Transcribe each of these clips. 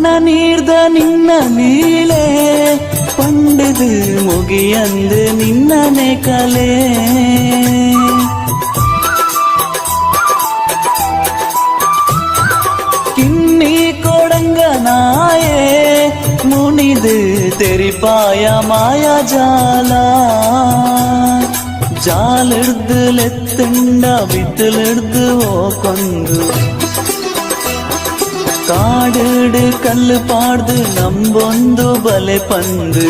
ಕಣ್ಣ ನೀರ್ದ ನಿನ್ನ ಲೀಲೆ ಪಂಡದು ಮುಗಿಯಂದು ನಿನ್ನನೆ ಕಲೆ. ಕಿನ್ನಿ ಕೊಡಂಗನಾಯೇ ಮುನಿದು ತೆರಿಪಾಯ ಮಾಯ ಜಾಲ. ಜಾಲಿಡ್ದು ಲೆತ್ತುಂಡ ಬಿತ್ತಲಿಡ್ದು ಓಕೊಂದು ಕಾಡುಡು ಕಲ್ಲು ಪಾಡ್ದು ನಂಬೊಂದು ಬಲೆ ಪಂದು.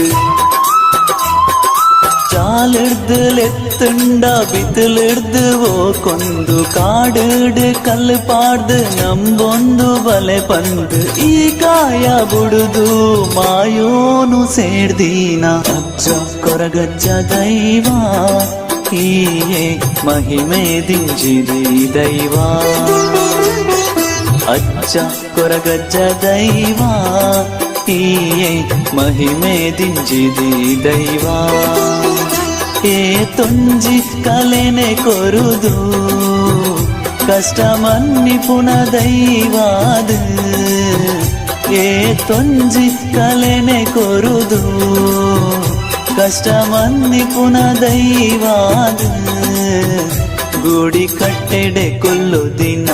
ಜಾಲಿಡ್ದು ಲೆತ್ತುಂಡ ಬಿತ್ತಲಿಡ್ದು ಓಕೊಂದು ಕಾಡುಡು ಕಲ್ಲು ಪಾಡ್ದು ನಂಬೊಂದು ಬಲೆ ಪಂದು. ಈ ಕಾಯ ಬುಡುದು ಮಾಯೋನು ಸೇರ್ದೀನ ಅಜ್ಜ ಕೊರಗಜ್ಜ ದೈವ, ಈಯೇ ಮಹಿಮೆ ದಿಂಜಿದಿ ದೈವ. ಅಜ್ಜ ಕೊರಗಜ್ಜ ದೈವ, ಈಯೇ ಮಹಿಮೆ ದಿಂಜಿದಿ ದೈವ. ಏ ತೊಂಜಿ ಕಲೆನೆ ಕೊರುದು ಕಷ್ಟ ಮನ್ನಿಪುನ ದೈವಾದ. ಏ ತೊಂಜಿ ಕಲೆನೆ ಕೊರುದು ಕಷ್ಟ ಮನ್ನಿಪುನ ದೈವಾದ. ಗುಡಿ ಕಟ್ಟೆಡೆ ಕೊಲ್ಲು ದಿನ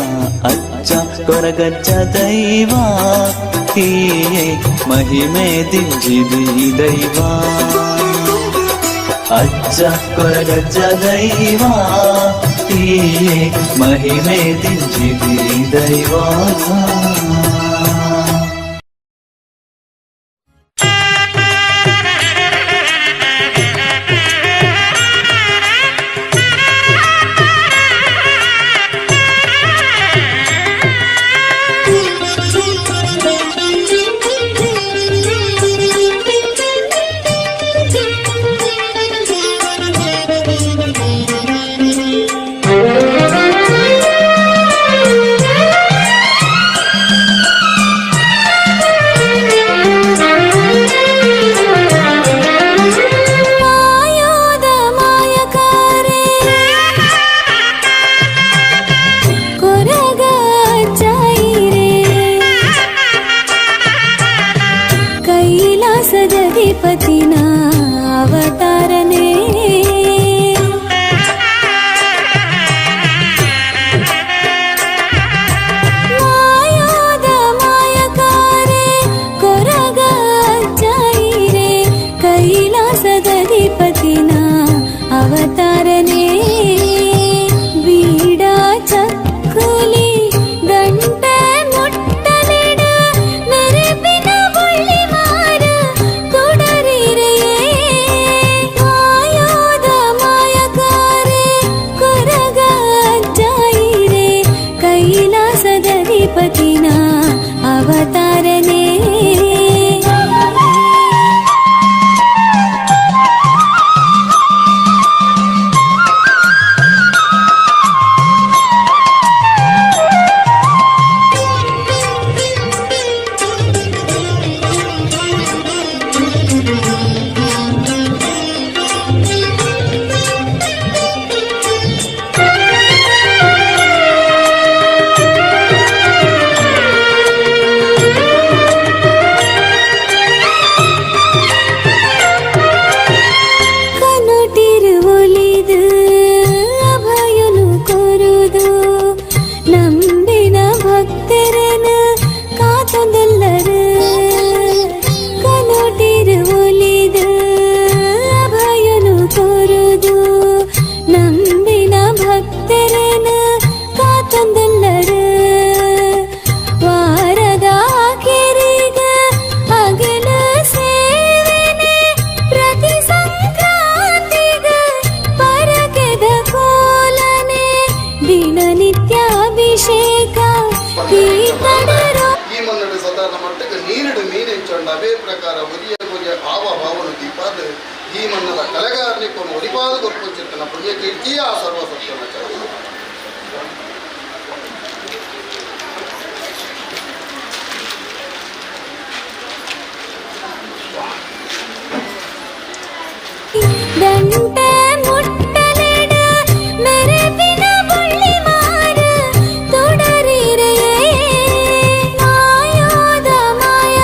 ಅಜ್ಜ ಕೊರಗಜ್ಜ ದೈವ, ಈಯೇ ಮಹಿಮೆ ದಿಂಜಿದಿ ದೈವ. ಅಜ್ಜ ಕೊರಗಜ್ಜ ದೈವ, ಈಯೇ ಮಹಿಮೆ ದಿಂಜಿದಿ ದೈವ. ಮಾಯೋದ ಮಾಯಕಾರೆ ಕೊರಗ ಚಾಯಿರೆ, ಕೈಲಾಸದಧಿಪತಿನ ಅವತಾರನೇ. ಮಾಯೋದ ಮಾಯಕಾರೆ ಕೊರಗ ಚಾಯಿರೆ, ಕೈಲಾಸದಧಿಪತಿನ ಅವತಾರನೇ. ಬೀಡ ಚಕ್ಕುಲಿ ದಂಟೆ ಮುಟ್ಟಲಿಡ ಮೆರೆಪಿನ ಬುಳ್ಳಿ ಮಾರ ತೊಡರಿರೆಯೇ. ಮಾಯೋದ ಮಾಯಕಾರೆ ಕೊರಗ ಜಾಯಿರೆ, ಕೈಲಾಸದಧಿಪತಿನ ಅವತಾರನೇ. ಕನುಟಿರು ಒಲಿದು ಅಭಯನು ಕೊರುದು ನಂಬಿನ ಭಕ್ತರನ ಕಾತೊಂದೆಲ್ಲರು. ಕನುಟಿರು ಒಲಿದು ಅಭಯನು ಕೊರುದು ನಂಬಿನ ಭಕ್ತರನ ಕಾತೊಂದೆಲ್ಲರು. ವಾರದ ಕೆರೆಗ ಅಗಲ ಸೇವೆನೆ, ಪ್ರತಿ ಸಂಕ್ರಾಂತಿಗ ಪರಕೆದ ಕೋಲನೆ, ದಿನನಿತ್ಯಾಭಿಷೇಕ ತೀರ್ಥಡರೋ. ಈ ಮನ್ನಡು ಸಾಧಾರಣ ಮಟ್ಟಕ್ಕೆ ನೀರಿಡು ಮೀನೆಂಚೊಂಡ ಅವೇ ಪ್ರಕಾರ ಒರಿಯ ಕೊರಿಯ ಭಾವ ಭಾವನು ದೀಪಾದ ಈ ಮನ್ನದ ಕಲೆಗಾರನಿಕ್ಕೊನು ಒರಿಪಾದ ಕೊರ್ಪುಂಚಿರ್ತನ ಪುಣ್ಯ ಕೀರ್ತಿಯ ಆ ಸರ್ವಸತ್ವನ ಚರಣ. ದಂಟೆ ಮುಟ್ಟಲಿಡ ಮೆರೆಪಿನ ಬುಳ್ಳಿ ಮಾರ ತೊಡರಿರೆಯೇ. ಮಾಯೋದ ಮಾಯಕಾರೆ.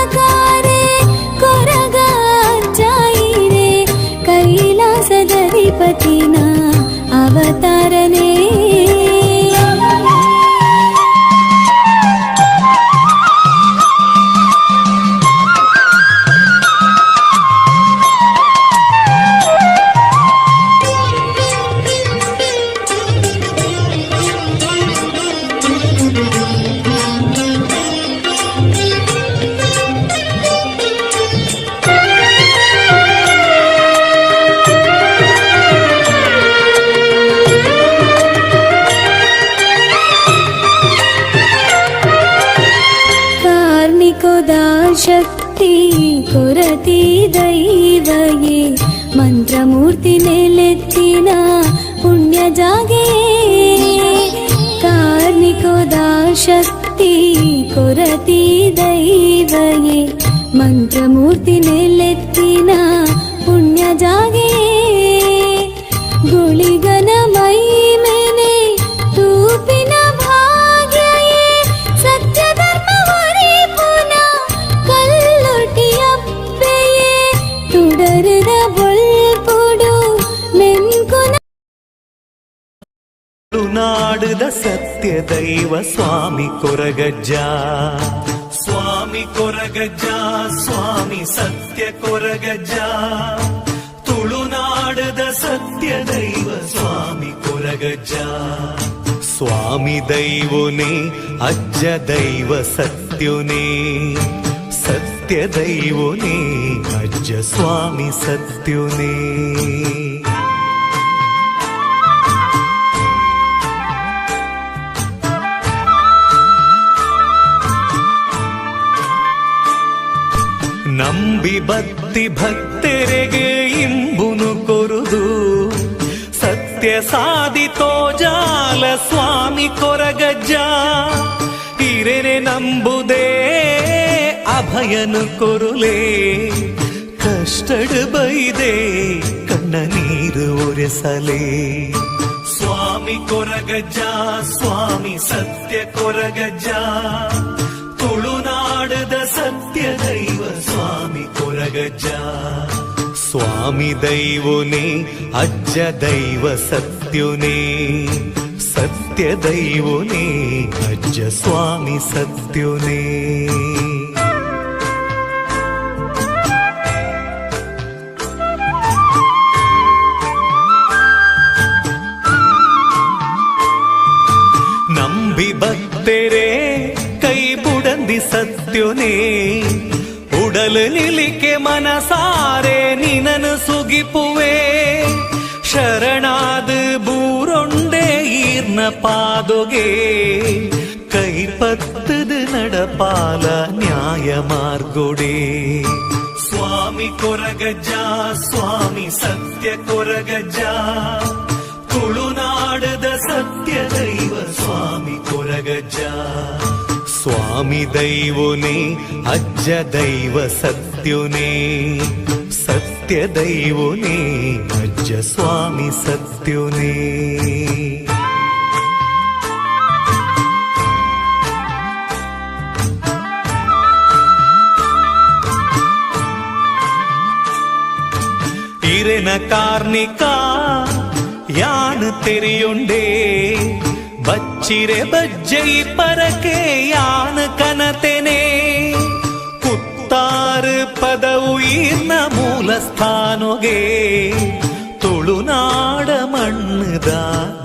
ಶಕ್ತಿ ಕೊರತಿ ದೈವಯೇ ಮಂತ್ರಮೂರ್ತಿ ನೆಲೆತ್ತಿನ ಪುಣ್ಯ ಜಾಗೆ. ಕಾರ್ಣಿಕೋದ ಶಕ್ತಿ ಕೊರತಿ ದೈವಯೇ ಮಂತ್ರಮೂರ್ತಿ ನೆಲೆತ್ತಿನ ಪುಣ್ಯ ಜಾಗೆ. ಗುಳಿಗನ ಮೈಮೆನೆ ತೂಪಿನ ಭಾಗ್ಯಯೇ ಸತ್ಯ ಧರ್ಮ ಪುನ ಕಲ್ಲೊಟಿಯಪ್ಪೆಯೇ ತುಡರದ ಬೊಲ್ಪುಡು ಮೆನ್ಕುನ ನಾಡುದ ಸತ್ಯ ದೈವ ಸ್ವಾಮಿ ಕೊರಗಜ್ಜ, ಸ್ವಾಮಿ ಕೊರಗಜ್ಜ, ಸ್ವಾಮಿ ಸತ್ಯ ಕೊರಗಜ್ಜ. ತುಳುನಾಡದ ಸತ್ಯ ದೈವ ಸ್ವಾಮಿ ಕೊರಗಜ್ಜ. ಸ್ವಾಮಿ ದೈವನೇ ಅಜ್ಜ ದೈವ ಸತ್ಯುನೇ, ಸತ್ಯ ದೈವನೇ ಅಜ್ಜ ಸ್ವಾಮಿ ಸತ್ಯುನೇ. ನಂಬಿ ಭಕ್ತಿ ಭಕ್ತರಿಗೆ ಇಂಬುನು ಕೊರುದು ಸತ್ಯ ಸಾಧಿತೋ ಜಾಲ ಸ್ವಾಮಿ ಕೊರಗಜ್ಜ. ಹಿರೇನೆ ನಂಬುದೇ ಅಭಯನು ಕೊರುಲೆ, ಕಷ್ಟಡು ಬೈದೆ ಕಣ್ಣ ನೀರು ಒರೆಸಲೆ. ಸ್ವಾಮಿ ಕೊರಗಜ್ಜ, ಸ್ವಾಮಿ ಸತ್ಯ ಕೊರಗಜ್ಜ. ತುಳುನಾಡದ ಸತ್ಯ ದೈವ ಸ್ವಾಮಿ ಕೊರಗಜ್ಜ. ಸ್ವಾಮಿ ದೈವನೇ ಅಜ್ಜ ದೈವ ಸತ್ಯುನೇ, ಸತ್ಯ ದೈವನೇ ಅಜ್ಜ ಸ್ವಾಮಿ ಸತ್ಯುನೇ. ನಂಬಿ ಭಕ್ತರೇ ಕೈ ಬುಡಂದಿ ಸತ್ಯುನೇ, ಉಡಲು ನಿಲಿಕೆ ಮನಸಾರೆ ನಿನನು ಸುಗಿಪುವೆ. ಶರಣಾದ ಬೂರೊಂಡೆ ಈರ್ನ ಪಾದೊಗೆ, ಕೈಪತ್ತದ ನಡಪಾಲ ನ್ಯಾಯ ಮಾರ್ಗೊಡೆ. ಸ್ವಾಮಿ ಕೊರಗಜ್ಜ, ಸ್ವಾಮಿ ಸತ್ಯ ಕೊರಗಜ್ಜ. ತುಳುನಾಡದ ಸತ್ಯ ದೈವ ಸ್ವಾಮಿ ಕೊರಗಜ್ಜ. ಸ್ವಾಮಿ ದೈವನೇ ಅಜ್ಜ ದೈವ ಸತ್ಯುನೇ, ಸತ್ಯ ದೈವನೇ ಅಜ್ಜ ಸ್ವಾಮಿ ಸತ್ಯುನೇ. ಇರೆನ ಕಾರ್ಣಿಕ ಯಾನು ತೆರೆಯುಂಡೆ, ಬಚ್ಚಿರೆ ಬಜ್ಜೈ ಪರಕೆ ಯಾನು ಕನತೆನೆ. ಕುತ್ತಾರು ಪದವು ಈರ್ನ ಮೂಲಸ್ಥಾನೊಗೆ, ತುಳುನಾಡ ಮಣ್ಣದ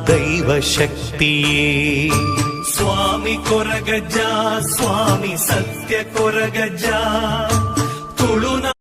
ದೈವ ಶಕ್ತಿಯೇ. ಸ್ವಾಮಿ ಕೊರಗಜ್ಜ, ಸ್ವಾಮಿ ಸತ್ಯ ಕೊರಗಜ್ಜ. ತುಳುನಾ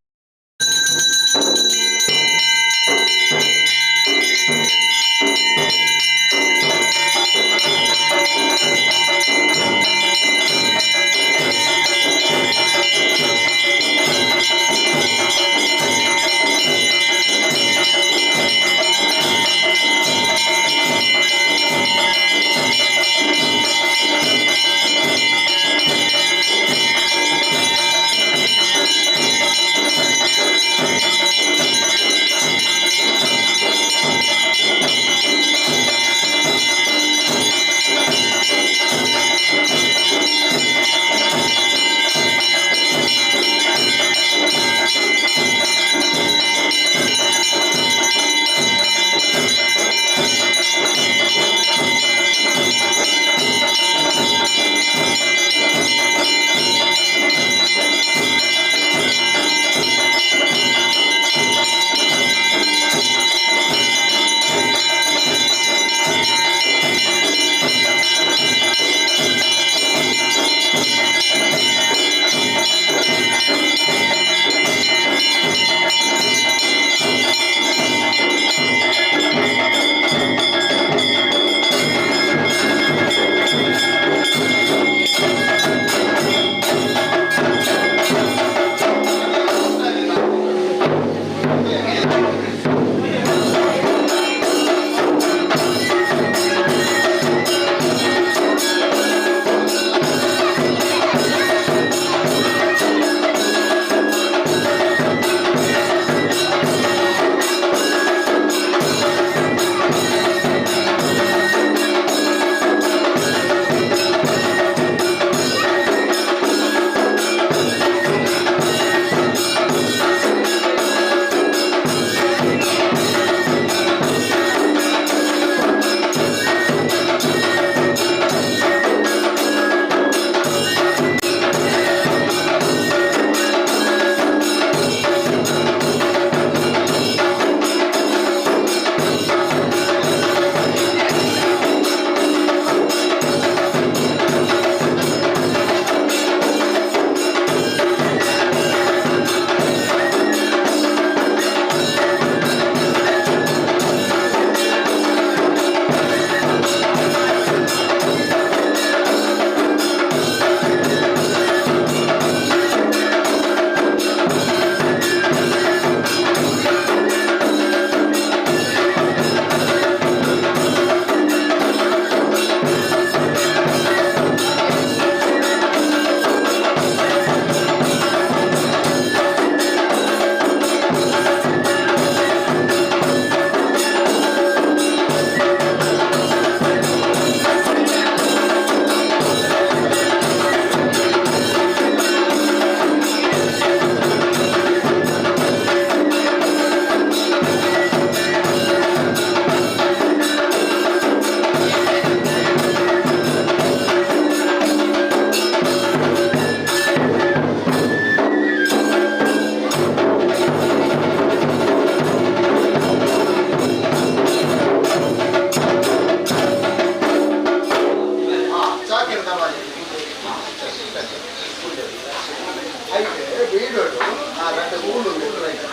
ಬೀಡೋಡು ಆ ರಡ್ಡ್ ಕೂಲು ರೈಟ್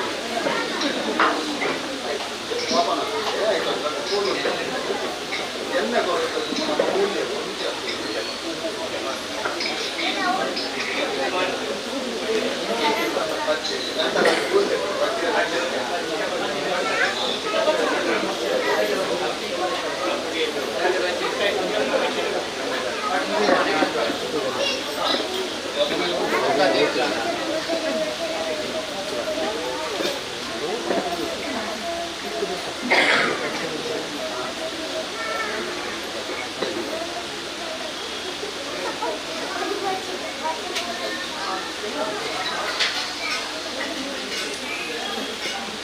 ಓಪನ್ ಆಗ್ತದೆ. ಆಯ್ತು, ರಡ್ಡ್ ಕೂಲು ಎಣ್ಣೆ ಕೊರತೆ ನಮ್ಮ ಕೂಲಿ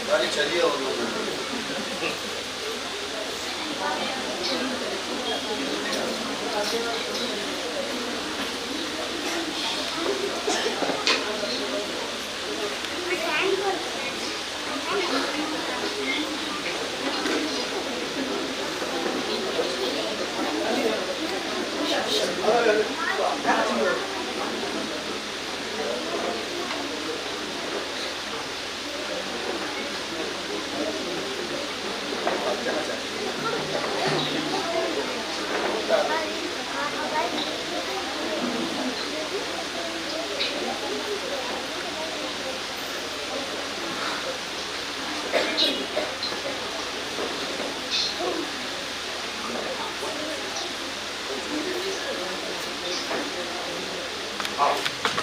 ಬಾರಿ ಚಳಿಯ ಒಂದು.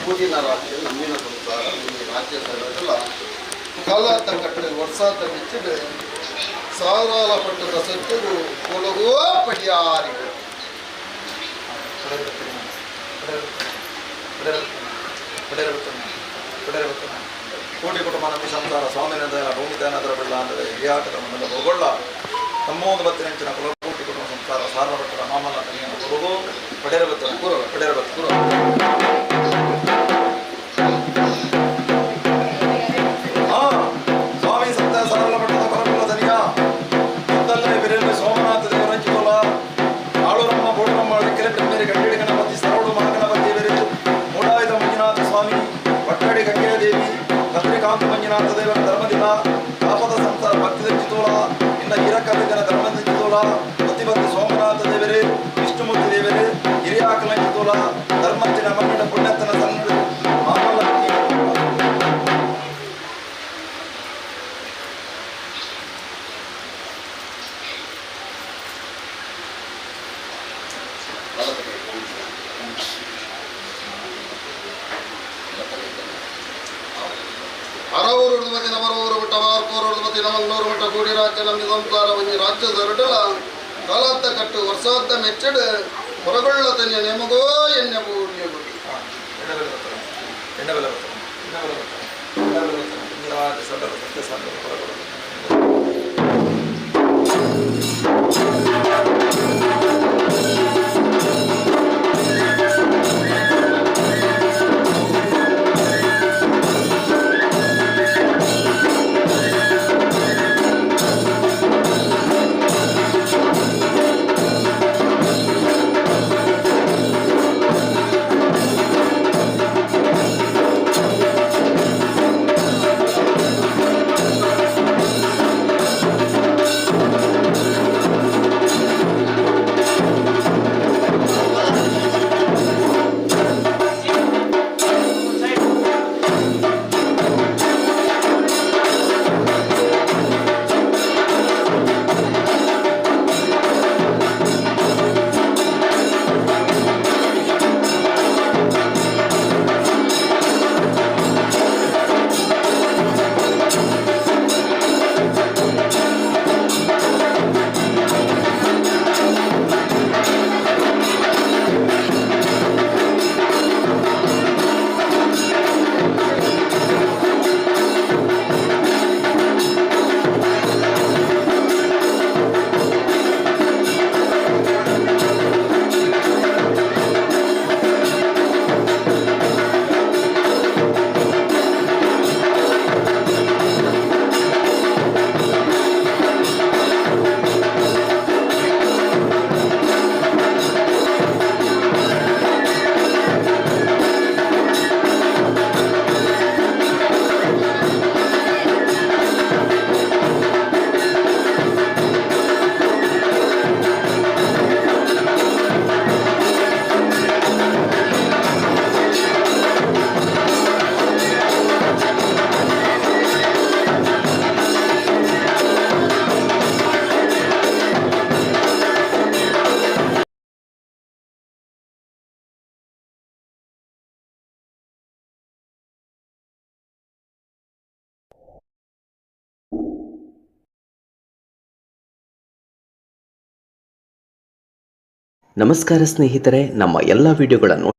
ಕೂಡಿನ ರಾಜ್ಯ ನಮ್ಮಿನ ಸಂಸಾರ ಈ ರಾಜ್ಯ ಸರಗಲ್ಲ ಕಾಲಾತ ಕಟ್ಟೆ ವರ್ಷಾತ ಮೆಚ್ಚಿದೆ ಸಾರಾಲ ಪಟ್ಟದ ಸತ್ಯವು ಕೊಡಗುವ ಪಡಿಯಾರಿಗೂ. ಕೋಟಿ ಕುಟುಂಬ ನಮ್ಮಿ ಸಂಸಾರ ಸ್ವಾಮಿನಂದನ ಭೂಮಿದಾನದರ ಬೆಳ್ಳ ಅಂದರೆ ಹಿರಿಯಾಟದ ಮಣ್ಣದ ಹೋಗೊಳ್ಳ ನಮ್ಮೊಂದು ಬತ್ತಿನಂಚಿನ ಕುಲಕೋಟಿ ಕುಟುಂಬ ಸಂಸಾರ ಸಾರ್ವಭಟ್ಟರ ಮಾಮಲ್ಲ ತನಿಯನ ಕೊಡಗು ಪಡೆರ ಬತ್ತನ ಕುರವ. ಪಡೆರ ಬತ್ತ. ಆ ಸ್ವಾಮಿ ಸತ್ತ ಸಾರಲ ಮಠದ ಪರಮುಲ ತನಿಯ ಮುತ್ತಲ್ಲೇ ಬಿರೆಲ್ಮೆ ಸೋಮನಾಥ ದೇವರಂಚಿತೋಲ ಆಳೂರಮ್ಮ ಬೋಡರಮ್ಮ ವಿಕ್ರೆ ಬ್ರಹ್ಮೇರಿ ಗಂಡಿಡಿ ಗಣಪತಿ ಸರವಡು ಮಹಾಗಣಪತಿ ಬೇರೆ ಮೂಡಾಯುಧ ಮಂಜುನಾಥ ಸ್ವಾಮಿ ಪಟ್ಟಡಿ ಗಂಗೆಯ ದೇವಿ ಕತ್ರಿಕಾಂತ ಮಂಜುನಾಥ ದೇವರ ಧರ್ಮದಿನ ಕಾಪದ ಸಂಸಾರ ಭಕ್ತಿದಂಚಿತೋಲ ಇನ್ನ ಹಿರಕವಿದನ ಧರ್ಮದಂಚಿತೋಲ ಪ್ರತಿಭಕ್ತಿ ಸೋಮನಾಥ ದೇವರೇ ವಿಷ್ಣುಮೂರ್ತಿ ದೇವರೇ ಹಿರಿಯಾಕಲಂಚಿತೋಲ ಧರ್ಮಂಚಿನ ಮನ್ನಡ ಪುಣ್ಯತನ ಸಣ್ಣ ಮಾಮಲ್ಲ. ಅರವೂರು ಮತಿ ನಮರೂರು ಮಟ್ಟ ಮಾರ್ಕೂರು ಮತಿ ನಮಂಗ್ಳೂರು ಮಟ್ಟ ಕೂಡಿ ರಾಜ್ಯ ನಮ್ಮಿ ಸಂಸಾರ ಒಂಜಿ ರಾಜ್ಯ ಸರಟಲ ಕಾಲಾತ್ತ ಕಟ್ಟು ವರ್ಷಾತ್ತ ಮೆಚ್ಚಡು ಹೊರಗೊಳ್ಳ ತನಿಯ ನೇಮಗೋ ಎಣ್ಣೆ ಪೂರ್ಯ ಗುಡಿ. ಎಣ್ಣೆ ಬೆಲೆ ಬರ್ತಾನೆ, ಎಣ್ಣೆ ಬೆಲೆ ಬರ್ತಾನೆ, ಎಣ್ಣೆ ಬೆಲೆ ಬರ್ತಾನೆ, ಎಣ್ಣೆ ಬೆಲೆ ಬರ್ತಾನೆ. ಇಂದಿರಾಜ ಸಡಲ ಸತ್ಯ ಸಾಗರ ಹೊರಗೊಳ್ಳ. ಿ. ನಮಸ್ಕಾರ ಸ್ನೇಹಿತರೆ, ನಮ್ಮ ಎಲ್ಲ ವಿಡಿಯೋಗಳನ್ನು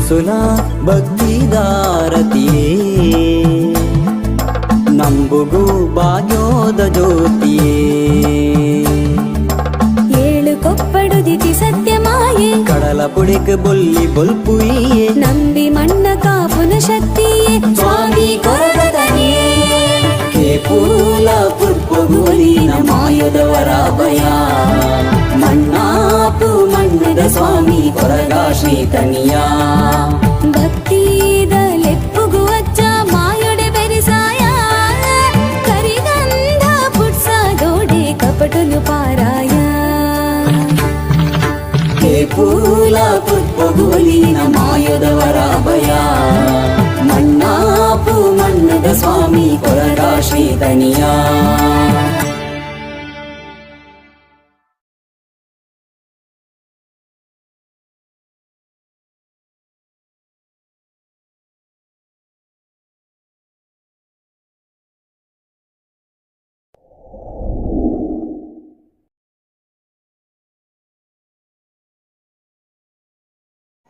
ತುಸುಲ ಭಕ್ತಿದಾರತಿಯೇ ನಂಬುಗು ಭಾಗ್ಯೋದ ಜ್ಯೋತಿಯೇ. ಏಳು ಕೊಪ್ಪಡುದಿತಿ ಸತ್ಯಮಾಯೆ ಕಡಲ ಪುಡಿಕ್ ಬೊಲ್ಲಿ ಬೊಲ್ಪುಯಿಯೇ ನಂಬಿ ಮಣ್ಣ ಕಾಪುನ ಶಕ್ತಿಯೇ ಸ್ವಾಮಿ ಕೊರಗತನಿಯೇ. ಕೇಪೂಲ ಪುರ್ಪಗುಲಿನ ಮಾಯದವರ ಭಯ ಮಣ್ಣಾಪು ಮಣ್ಣದ ಸ್ವಾಮಿ ಕೊರಗ ಶ್ರೀತನಿಯ. ಭಕ್ತಿದ ಲೆಪ್ಪುಗು ಅಚ್ಚ ಮಾಯೊಡೆ ಬೆರಿಸಾಯ ಕರಿಗಂಧ ಪುಟ್ಸಾದೋಡೆ ಕಪಟುನು ಪಾರಾಯ. ಕೇಪೂಲ ಪುರ್ಪಗುಲಿನ ಮಾಯದವರ ಭಯ ಮಣ್ಣಾಪು ಮಣ್ಣದ ಸ್ವಾಮಿ ಕೊರಗ ಶ್ರೀತನಿಯ.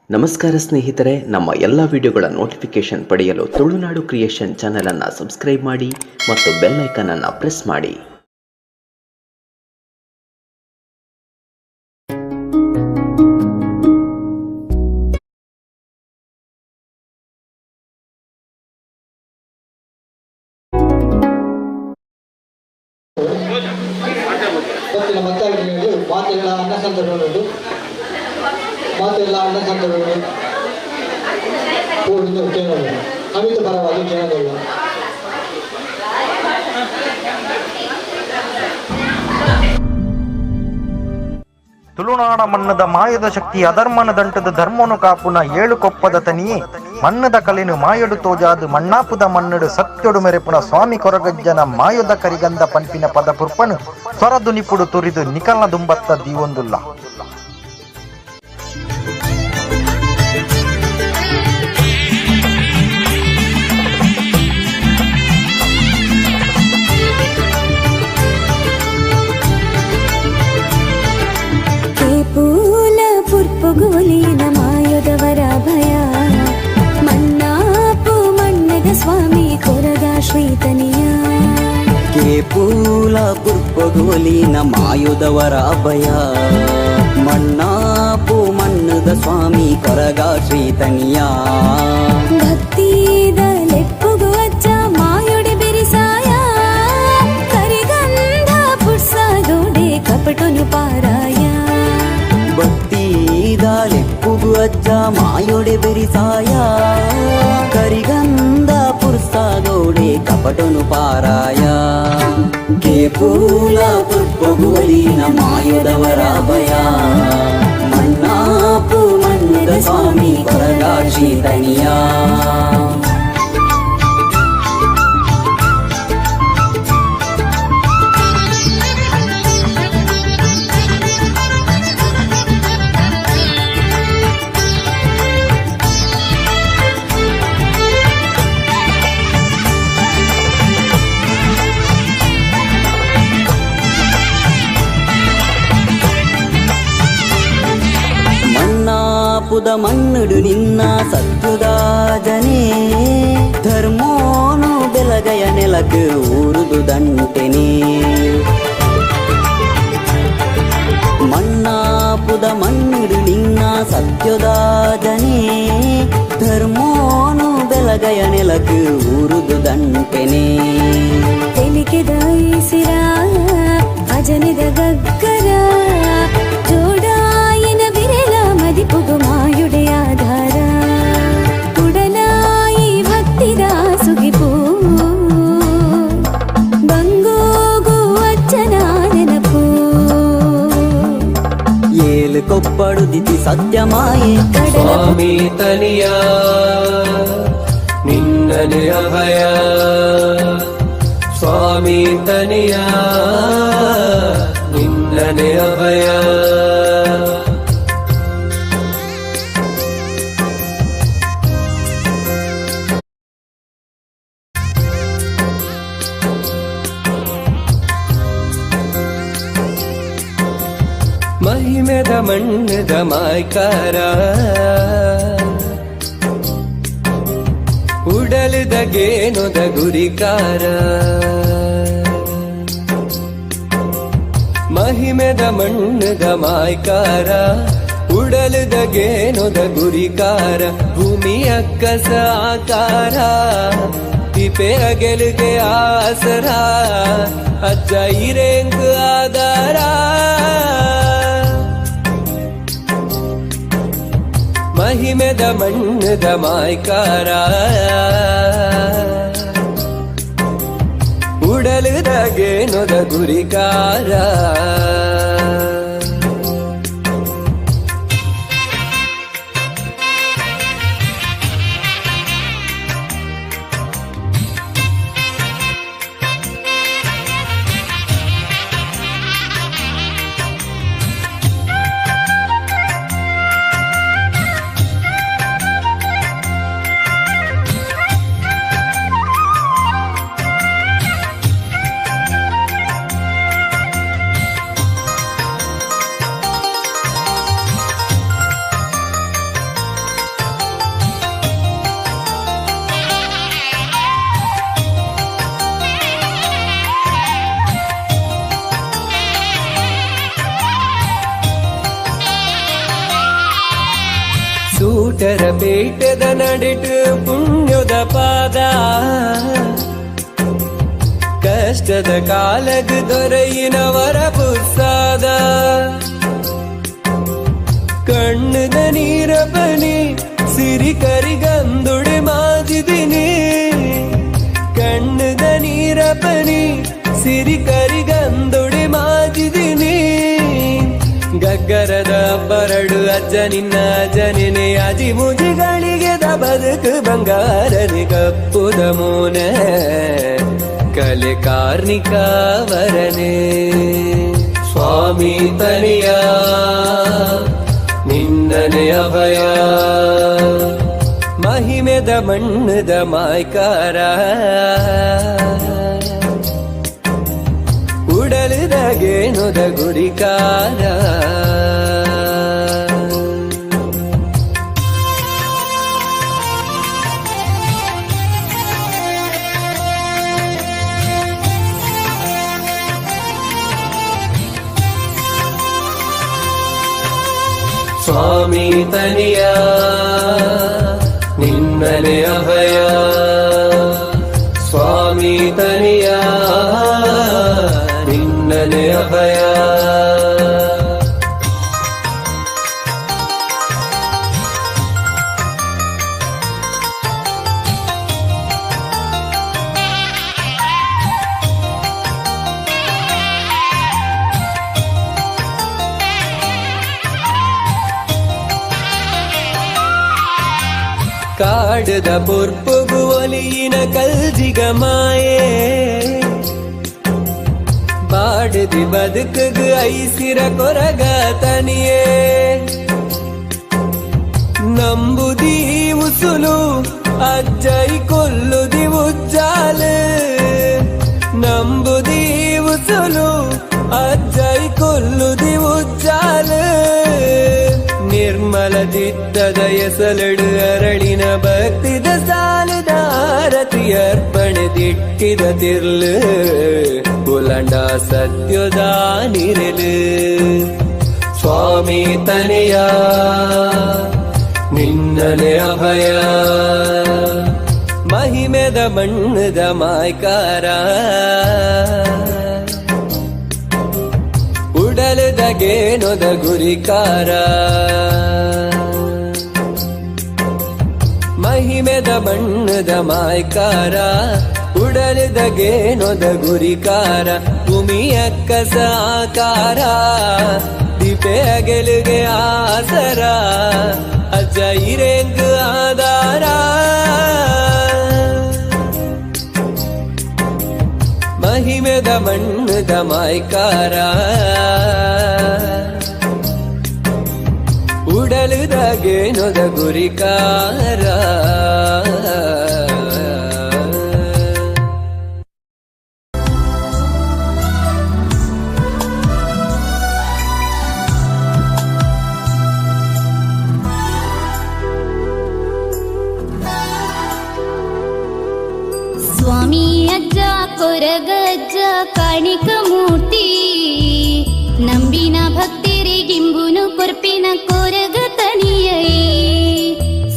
ನಮಸ್ಕಾರ ಸ್ನೇಹಿತರೆ, ನಮ್ಮ ಎಲ್ಲ ವಿಡಿಯೋಗಳ ನೋಟಿಫಿಕೇಷನ್ ಪಡೆಯಲು ತುಳುನಾಡು ಕ್ರಿಯೇಷನ್ ಚಾನಲನ್ನು ಸಬ್ಸ್ಕ್ರೈಬ್ ಮಾಡಿ ಮತ್ತು ಬೆಲ್ ಐಕಾನ್ ಅನ್ನು ಪ್ರೆಸ್ ಮಾಡಿ. ಗೊತ್ತಿಲ್ಲ ಮತ್ತಾಗಿ ಮಾತೆಲ್ಲ ಅನ್ನ ಸಂತರುಗಳು ಮಾತೆಲ್ಲ ಅನ್ನ ಸಂತರುಗಳು ಕೂಡಿದ್ದು ಕೇಳೋದು ಅಮಿತ ಪರವಾಗಿ ಕೇಳೋದಲ್ಲ. ತುಳುನಾಡ ಮಣ್ಣದ ಮಾಯದ ಶಕ್ತಿ ಅಧರ್ಮನ ದಂಟದ ಧರ್ಮನು ಕಾಪುನ ಏಳು ಕೊಪ್ಪದ ತನಿಯೇ ಮಣ್ಣದ ಕಲೆನು ಮಾಯಡು ತೋಜಾದು ಮಣ್ಣಾಪುದ ಮಣ್ಣಡು ಸತ್ಯೊಡು ಮೆರೆಪುನ ಸ್ವಾಮಿ ಕೊರಗಜ್ಜನ ಮಾಯದ ಕರಿಗಂಧ ಪಂಪಿನ ಪದ ಪುರ್ಪನು ಸ್ವರದು ನಿಪುಡು ತುರಿದು ನಿಕಲ್ನ ದುಂಬತ್ತ ದೀವೊಂದುಲ್ಲ. ಕೇಪೂಲ ಪುರ್ಪುಗುಲಿನ ಮಾಯದವರ ಭಯ ಮಣ್ಣಾಪು ಮಣ್ಣದ ಸ್ವಾಮಿ ಕೊರಗ ಶ್ರೀತನಿಯ. ಕೇಪೂಲ ಪುರ್ಪಗುಲಿನ ಮಾಯುದವರ ಭಯ ಮಣ್ಣಾಪು ಮಣ್ಣದ ಸ್ವಾಮಿ ಕೊರಗ ಶ್ರೀತನಿಯ. ಭಕ್ತಿದ ಲೆಪ್ಪುಗು ಅಚ್ಚ ಮಾಯೊಡೆ ಬೆರಿಸಾಯ ಕರಿಗಂಧ ಪುಟ್ಸಾದೋಡೆ ಕಪಟುನು ಪಾರಾಯ. ಭಕ್ತಿದ ಲೆಪ್ಪುಗು ಅಜ್ಜ ಮಾಯೊಡೆ ಬೆರಿಸಾಯ ಕರಿಗಂಧ ಪುರ್ಸಾದೋಡೆ ಕಪಟನು ಪಾರಾಯ. ಕೇಪೂಲ ಪುರ್ಪಗುಲಿನ ಮಾಯದವರ ಭಯ ಮಣ್ಣಾಪು ಮಣ್ಣದ ಸ್ವಾಮಿ ಕೊರಗ ಶ್ರೀತನಿಯ. ಮಣ್ಣಾಪುದ ಮಣ್ಣುಡು ನಿನ್ನ ಸತ್ಯುದ ಜನೇ ಧರ್ಮೋನು ಬೆಲಗಯ ನೆಲಕ್ ಊರುದು ದಂಟೆನೆ. ಮಣ್ಣಾಪುದ ಮಣ್ಣುಡು ನಿನ್ನ ಸತ್ಯುದ ಜನೇ ಧರ್ಮೋನು ಬೆಲಗಯ ನೆಲಕ್ ಊರುದು ದಂಟೆನೆ. ತೆಲಿಕೆದ ಐಸಿರ ಅಜನಿದ ಗಗ್ಗರ ಜೋಡಾಯಿನ ಬಿರೆಲ ಮದಿಪುಗು ಮಾಯುಡೆ ಆಧಾರ ಉಡಲಾಯಿ ಭಕ್ತಿದ ಸುಗಿಪು ಬಂಗೋಗು ಅಚ್ಚನ ನೆನಪು. ಏಳು ಕೊಪ್ಪಡು ದಿತಿ ಸತ್ಯಮಾಯೆ ಕಡಲ ಸ್ವಾಮಿ ತನಿಯ ನಿನ್ನನೆ ಅಭಯ ಸ್ವಾಮಿ ತನಿಯ ನಿನ್ನನೆ ಅಭಯ. ಮಹಿಮೆದ ಮಣ್ಣದ ಮಾಯ್ಕಾರ ಉಡಲದ ಗೇನೊದ ಗುರಿಕಾರ ಮಹಿಮೆದ ಮಣ್ಣದ ಮಾಯ್ಕಾರ ಉಡಲದ ಗೇನೊದ ಗುರಿಕಾರ ಭೂಮಿಯ ಕಸ ಆಕಾರ ತಿಪೆ ಅಗೆಲುಗೆ ಆಸರ ಅಜ್ಜ ಇರೆಂಗ್ ಆಧಾರ ಮಹಿಮೆದ ಮಣ್ಣದ ಮಾಯ್ಕಾರ ಉಡಲದ ಗೇನೊದ ಗುರಿಕಾರ. ಸೂಟರ ಪೇಟದ ನಡಿಟು ಪುಣ್ಯದ ಪಾದ ಕಷ್ಟದ ಕಾಲಗ್ ದೊರೆಯಿನವರ ಪುಸ್ಸಾದ ಕಣ್ಣದ ನೀರ ಬನಿ ಸಿರಿ ಕರಿಗಂದುಡೆ ಮಾಜಿದಿನಿ ಕಣ್ಣದ ನೀರ ಬನಿ ಸಿರಿ ಕರಿಗಂದುಡೆ ಮಾಜಿದಿನಿ ಗಗ್ಗರದ ಬರಡು ಅಜ್ಜ ನಿನ್ನ ಅಜ್ಜನಿನೆ ಅಜಿ ಮುಜಿಗಳಿಗೆ ಬದುಕು ಬಂಗಾರನಿ ಕಪ್ಪುದ ಮೋನೆ ಕಲೆ ಕಾರ್ಣಿಕಾವರನೆ ಸ್ವಾಮಿ ತನಿಯ ನಿನ್ನನೆ ಅಭಯ ಮಹಿಮೆದ ಮಣ್ಣದ ಮಾಯ್ಕಾರ ಉಡಲದ ಗೇನೊದ ಗುರಿಕಾರ. ಸ್ವಾಮಿ ತನಿಯ ನಿನ್ನನೆ ಅಭಯ ಸ್ವಾಮಿ ತನಿಯ ನಿನ್ನನೆ ಅಭಯ. ಕಾಡದ ಪೊರ್ಪುಗು ಒಲಿಯಿನ ಕಲ್ಜಿಗ ಮಾಯೆ ಬಾಡದಿ ಬದುಕುಗು ಐಸಿರ ಕೊರಗ ತನಿಯೇ ನಂಬುದಿ ಉಸುಲು ಅಜ್ಜೈ ಕೊಲ್ಲುದಿ ಉಜ್ಜಾಲು ನಂಬುದಿ ಉಸುಲು ಅಜ್ಜೈ ಕೊಲ್ಲುದಿ ಉಜ್ಜಾಲು ನಿರ್ಮಲ ಚಿತ್ತದ ಎಸಲಡು ಅರಳಿನ ಭಕ್ತಿದ ಸಾಲದ ಆರತಿ ಅರ್ಪಣೆ ದಿಟ್ಟಿದ ತಿರ್ಲು ಪುಲಂಡ ಸತ್ಯದ ನಿರಲು ಸ್ವಾಮಿ ತನೆಯ ನಿನ್ನನೆ ಅಭಯ ಮಹಿಮೆದ ಮಣ್ಣದ ಮಾಯ್ಕಾರ ಉಡಲದ ಗೇನೊದ ಗುರಿಕಾರ ಮಹಿಮೆದ ಮಣ್ಣದ ಮಾಯ್ಕಾರ ಉಡಲದ ಗೇನೊದ ಗುರಿಕಾರ ಭೂಮಿಯ ಕಸ ಆಕಾರ ದೀಪೆ ಅಗೆಲುಗೆ ಆಸರ ಅಜ್ಜ ಇರೆಂಗ್ ಆಧಾರ ಮಹಿಮೆದ ಮಣ್ಣದ ಮಾಯ್ಕಾರ ಉಡಲದ ಗೇನೊದ ಗುರಿಕಾರ. ಕೊರಗಜ್ಜ ಕಾಣಿಕ ಮೂರ್ತಿ ನಂಬಿನ ಭಕ್ತರಿಗಿಂಬುನು ಕೊರ್ಪಿನ ಕೊರಗ ತನಿಯೈ.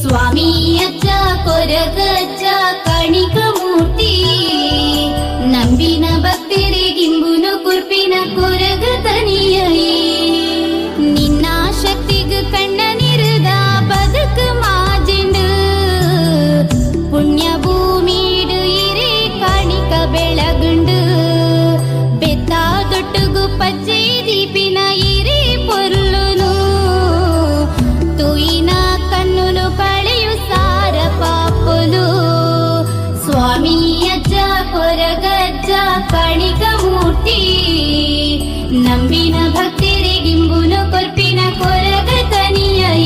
ಸ್ವಾಮಿ ಅಜ್ಜ ಕೊರಗಜ್ಜ ಕಾಣಿಕ ಮೂರ್ತಿ ನಂಬಿನ ಭಕ್ತರಿಗಿಂಬುನು ಕೊರ್ಪಿನ ಕೊರಗ ತನಿಯೈ. ನಿನ್ನ ಶಕ್ತಿಗ್ ಕಣ್ಣ ನಿರುದ ಬದುಕು ಮಾಜಿಂಡು ಪುಣ್ಯ ಭೂಮಿಡು ಇರೇ ಕಾಣಿಕ ಬೆಳಗುಂಡು ಬೆತ್ತ ದೊಟ್ಟುಗು ಪಚ್ಚೆ ದೀಪಿನ ಇರೇ ಪೊರ್ಲುನು ತುಯಿನ ಕಣ್ಣುನು ಕಳೆಯು ಸಾರ ಪಾಪುಲು. ಸ್ವಾಮಿ ಅಜ್ಜ ಕೊರಗಜ್ಜ ಕಾಣಿಕ ಮೂರ್ತಿ ನಂಬಿನ ಭಕ್ತರಿಗಿಂಬುನು ಕೊರ್ಪಿನ ಕೊರಗ ತನಿಯೈ.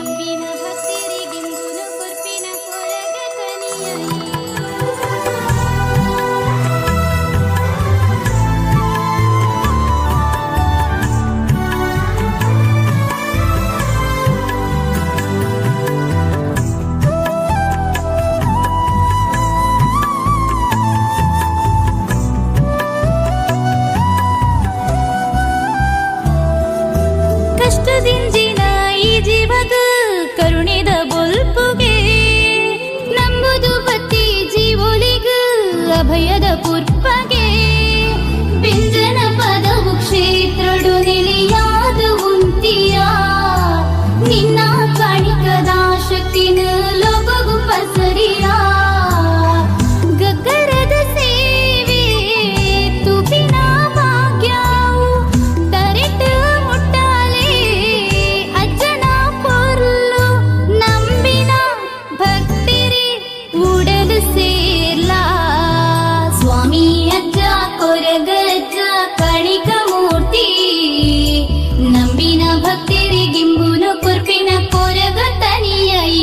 ನಂಬಿನ ಭಕ್ತರಿಗಿಂಬುನು ಕೊರ್ಪಿನ ಕೊರಗ ತನಿಯೈ. ಕಷ್ಟದಿಂಜಿನ ಈ ಜೀವದ ಕರುಣಿದ ಬೊಲ್ಪುಗೆ ನಂಬುದು ಬತ್ತಿ ಜೀವೊಲಿಗ ಅಭಯದ ಪುರ್ಪಗೆ ಬಿಂಜನ ಪದವು ಕ್ಷೇತ್ರಡು ನೆಲೆಯಾದ ಉಂತಿಯ ನಿನ್ನ ಕಾಣಿಕದ ಶಕ್ತಿನ ಲೋಕಗು ಪಸರಿಯ. ಗಗ್ಗರದ ಸೇವೆ ತುಪಿನ ಭಾಗ್ಯವು ತರೆಟ ಮುಟ್ಟಾಲೆ ಅಜ್ಜನ ಪೊರ್ಲು ನಂಬಿನ ಭಕ್ತರಿ ಉಡಲು ಸೇರ್ಲಾ. ಸ್ವಾಮಿ ಅಜ್ಜ ಕೊರಗಜ್ಜ ಕಾಣಿಕ ಮೂರ್ತಿ ನಂಬಿನ ಭಕ್ತರಿಗಿಂಬುನು ಕೊರ್ಪಿನ ಕೊರಗ ತನಿಯೈ.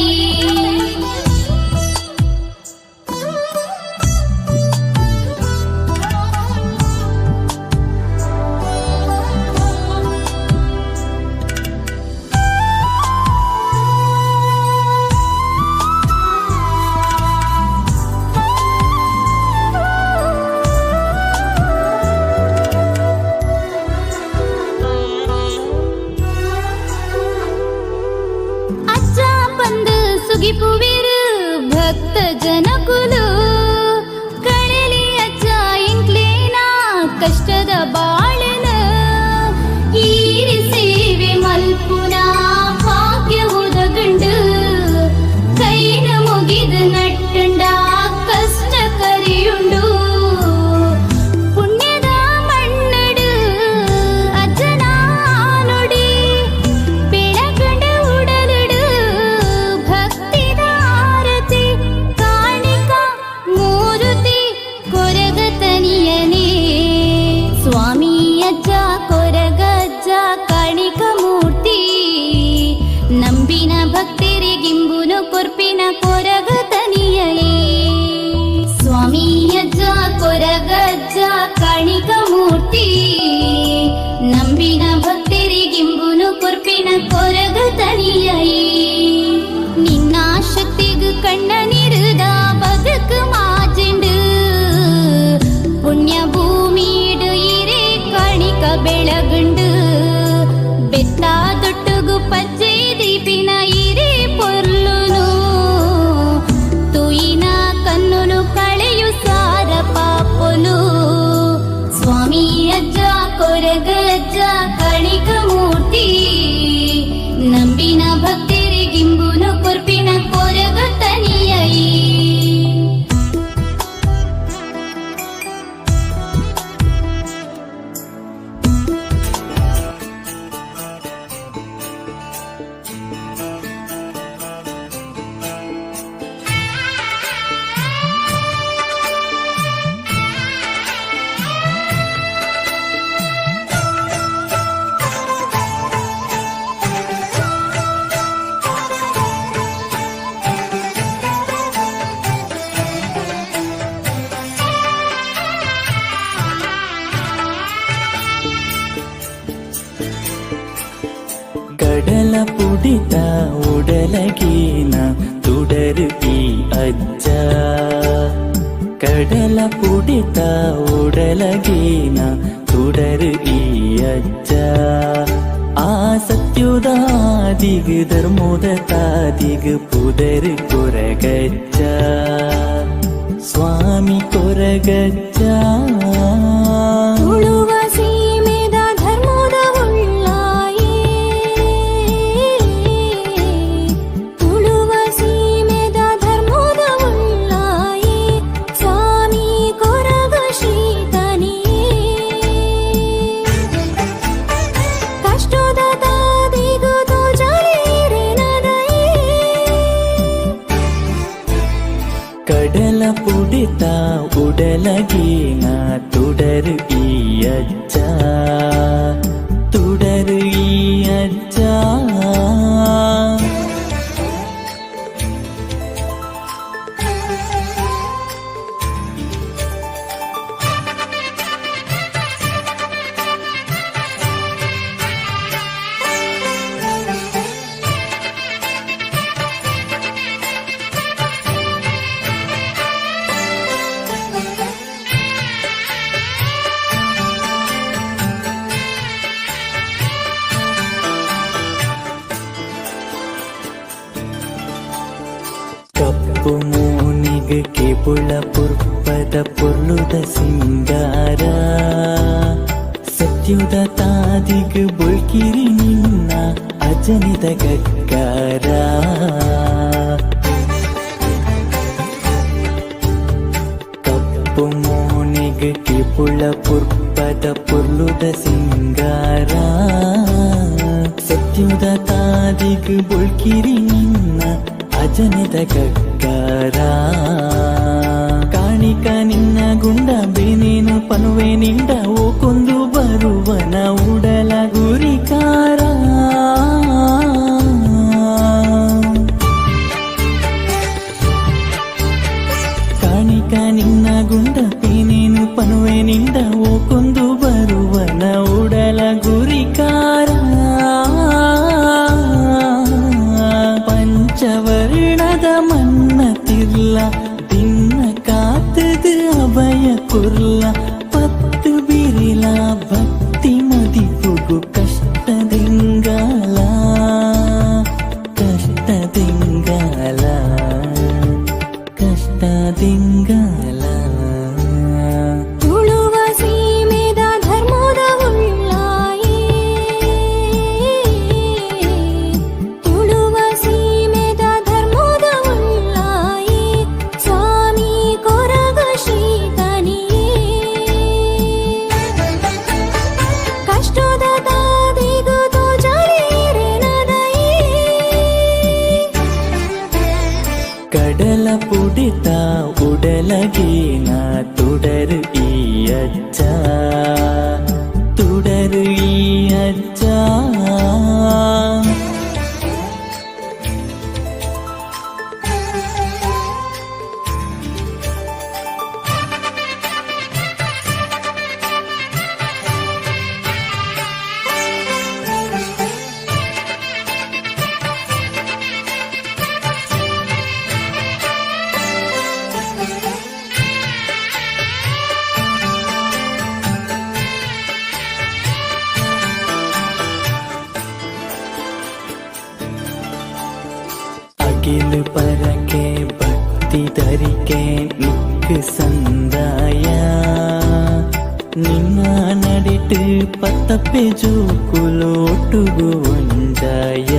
ಅಜ್ಜ ಬಂದು ಸುಗಿಪುವಿರು ಭಕ್ತ ಜನಕುಲು ಕಳಲಿ ಅಜ್ಜ ಇಂಕ್ಲೇನ ಕಷ್ಟದ ಬಾಳನ ಈರಿ ಸೇವೆ ಮಲ್ಪುನ ಭಾಗ್ಯ ಉದಗಂಡು ಕೈನ ಮುಗಿದು ನಟ್ಟಂಡ ಕಷ್ಟ ಕರಿಯುಂಡು. ಪುಣ್ಯದ ಮಣ್ಣಡು ಅಜ್ಜನ ನುಡಿ ಬೆಳಗಂಡ ಉಡಲುಡು ಭಕ್ತಿದ ಆರತಿ ಕಾಣಿಕ ಮೂರುತಿ ಕೊರಗ ತನಿಯನೇ. ಸ್ವಾಮಿ ಅಜ್ಜ ಕೊರಗಜ್ಜ ಕಾಣಿಕ ಮೂರ್ತಿ ನಂಬಿನ ಭಕ್ತರಿಗಿಂಬುನು ಕೊರ್ಪಿನ ಕೊರಗ ತನಿಯೇ. ಸ್ವಾಮಿ ಅಜ್ಜ ಕೊರಗಜ್ಜ ಕಾಣಿಕ ಮೂರ್ತಿ ನಂಬಿನ ಭಕ್ತರಿಗಿಂಬುನು ಕೊರ್ಪಿನ ಕೊರಗ ತನಿಯೈ. ನಿನ್ನ ಶಕ್ತಿಗ್ ಕಣ್ಣ ನಿರುದ ಬದುಕು ಮಾಜಿಂಡು ಪುಣ್ಯ ಭೂಮಿಡು ಇರೇ ಕಾಣಿಕ ಬೆಳಗುಂಡು ಬೆತ್ತ ದೊಟ್ಟುಗು ಪಚ್ಚೆ ದೀಪಿನ ಇರೇ ಪೊರ್ಲುನು ತುಯಿನ ಕಣ್ಣುನು ಕಳೆಯು ಸಾರ ಪಾಪುಲು. ಸ್ವಾಮಿ ಅಜ್ಜ ಕೊರಗಜ್ಜ ಕಾಣಿಕ ಮೂರ್ತಿ ನಂಬಿನ ಭಕ್ತರಿಗಿಂಬುನು ಕೊರ್ಪಿನ ಕೊರಗ ತನಿಯೈ. ಕಡಲ ಪುಡಿತ ಉಡಲಗೇನ ತುಡರು ಈ ಅಜ್ಜ. ಕಡಲ ಪುಡಿತ ಉಡಲಗೇನ ತುಡರು ಈ ಅಜ್ಜ ಆ ಸತ್ಯುದಾದಿಗ್ ಧರ್ಮೋದ ತಾದಿಗ್ ಪುದರ್ ಕೊರಗಜ್ಜ ಸ್ವಾಮಿ ಕೊರಗಜ್ಜ. ತುಳುವ ಸೀಮೆದ ಧರ್ಮದ ಉಳ್ಳಾಯೇ, ತುಳುವ ಸೀಮೆದ ಧರ್ಮದ ಉಳ್ಳಾಯೇ, ಸ್ವಾಮಿ ಕೊರಗ ಶ್ರೀತನಿಯೇ. ಕಷ್ಟದ ತಾದಿಗು ತೋಜಲೇರೆನದಯೇ. ಕಡಲ ಪುಡಿತ ಉಡಲಗೇನ ತುಡರು ಈ ಅಜ್ಜ ತುಡರು ಈ ಅಜ್ಜ. ಕಪ್ಪು ಮೋನಿಗೆ ಕೇಪುಳ ಪುರ್ಪದ ಪೊರ್ಲುದ ಸಿಂಗಾರ, ಸತ್ಯುದ ತಾದಿಗ್ ಬೊಳ್ಕಿರಿ ನಿನ್ನ ಅಜನಿದ ಗಗ್ಗಾರ. ಕಪ್ಪು ಮೋನಿಗೆ ಕೇಪುಳ ಪುರ್ಪದ ಪೊರ್ಲುದ ಸಿಂಗಾರ, ಸತ್ಯುದ ತಾದಿಗ್ ಬೊಳ್ಕಿರಿ ನಿನ್ನ ಅಜನಿದ ಗಗ್ಗಾರ. ಕಾಣಿಕ ನಿನ್ನ ಗುಂಡ ಬೇನೇನು ಪನುವೆ ನಿಂಡ ಓ ಕೊಂದು ಬರುವನ ಉಡಲ ಗುರಿಕಾರ. ಕಾಣಿಕ ನಿನ್ನ ಗುಂಡ ಪೇನೇನು ಪನುವೆ ನಿಂಡ ಓ ಕೊಂದು ಬರುವನ ಉಡಲ ಗುರಿಕಾರ. ಪಂಚವರ್ಣದ ಮನ್ನ ತಿರ್ಲ ದಿನ್ನ ಕಾತದು ಅಭಯ ಕುರ್ಲ, ಪತ್ತು ಬಿರಿಲ ಭಕ್ತಿ ಮದಿಪುಗು ಕಷ್ಟದಿಂಗಾಲ ಕಷ್ಟದಿಂಗಾಲ ಕಷ್ಟದಿಂಗಾಲ. ತುಳುವ ಸೀಮೆದ ಧರ್ಮದ ಉಳ್ಳಾಯೇ, ತುಳುವ ಸೀಮೆದ ಧರ್ಮದ ಉಳ್ಳಾಯೇ, ಸ್ವಾಮಿ ಕೊರಗ ಶ್ರೀತನಿಯೇ. ಕಷ್ಟದ ತಾದಿಗು ತೋಜಲೇರೆನದಯೇ. ಕಡಲ ಪುಡಿತ ಉಡಲಗೇನ ತುಡರು ಈ ಅಜ್ಜ ತುಡರು ಈ ಅಜ್ಜ. ಅಗಿಲು ಪರಕೆ ಭಕ್ತಿ ಧರಿಕೆ ನಿಕ್ ಸಂದಾಯ, ನಿನ್ನ ನಡಿಟು ಪತ್ತಪ್ಪೆ ಜೋಕುಲೋಟುಗು ಒಂಜಾಯ.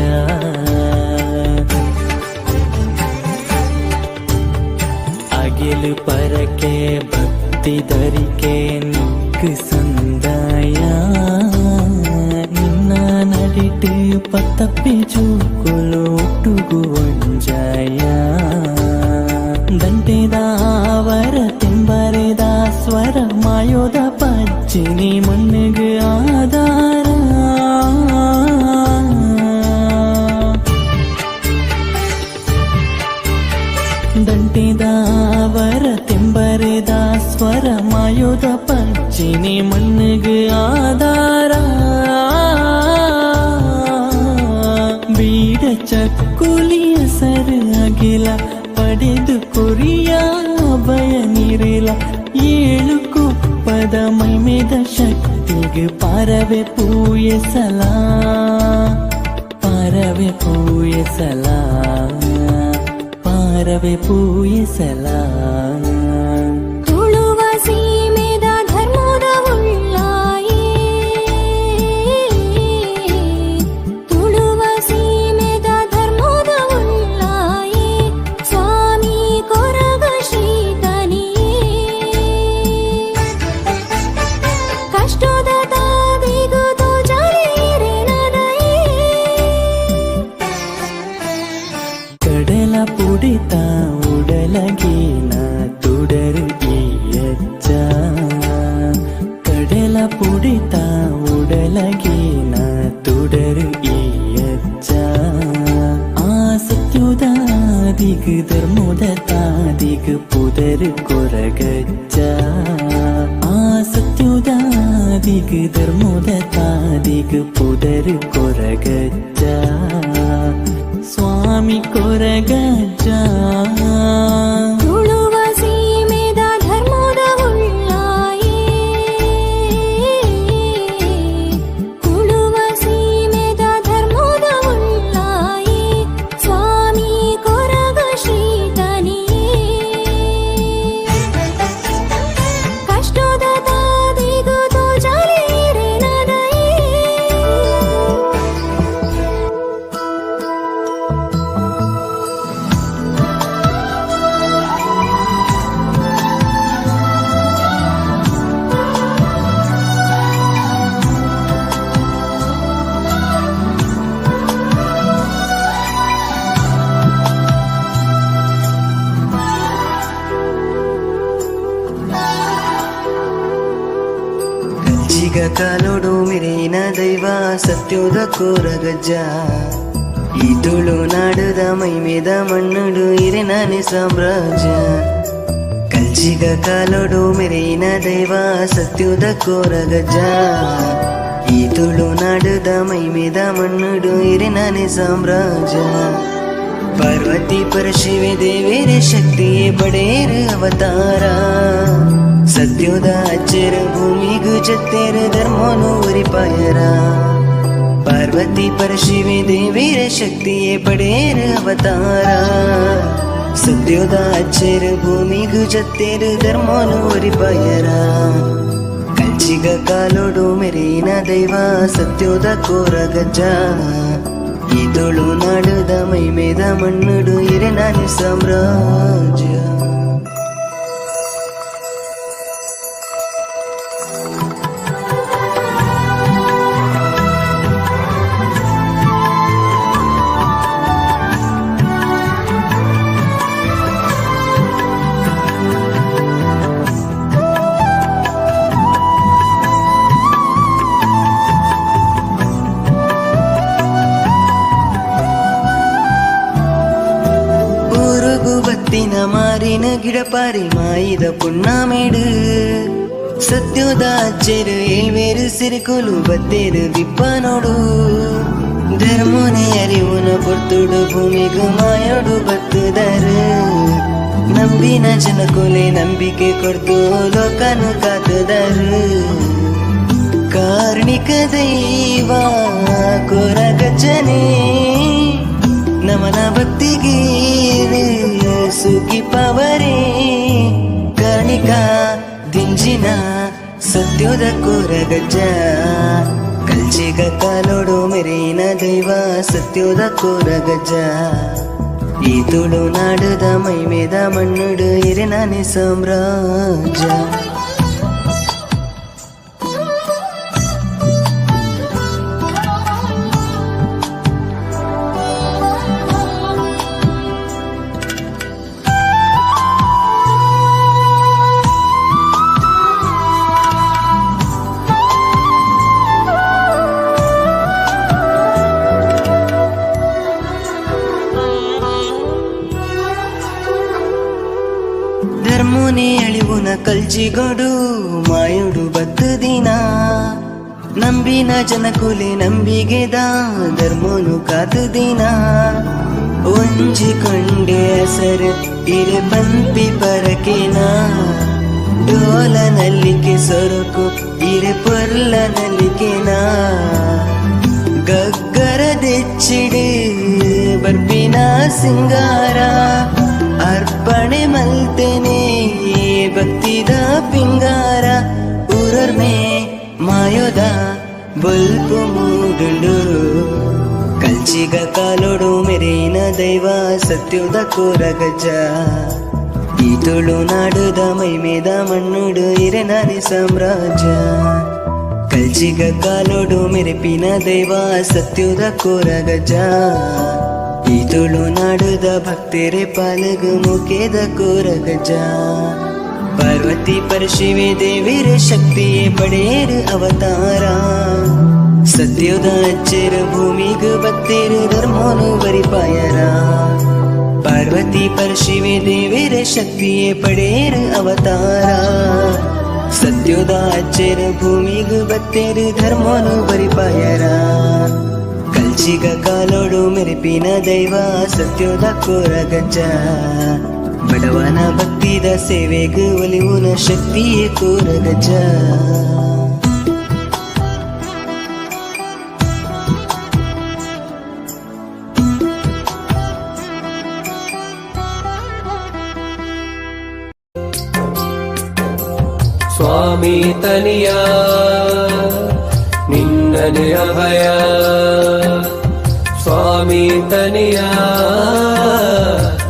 ಅಗಿಲು ಪರಕೆ ಭಕ್ತಿ ಧರಿಕೆ ನಿಕ್ ಸಂದಾಯ, ನಿನ್ನ ನಡಿಟು ಪತ್ತಪ್ಪೆ ಜೋಕುಲೋಟುಗು ಒಂಜಾಯ. ದಂಟೆದಾವರ ತೆಂಬರೆದ ಸ್ವರ ಮಾಯೋದ ಪಜ್ಜಿನಿ ಮಣ್ಣಿಗೆ ಆಧಾರ. ದಂಟೆದಾವರ ತೆಂಬರೆದ ಸ್ವರ ಮಾಯೋದ ಪಜ್ಜಿನಿ ಮಣ್ಣಿಗೆ ಆಧಾರ. ಬೀಡ ಚಕ್ಕುಲಿಯ ಸರ್ ಅಗಿಲ ಪಡೆದು ಕೊರಿಯ ಅಭಯ ನೀರೆಲ. ಏಳು ಕುಪ್ಪದ ಮೈಮೇದ ಶಕ್ತಿಗೆ ಪಾರವೆ ಪೂಯೆಸಲ, ಪಾರವೆ ಪೂಯೆಸಲ, ಪಾರವೆ ಪೂಯೆಸಲ. ತುಳುವ ಸೀಮೆದ ಧರ್ಮದ ಉಳ್ಳಾಯೇ, ತುಳುವ ಸೀಮೆದ ಧರ್ಮದ ಉಳ್ಳಾಯೇ, ಸ್ವಾಮಿ ಕೊರಗ ಶ್ರೀತನಿಯೇ. ಕಷ್ಟದ ತಾದಿಗು ತೋಜಾಲೇರೆನದಯೇ. ಕಡಲ ಪುಡಿತ ಉಡಲಗೇನ ತುಡರು ಈಯಜ್ಜ, ಕಡಲ ಪುಡಿತ ಉಡಲಗೇನ ತುಡರು ಈಯಜ್ಜ. ಆ ಸತ್ಯೋದಾದಿಗ್ ಧರ್ಮೋದ ತಾದಿಗ್ ಪುದರು ಕೊರಗಜ್ಜ, ಆ ಸತ್ಯೋದಾದಿಗ್ ಧರ್ಮೋದ ತಾದಿಗ್ ಪುದರು ಕೊರಗಜ್ಜ, ಸ್ವಾಮಿ ಕೊರಗಜ್ಜ. ತುಳುವ ಸೀಮೆದ ಧರ್ಮದ ಉಳ್ಳಾಯೇ, ತುಳುವ ಸೀಮೆದ ಧರ್ಮದ ಉಳ್ಳಾಯೇ, ಸ್ವಾಮಿ ಕೊರಗ ಶ್ರೀತನಿಯೇ. ಕಷ್ಟದ ತಾದಿಗು ತೋಜಾಲೇರೆನದಯೇ. ಕಲ್ಜಿಗ ಕಾಲೋಡು ಮಿರೇನ ದೈವ ಸತ್ಯೋದ ಕೋರಗಜ್ಜ, ಈ ತುಳು ನಾಡುದ ಮೈಮೇದ ಮಣ್ಣುಡು ಇರೆ ನಾನೇ ಸಾಮ್ರಾಜ್ಯ. ಕಲ್ಜಿಗ ಕಾಲೋಡು ಮೆರೆಯಿನ ದೈವ ಸತ್ಯೋದ ಕೋರಗಜ್ಜ, ಈ ತುಳು ನಾಡುದ ಮೈಮೇದ ಮಣ್ಣುಡು ಇರೆ ನಾನೇ ಸಾಮ್ರಾಜ್ಯ. ಪಾರ್ವತಿ ಪರಶಿವೆ ದೇವೇರ ಶಕ್ತಿಯೇ ಪಡೇರ ಅವತಾರ, ಸತ್ಯೋದ ಅಚ್ಚರ ಭೂಮಿಗು ಜತ್ತೇರ ಧರ್ಮನು ಉರಿಪಾಯರ. ಪಾರ್ವತಿ ಪರಶಿವೆ ದೇವೇರ ಶಕ್ತಿಯೇ ಪಡೇರ ಅವತಾರ, ಸತ್ಯೋದ ಅಚ್ಚರ ಭೂಮಿಗು ಜತ್ತೇರ ಧರ್ಮನು ಉರಿಪಾಯರ. ಕಲ್ಚಿಗ ಕಾಲೋಡು ಮೆರೆಯಿನ ದೈವ ಸತ್ಯೋದ ಕೋರಗಜ್ಜ, ಈ ತುಳು ನಾಡುದ ಮೈಮೇದ ಮಣ್ಣುಡು ಇರೆ ನಾನು ಸಾಮ್ರಾಜ್ಯ. ಊರುಗು ಬತ್ತಿನ ಮಾರಿನ ಗಿಡಪಾರಿ ಮಾಯಿದ ಪುಣ್ಣಾಮೇಡು, ಸತ್ಯೋದ ಅಚ್ಚೇರು ಏಳ್ವೇರು ಸಿರಿಕುಲು ಬತ್ತೇರು ದಿಪ್ಪ ನೋಡು. ಧರ್ಮನೆ ಅರಿವುನ ಪೊರ್ತುಡು ಭೂಮಿಗು ಮಾಯೋಡು ಬತ್ತುದರು, ನಂಬಿನ ಜನಕುಲೆ ನಂಬಿಕೆ ಕೊಡ್ತು ಲೋಕನು ಕಾತುದರು. ಕಾರ್ಣಿಕ ದೈವ ಕೊರಗಜ್ಜನೇ ನಮನ ಭಕ್ತಿಗೀರು ಸುಖಿ ಪವರೇ, ಕಾರ್ಣಿಕ ದಿಂಜಿನ ಸತ್ಯೋದ ಕೋರಗಜ್ಜ. ಕಲ್ಚಿಗ ಕಾಲೋಡು ಮೆರೆಯಿನ ದೈವ ಸತ್ಯೋದ ಕೋರಗಜ್ಜ, ಈ ತುಳು ನಾಡುದ ಮೈಮೇದ ಮಣ್ಣುಡು ಇರೆ ನಾನೇ ಸಾಮ್ರಾಜ್ಯ. ಧರ್ಮನೆ ಅಳಿವುನ ಕಲ್ಜಿಗೊಡು ಮಾಯುಡು ಬತ್ತು ದಿನ, ನಂಬಿನ ಜನಕುಲೆ ನಂಬಿಗೆದ ಧರ್ಮನು ಕಾತು ದಿನ. ಒಂಜಿ ಕೊಂಡೆ ಅಸರು ಇರೆ ಪಂಪಿ ಪರಕೇನ, ಡೋಲ ನಲ್ಲಿಕೆ ಸೊರಕು ಇರೆ ಪೊರ್ಲ ನಲ್ಲಿಕೆನಾ ಗಗ್ಗರ ದೆಚ್ಚಿಡು ಬರ್ಪಿನ ಸಿಂಗಾರ ಅರ್ಪಣೆ ಮಲ್ತೆನೆ ಭಕ್ತಿದ ಪಿಂಗಾರ ಊರರ್ಮೆ ಮಾಯೋದ ಬೊಲ್ಪು ಮೂಡುಂಡು ಕಲ್ಚಿಗ ಕಾಲೋಡು ಮೆರೇನ ದೈವ ಸತ್ಯೋದ ಕೋರಗಜ್ಜ ಈ ತುಳುನಾಡುದ ಮೈಮೇದ ಮಣ್ಣುಡು ಇರೆನಾನಿ ಸಾಮ್ರಾಜ್ಯ ಕಲ್ಚಿಗ ಕಾಲೋಡು ಮೆರೆಪಿನ ದೈವ ಸತ್ಯೋದ ಕೋರಗಜ್ಜ ಈ ತುಳುನಾಡುದ ಭಕ್ತರೆ ಪಾಲಗು ಮುಖೇದ ಕೋರಗಜ್ಜ ಪಾರ್ವತಿ ಪರಶಿವೆ ದೇವಿರ ಶಕ್ತಿಯೇ ಪಡೆಯರು ಅವತಾರ ಸತ್ಯೋದ ಅಚ್ಚರ ಭೂಮಿಗು ಭಕ್ತರು ಧರ್ಮನು ಬರಿಪಾಯರ ಪಾರ್ವತಿ ಪರಶಿವೆ ದೇವಿರ ಶಕ್ತಿಯೇ ಪಡೆಯರು ಅವತಾರ ಸತ್ಯೋದ ಅಚ್ಚರ ಭೂಮಿಗು ಭಕ್ತರು ಧರ್ಮನು ಬರಿಪಾಯರ ಕಲ್ಚಿಗ ಕಾಲೋಡು ಮೆರೆಪಿನ ದೈವ ಸತ್ಯೋದ ಕೋರಗಜ್ಜ ಬಡವನ ಭಕ್ತಿದ ಸೇವೆಗು ಒಲಿವುನ ಶಕ್ತಿಯೇ ಕೋರಗಜ್ಜ. ಸ್ವಾಮಿ ತನಿಯ ನಿನ್ನನೆ ಅಭಯ, ಸ್ವಾಮಿ ತನಿಯ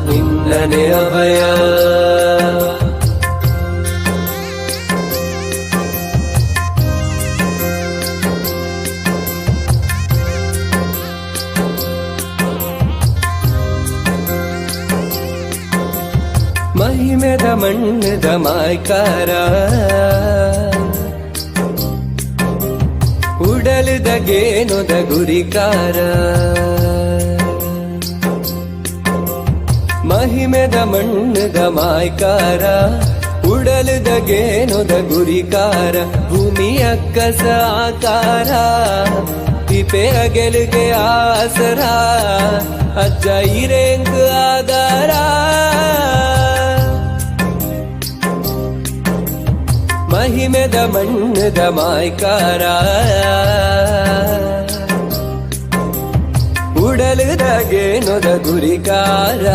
ನಿನ್ನನೆ ಅಭಯ. ಮಹಿಮೆದ ಮಣ್ಣದ ಮಾಯ್ಕಾರ, ಉಡಲದ ಗೇನುದ ಗುರಿಕಾರ. ಮಹಿಮೆದ ಮಣ್ಣದ ಮಾಯ್ಕಾರ, ಉಡಲದ ಗೇನುದ ಗುರಿಕಾರ. ಭೂಮಿಯ ಕಸ ಆಕಾರ, ತಿಪೆ ಅಗೆಲುಗೆ ಆಸರ, ಅಜ್ಜ ಇರೇಂಗ್ ಆಧಾರ. ಮಹಿಮೆದ ಮಣ್ಣದ ಮಾಯ್ಕಾರ, ಉಡಲದ ಗೇನುದ ಗುರಿಕಾರ.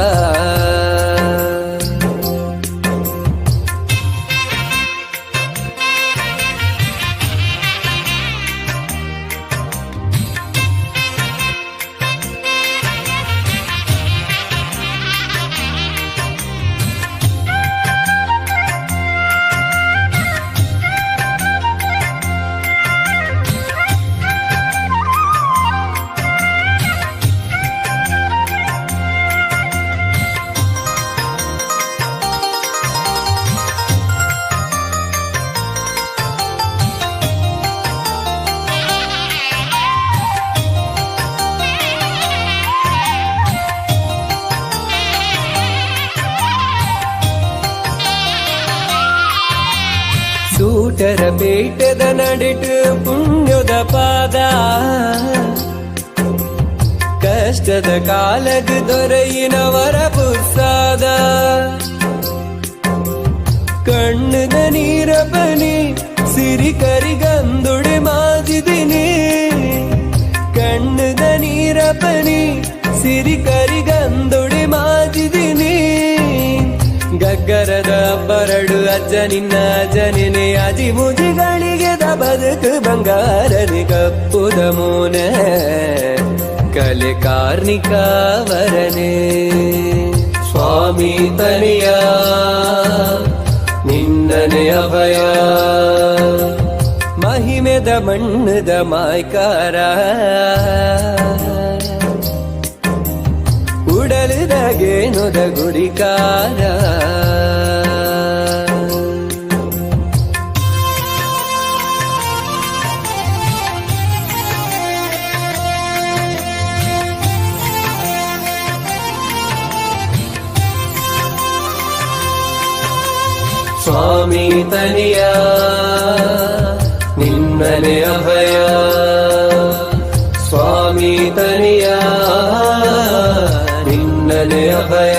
ಸೂಟರ ಪೇಟದ ನಡಿಟು ಪುಣ್ಯದ ಪಾದ, ಕಷ್ಟದ ಕಾಲದ ದೊರೆಯಿನವರ ಪುರ್ಸಾದ. ಕಣ್ಣದ ನೀರ ಬನಿ ಸಿರಿ ಕರಿಗಂದುಡೆ ಮಾಜಿದಿನಿ, ಕಣ್ಣದ ನೀರ ಬನಿ ಸಿರಿ ಕರಿಗಂದುಡೆ ಮಾಜಿದಿನಿ. ಗಗ್ಗರದ ಬರಡು ಅಜ್ಜ ನಿನ್ನ ಅಜ್ಜನಿನೇ, ಅಜಿ ಮುಜಿಗಳಿಗೆ ಬದುಕು ಬಂಗಾರನಿ. ಕಪ್ಪುದ ಮೋನೆ ಕಲೆ ಕಾರ್ಣಿಕಾವರನೆ, ಸ್ವಾಮಿ ತನಿಯ ನಿನ್ನನೆ ಅಭಯ. ಮಹಿಮೆದ ಮಣ್ಣದ ಮಾಯ್ಕಾರ, ಉಡಲದ ಗೇನುದ ಗುರಿಕಾರ. ಸ್ವಾಮಿ ತನಿಯ ನಿನ್ನನೆ ಅಭಯ, ಸ್ವಾಮಿ ತನಿಯ ನಿನ್ನನೆ ಅಭಯ.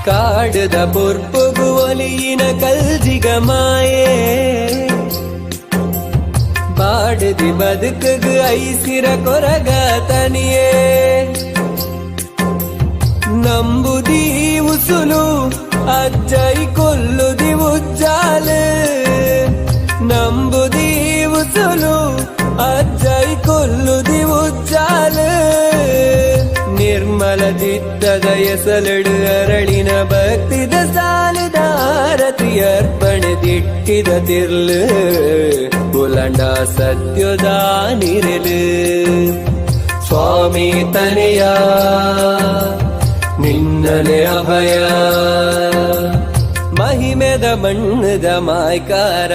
ಕಾಡದ ಪೊರ್ಪುಗು ಒಲಿಯಿನ ಕಲ್ಜಿಗ ಮಾಯೆ ಬಾಡದಿ ಬದುಕುಗು ಐಸಿರ ಕೊರಗ ತನಿಯೇ ನಂಬುದಿ ಉಸುಲು ಅಜ್ಜೈ ಕೊಲ್ಲುದಿ ಉಜ್ಜಾಲು ನಂಬುದಿ ಉಸುಲು ಅಜ್ಜೈ ಕೊಲ್ಲುದಿ ಉಜ್ಜಾಲು ನಿರ್ಮಲ ಚಿತ್ತದ ಎಸಲಡು ಅರಳಿನ ಭಕ್ತಿದ ಸಾಲದ ಆರತಿ ಅರ್ಪಣೆ ದಿಟ್ಟಿದ ತಿರ್ಲು ಕುಲಂಡ ಸತ್ಯದ ನಿರಲು ಸ್ವಾಮಿ ತನೆಯ ನಿನ್ನಲೆ ಅಭಯ ಮಹಿಮೆದ ಮಣ್ಣದ ಮಾಯ್ಕಾರ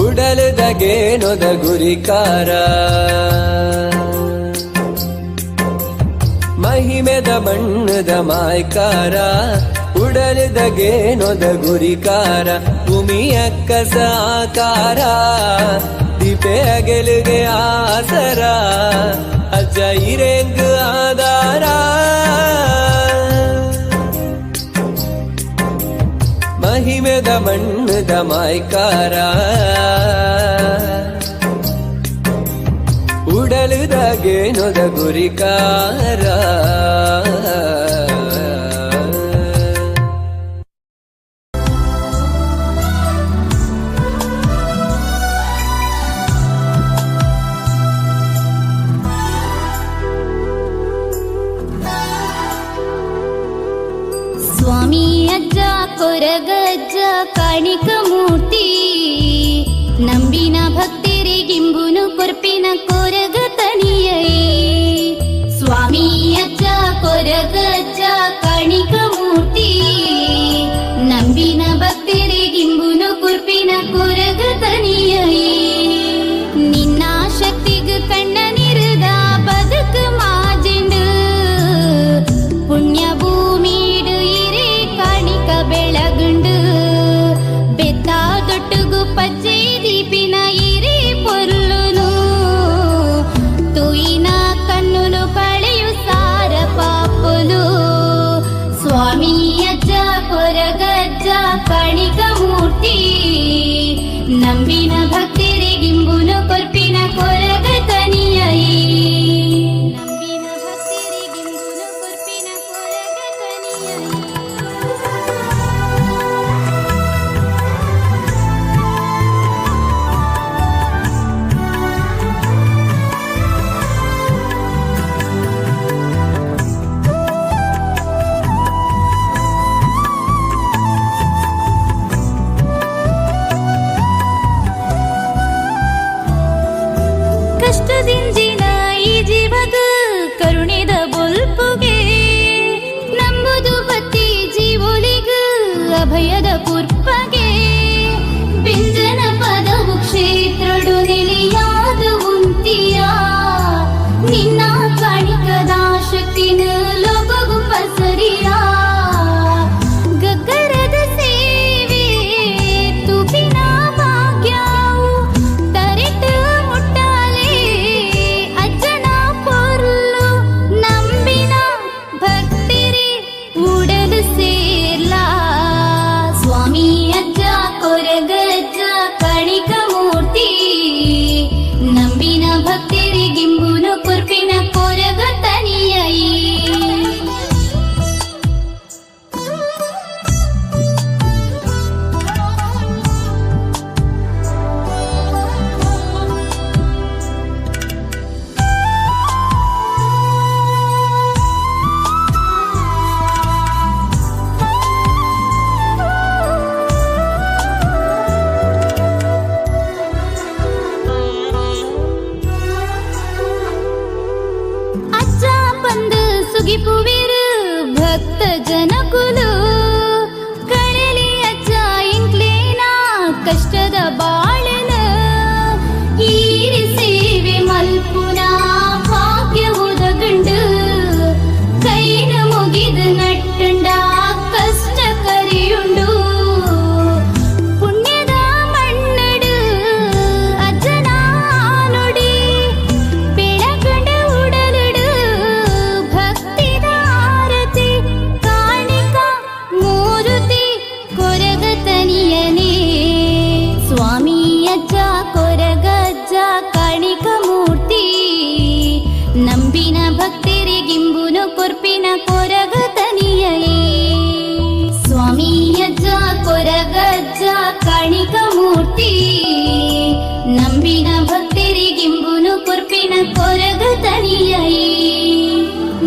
ಉಡಲದ ಗೇನೊದ ಗುರಿಕಾರ ಮಹಿಮೆದ ಮಣ್ಣದ ಮಾಯ್ಕಾರ ಉಡಲದ ಗೇನೊದ ಗುರಿಕಾರ ಭೂಮಿಯ ಸಾಕಾರ ದೀಪೆ ಅಗಲುಗೆ ಆಸರ ಅಜ್ಜ ಇರೆಂಗ್ ಆಧಾರ ಮಹಿಮೆದ ಮಣ್ಣದ ಮಾಯ್ಕಾರ ಉಡಲುದ ಗೇನೊದ ಗುರಿಕಾರ. ಸ್ವಾಮಿ ಅಜ್ಜ ಕೊರಗಜ್ಜ ಕಾಣಿಕ ಮೂರ್ತಿ ನಂಬಿನ ಭಕ್ತರಿಗಿಂಬುನು ಕೊರ್ಪಿನ ಕೊರಗ ತನಿಯೈ. ಸ್ವಾಮಿ ಅಜ್ಜ ಕೊರಗಜ್ಜ ಕಾಣಿಕ ಮೂರ್ತಿ ನಂಬಿನ ಭಕ್ತರಿಗಿಂಬುನು ಕೊರ್ಪಿನ ಕೊರಗ ತನಿಯೈ. ನಿನ್ನ ಶಕ್ತಿಗ್ ಕಣ್ಣ ನಿರುದ ಬದುಕು ಮಾಜೆಂಡು ಪುಣ್ಯ ಭೂಮಿಡು ಇರೇ ಕಾಣಿಕ ಬೆಳಗುಂಡು ಬೆತ್ತ ದೊಟ್ಟುಗು ಪಚ್ಚೆ ದೀಪಿನ ಇರೇ ಪೊರ್ಲುನು ತುಯಿನ ಕಣ್ಣುನು ಕಳೆಯು ಸಾರ ಪಾಪುಲು. ಸ್ವಾಮಿ ಅಜ್ಜ ಕೊರಗಜ್ಜ ಕಾಣಿಕ ಮೂರ್ತಿ ನಂಬಿನ ಭಕ್ತರಿಗಿಂಬುನು ಕೊರ್ಪಿನ ಕೊರಗ ತನಿಯೈ. ನಂಬಿನ ಭಕ್ತರಿಗಿಂಬುನು ಕೊರ್ಪಿನ ಕೊರಗ ತನಿಯೈ. ಕಷ್ಟದಿಂಜಿನ ಈ ಜೀವದ ಕರುಣಿದ ಬೊಲ್ಪುಗೆ ನಂಬುದು ಬತ್ತಿ ಜೀವೊಲಿಗ ಅಭಯದ ಕುರ್ಪಗೆ ಬಿಂಜನ ಪದವು ಕ್ಷೇತ್ರಡು ನೆಲೆಯಾದ ಉಂತಿಯ ನಿನ್ನ ಕಾಣಿಕದ ಶಕ್ತಿನ ಲೋಕಗು ಪಸರಿಯ ಗಗ್ಗರದ ಸೇವೆ ತುಪಿನ ಭಾಗ್ಯವು ತರೆಟ ಮುಟ್ಟಾಲೆ ಅಜ್ಜನ ಪೊರ್ಲು ನಂಬಿನ ಭಕ್ತರಿ ಉಡಲು ಸೇರ್ಲಾ. ಸ್ವಾಮಿ ಅಜ್ಜ ಕೊರಗಜ್ಜ ಕಾಣಿಕ ಮೂರ್ತಿ ನಂಬಿನ ಭಕ್ತರಿಗಿಂಬುನು ಕೊರ್ಪಿನ ಕೊರಗ ತನಿಯೈ. ಅಜ್ಜ ಬಂದು ಸುಗಿಪುವಿರು ಭಕ್ತ ಜನಕುಲು ಕಳಲಿ ಅಜ್ಜ ಇಂಕ್ಲೇನ ಕಷ್ಟದ ಬಾಳನ ಈರಿ ಸೇವೆ ಮಲ್ಪುನ ಭಾಗ್ಯ ಉದಗಂಡು ಕೈನ ಮುಗಿದು ನಟ್ಟಂಡ ಕಷ್ಟ ಕರಿಯುಂಡು ಪುಣ್ಯದ ಮಣ್ಣಡು ಅಜ್ಜನ ನುಡಿ ಬೆಳಗಂಡ ಉಡಲಡು ಭಕ್ತ ಗಿಂಬುನು ಕೊರ್ಪಿನ ಕೊರಗ ತನಿಯೇ. ಸ್ವಾಮಿ ಅಜ್ಜ ಕೊರಗಜ್ಜ ಕಾಣಿಕ ಮೂರ್ತಿ, ನಂಬಿನ ಭಕ್ತರಿಗಿಂಬುನು ಕೊರ್ಪಿನ ಕೊರಗ ತನಿಯೇ.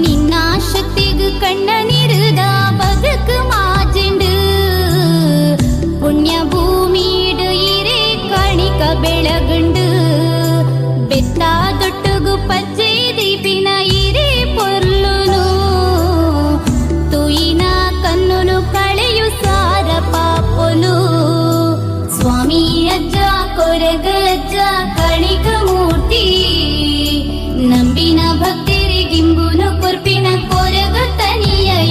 ನಿನ್ನ ಶಕ್ತಿಗು ಕಣ್ಣ ನಿರುದ ಬದುಕು ಮಾಜೆಂಡು, ಪುಣ್ಯ ಭೂಮಿಡು ಇರೇ ಕಾಣಿಕ ಬೆಳಗುಂಡು. ಬೆತ್ತ ದೊಟ್ಟುಗು ಪಜ್ಜೆ ದೀಪಿನ ಇರೇ ಪೊರ್ಲುನು, ತುಯಿನ ಕಣ್ಣುನು ಕಳೆಯು ಸಾರ ಪಾಪೊಲು. ಸ್ವಾಮಿ ಅಜ್ಜ ಕೊರಗಜ್ಜ ಕಾಣಿಕ ಮೂರ್ತಿ, ನಂಬಿನ ಭಕ್ತರಿಗಿಂಬುನು ಕೊರ್ಪಿನ ಕೊರಗ ತನಿಯೈ.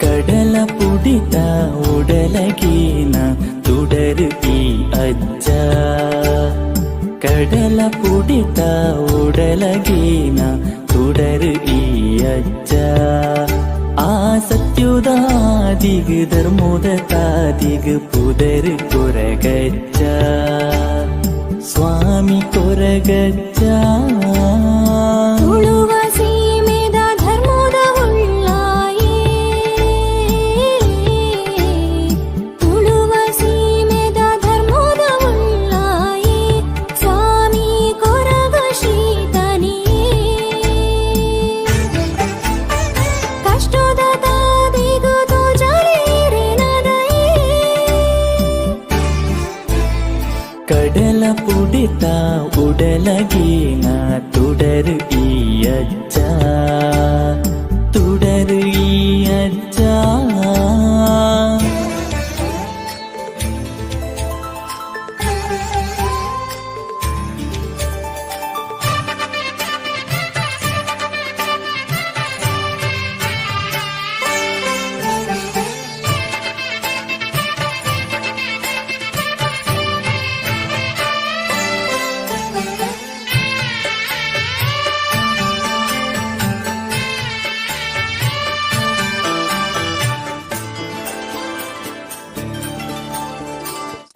ಕಡಲ ಪುಡಿತ ಉಡಲಗೇನ ತುಡರು ಈ ಅಜ್ಜ, ಕಡಲ ಪುಡಿತ ಉಡಲಗೇನ ತುಡರು ಈ ಅಜ್ಜ. ಆ ಸತ್ಯುದಾದಿಗು ಧರ್ಮೋದ ತಾದಿಗು ಪುದರು ಕೊರಗಜ್ಜ, ಸ್ವಾಮಿ ಕೊರಗಜ್ಜ. ತುಳುವ ಸೀಮೆದ ಧರ್ಮದ ಉಳ್ಳಾಯೇ, ತುಳುವ ಸೀಮೆದ ಧರ್ಮದ ಉಳ್ಳಾಯೇ, ಸ್ವಾಮಿ ಕೊರಗ ಶ್ರೀತನಿಯೇ. ಕಷ್ಟದ ತಾದಿಗು ತೋಜಲೇರೆನದಯೇ. ಕಡಲ ಪುಡಿತ ಉಡಲಗೇನ ತುಡರು ಈ ಅಜ್ಜ, ತುಡರು ಈ ಅಜ್ಜ.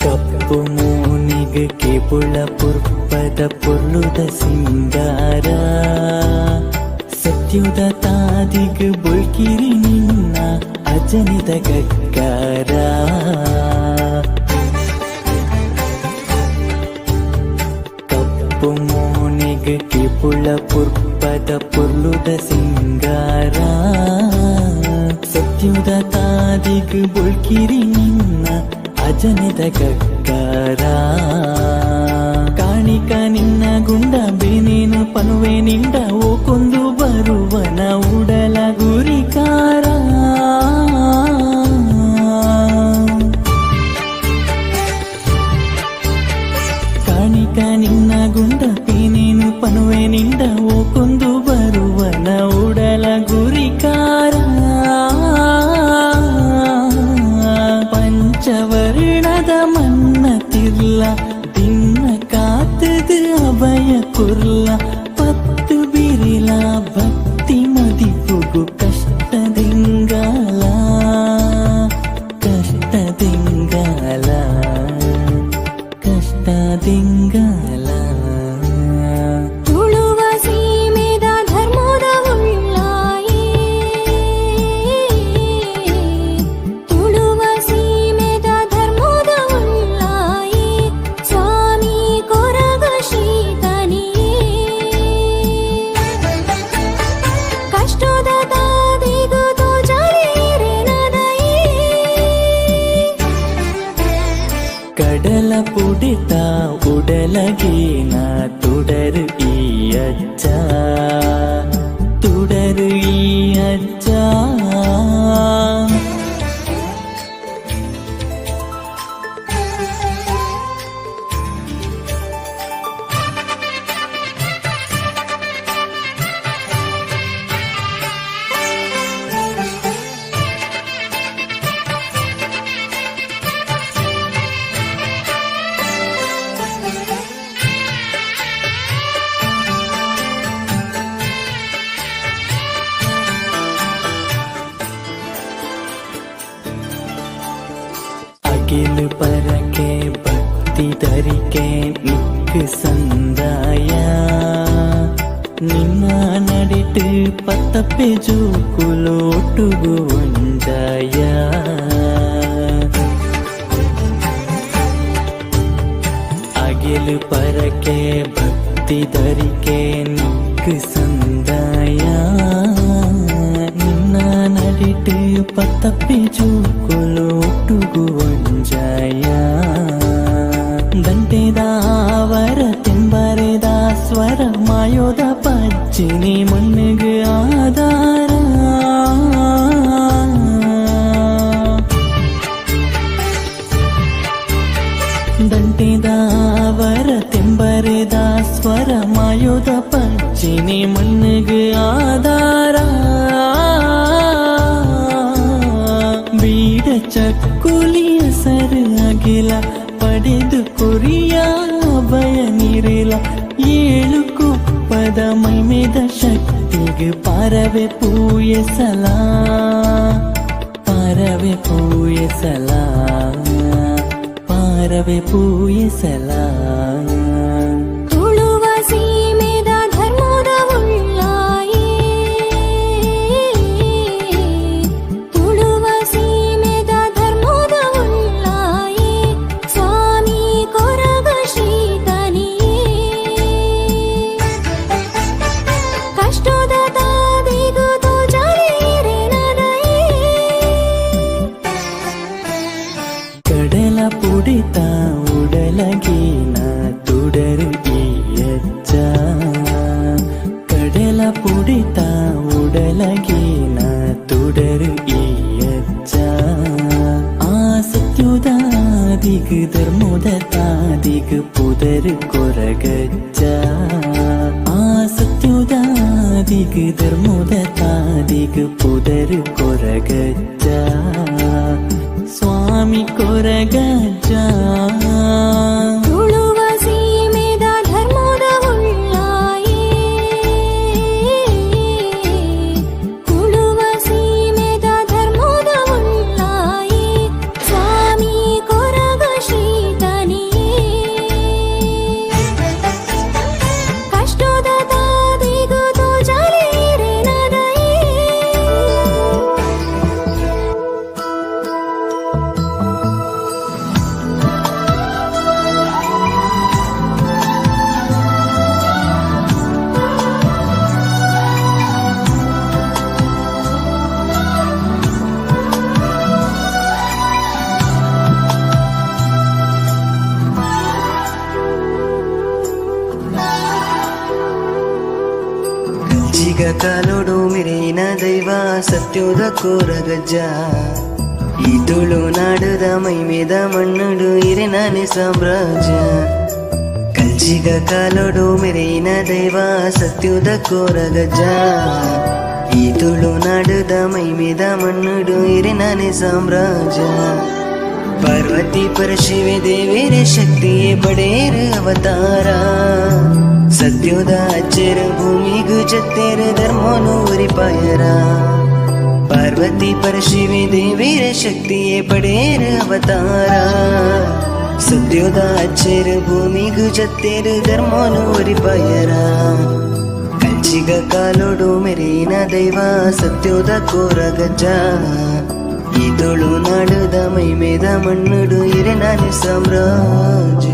ಕಪ್ಪು ಮೋನಿಗೆ ಕೇಪುಳ ಪುರ್ಪದ ಪೊರ್ಲುದ ಸಿಂಗಾರ, ಸತ್ಯುದ ತಾದಿಗ್ ಬೊಳ್ಕಿರಿ ನಿನ್ನ ಅಜನಿದ ಗಗ್ಗಾರ. ಕಪ್ಪು ಮೋನಿಗೆ ಕೇಪುಳ ಪುರ್ಪದ ಪೊರ್ಲುದ ಸಿಂಗಾರ, ಸತ್ಯುದ ತಾದಿಗ್ ಬೊಳ್ಕಿರಿ ನಿನ್ನ ಅಜನಿದ ಗಗ್ಗಾರ. ಕಾಣಿಕ ನಿನ್ನ ಗುಂಡ ಬೇನೇನು ಪನುವೆ ನಿಂಡ, ಓ ಕೊಂದು ಬರುವನ ಉಡಲ ಗುರಿಕಾರ. ಕಾಣಿಕ ನಿನ್ನ ಗುಂಡ ಪೇನೇನು ಪನುವೆ ನಿಂಡ, ಓ ಕೊಂದು ಬರುವನ ಉಡಲ ಗುರಿಕಾರ. ಪಂಚವರ್ಣದ ಮನ್ನ ತಿರ್ಲ ದಿನ್ನ ಕಾತದು ಅಭಯ ಕುರ್ಲ, ಪತ್ತು ಬಿರಿಲ ಭಕ್ತಿ ಮದಿಪುಗು ಕಷ್ಟದಿಂಗಾಲ, ಕಷ್ಟದಿಂಗಾಲ, ಕಷ್ಟದಿಂಗಾಲ. ತುಳುವ ಸೀಮೆದ ಧರ್ಮದ ಉಳ್ಳಾಯೇ, ತುಳುವ ಸೀಮೆದ ಧರ್ಮದ ಉಳ್ಳಾಯೇ, ಸ್ವಾಮಿ ಕೊರಗ ಶ್ರೀತನಿಯೇ. ಕಷ್ಟದ ತಾದಿಗು ತೋಜಲೇರೆನದಯೇ. ಕಡಲ ಪುಡಿತ ಉಡಲಗೇನ ತುಡರು ಈ ಅಜ್ಜ, ತುಡರು ಈ ಅಜ್ಜ. ಅಗಿಲು ಪರಕೆ ಭಕ್ತಿ ಧರಿಕೆ ನಿಕ್ಕು ಸಂದಾಯ ನಿನ್ನ ನಡಿಟು ಪತ್ತಪ್ಪೆ ಜೋಕುಲು ಒಟ್ಟುಗು ಒಂಜಾಯ ಅಗಿಲು ಪರಕೆ ಭಕ್ತಿ ಧರಿಕೆ ನಿಕ್ಕು ಸಂದಾಯ ನಿನ್ನ ನಡಿಟು ಪತ್ತಪ್ಪೆ ಜೋಕುಲು ಒಟ್ಟುಗು ಒಂಜಾಯ ದಂಟೆದಾವರ ತೆಂಬರೆದ ಸ್ವರ ಮಾಯೋದ ಪಚ್ಚಿನಿ ಮಣ್ಣಿಗೆ ಆಧಾರ ದಂಟೆದಾವರ ತೆಂಬರೆದ ಸ್ವರ ಮಾಯೋದ ಪಚ್ಚಿನಿ ಮಣ್ಣಿಗೆ ಆಧಾರ ಬೀಡ ಚಕ್ಕುಲಿಯ ಸರು ಅಗಿಲ ಪಡೆದು ಕೊರಿಯ ಭಯ ನೀರಿಲ ಏಳು ಕುಪ್ಪದ ಮೈಮೇದ ಶಕ್ತಿಗೆ ಪಾರವೆ ಪೂಯಸಲ ಪಾರವೆ ಪೂಯಸಲ ಪಾರವೆ ಪೂಯಸಲ. ತುಳುವ ಸೀಮೆದ ಧರ್ಮದ ಉಳ್ಳಾಯೇ, ತುಳುವ ಸೀಮೆದ ಧರ್ಮದ ಉಳ್ಳಾಯೇ, ಸ್ವಾಮಿ ಕೊರಗ ಶ್ರೀತನಿಯೇ. ಕಷ್ಟದ ತಾದಿಗು ತೋಜಾಲೇರೆನದಯೇ. ಕಡಲ ಪುಡಿತ ಉಡಲಗೇನ ತುಡರು ಈಯಜ್ಜ ಕಡಲ ಪುಡಿತ ಉಡಲಗೇನ ತುಡರು ಈಯಜ್ಜ ಆ ಸತ್ಯುದಾದಿಗ್ ಧರ್ಮದ ತಾದಿಗ್ ಪುದರ್ ಕೊರಗಜ್ಜ ಆ ಸತ್ಯುದಾದಿಗ್ ಧರ್ಮದ ತಾದಿಗ್ ಪುದರ್ ಕೊರಗಜ್ಜ ಸ್ವಾಮಿ ಕೊರಗಜ್ಜ. ತುಳುವ ಸೀಮೆದ ಧರ್ಮದ ಉಳ್ಳಾಯೇ, ತುಳುವ ಸೀಮೆದ ಧರ್ಮದ ಉಳ್ಳಾಯೇ, ಸ್ವಾಮಿ ಕೊರಗ ಶ್ರೀತನಿಯೇ. ಕಷ್ಟದ ತಾದಿಗು ತೋಜಾಲೇರೆನದಯೇ. ಕಲ್ಚಿಗ ಕಾಲೋಡು ಮಿರೇನ ದೈವ ಸತ್ಯೋದ ಕೋರಗಜ್ಜ ಈ ತುಳು ನಾಡುದ ಮೈಮೇದ ಮಣ್ಣುಡು ಇರೆ ಸಾಮ್ರಾಜ್ಯ. ಕಲ್ಚಿಗ ಕಾಲೋಡು ಮಿರೇನ ದೈವ ಸತ್ಯೋದ ಕೋರಗಜ್ಜ ಈ ತುಳು ನಾಡುದ ಮೈಮೇದ ಮಣ್ಣುಡು ಇರೆ ಸಾಮ್ರಾಜ್ಯ. ಪಾರ್ವತಿ ಪರಶಿವೆ ದೇವೇರ ಶಕ್ತಿಯೇ ಪಡೇರು ಅವತಾರ ಸತ್ಯೋದ ಅಚ್ಚರ ಭೂಮಿಗು ಜತ್ತೇರ ಧರ್ಮನು ಉರಿಪಾಯರ. ಪಾರ್ವತಿ ಪರಶಿವೆ ದೇವೇರ ಶಕ್ತಿಯೇ ಪಡೇರ ಅವತಾರ ಸತ್ಯೋದ ಅಚ್ಚರ ಭೂಮಿಗು ಜತ್ತೇರ ಧರ್ಮನು ಉರಿಪಾಯರ. ಕಲ್ಚಿಗ ಕಾಲೋಡು ಮೆರೇನ ದೈವ ಸತ್ಯೋದ ಕೋರಗಜ್ಜ ಈ ತುಳು ನಾಡುದ ಮೈಮೇದ ಮಣ್ಣುಡು ಇರೆ ನಾನಿ ಸಾಮ್ರಾಜ್ಯ.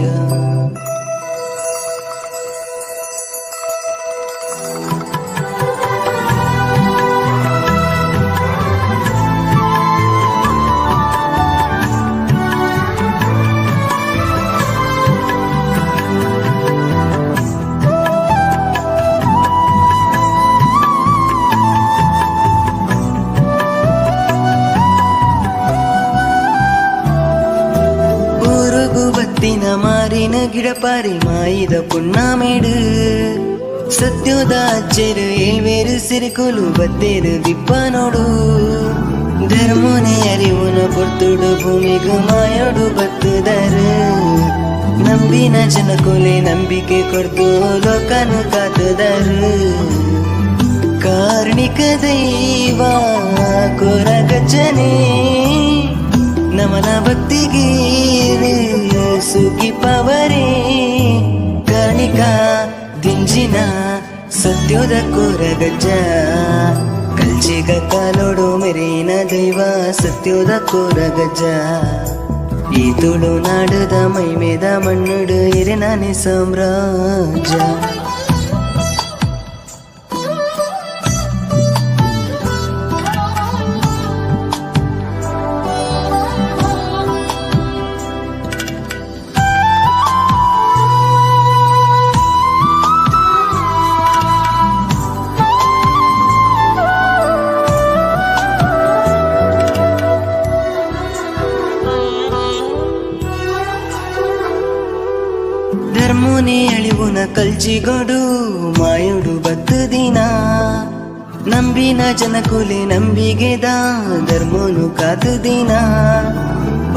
ಊರುಗು ಬತ್ತಿನ ಮಾರಿನ ಗಿಡಪಾರಿ ಮಾಯಿದ ಪುಣ್ಣಾಮೇಡು ಸತ್ಯೋದ ಅಚ್ಚರು ಏಳ್ವೇರು ಸಿರಿಕುಲು ಬತ್ತೇರು ದಿಪ್ಪ ನೋಡು ಧರ್ಮನೆ ಅರಿವುನ ಪೊರ್ತುಡು ಭೂಮಿಗು ಮಾಯೋಡು ಬತ್ತುದರು ನಂಬಿನ ಜನಕುಲೆ ನಂಬಿಕೆ ಕೊಡ್ತು ಲೋಕನು ಕಾತುದರು. ಕಾರ್ಣಿಕ ದೈವ ಕೊರಗಜ್ಜನೇ ನಮನ ಭಕ್ತಿಗೀರು ಸುಖಿ ಪವರೇ ಕರ್ಣಿಕ ದಿಂಜಿನ ಸತ್ಯೋದ ಕೋರಗಜ್ಜ ಕಲ್ಚಿಗ ಕಾಲೋಡು ಮೆರೇನ ದೈವ ಸತ್ಯೋದ ಕೋರಗಜ್ಜ ಈ ತುಳು ನಾಡುದ ಮೈಮೇದ ಮಣ್ಣುಡು ಇರೆ ಸಾಮ್ರಾಜ್ಯ. ಧರ್ಮೋನೆ ಅಳಿವುನ ಕಲ್ಜಿಗೊಡು ಮಾಯುಡು ಬತ್ತು ದಿನ ನಂಬಿನ ಜನಕುಲೆ ನಂಬಿಗೆದ ಧರ್ಮೋನು ಕಾತು ದಿನ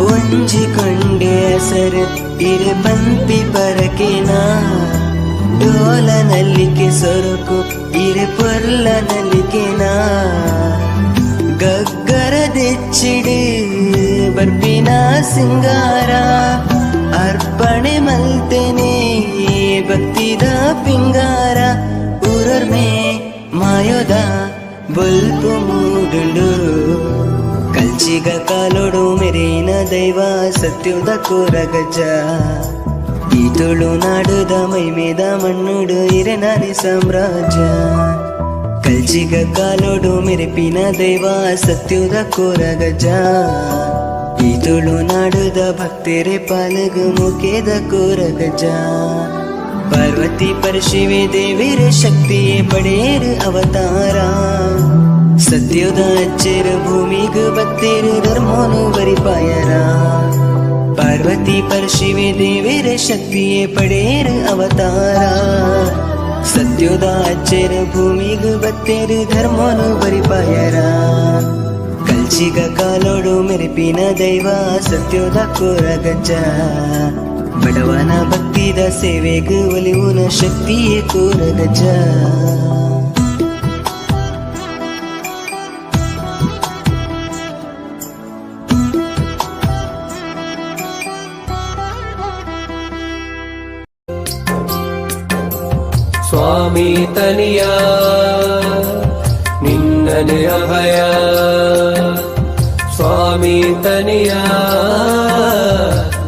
ಒಂಜಿ ಕೊಂಡೆ ಅಸರು ಇರೆ ಪಂಪಿ ಪರಕೆನ ಡೋಲ ನಲ್ಲಿಕೆ ಸೊರಕು ಇರೆ ಪೊರ್ಲ ನಲ್ಲಿಕೆನ ಗಗ್ಗರ ದೆಚ್ಚಿಡು ಬರ್ಪಿನ ಸಿಂಗಾರ ಅರ್ಪಣೆ ಮಲ್ತೆನೆ ಭಕ್ತಿದ ಪಿಂಗಾರ ಊರರ್ಮೆ ಮಾಯೋದ ಬೊಲ್ಪು ಮೂಡುಂಡು ಕಲ್ಚಿಗ ಕಾಲೋಡು ಮೆರೇನ ದೈವ ಸತ್ಯೋದ ಕೋರಗಜ್ಜ ಈ ತುಳು ನಾಡುದ ಮೈಮೇದ ಮಣ್ಣುಡು ಇರೆ ನಾನಿ ಸಾಮ್ರಾಜ್ಯ. ಕಲ್ಚಿಗ ಕಾಲೋಡು ಮೆರೆಪಿನ ದೈವ ಸತ್ಯೋದ ಕೋರಗಜ್ಜ ಈ ತುಳು ನಾಡುದ ಭಕ್ತರೆ ಪಾಲಗು ಮುಖೇದ ಕೋರಗಜ್ಜ. ಪಾರ್ವತಿ ಪರಶಿವೆ ದೇವಿರ ಶಕ್ತಿಯೇ ಪಡೇರು ಅವತಾರ ಸತ್ಯೋದ ಅಚ್ಚರ ಭೂಮಿಗು ಭಕ್ತೇರು ಧರ್ಮೋನು ಬರಿಪಾಯರ. ಪಾರ್ವತಿ ಪರಶಿವೆ ದೇವಿರ ಶಕ್ತಿಯೇ ಪಡೇರು ಅವತಾರ ಸತ್ಯೋದ ಅಚ್ಚರ ಭೂಮಿಗು ಭಕ್ತೇರು ಧರ್ಮೋನು ಬರಿಪಾಯರ. ಕಲ್ಚಿಗ ಕಾಲೋಡು ಮೆರೆಪಿನ ದೈವ ಸತ್ಯೋದ ಕೋರಗಜ್ಜ ಬಡವನ ಭಕ್ತಿದ ಸೇವೆಗು ಒಲಿವುನ ಶಕ್ತಿಯೇ ಕೋರಗಜ್ಜ. ಸ್ವಾಮಿ ತನಿಯ ನಿನ್ನನೆ ಅಭಯ ಸ್ವಾಮಿ ತನಿಯ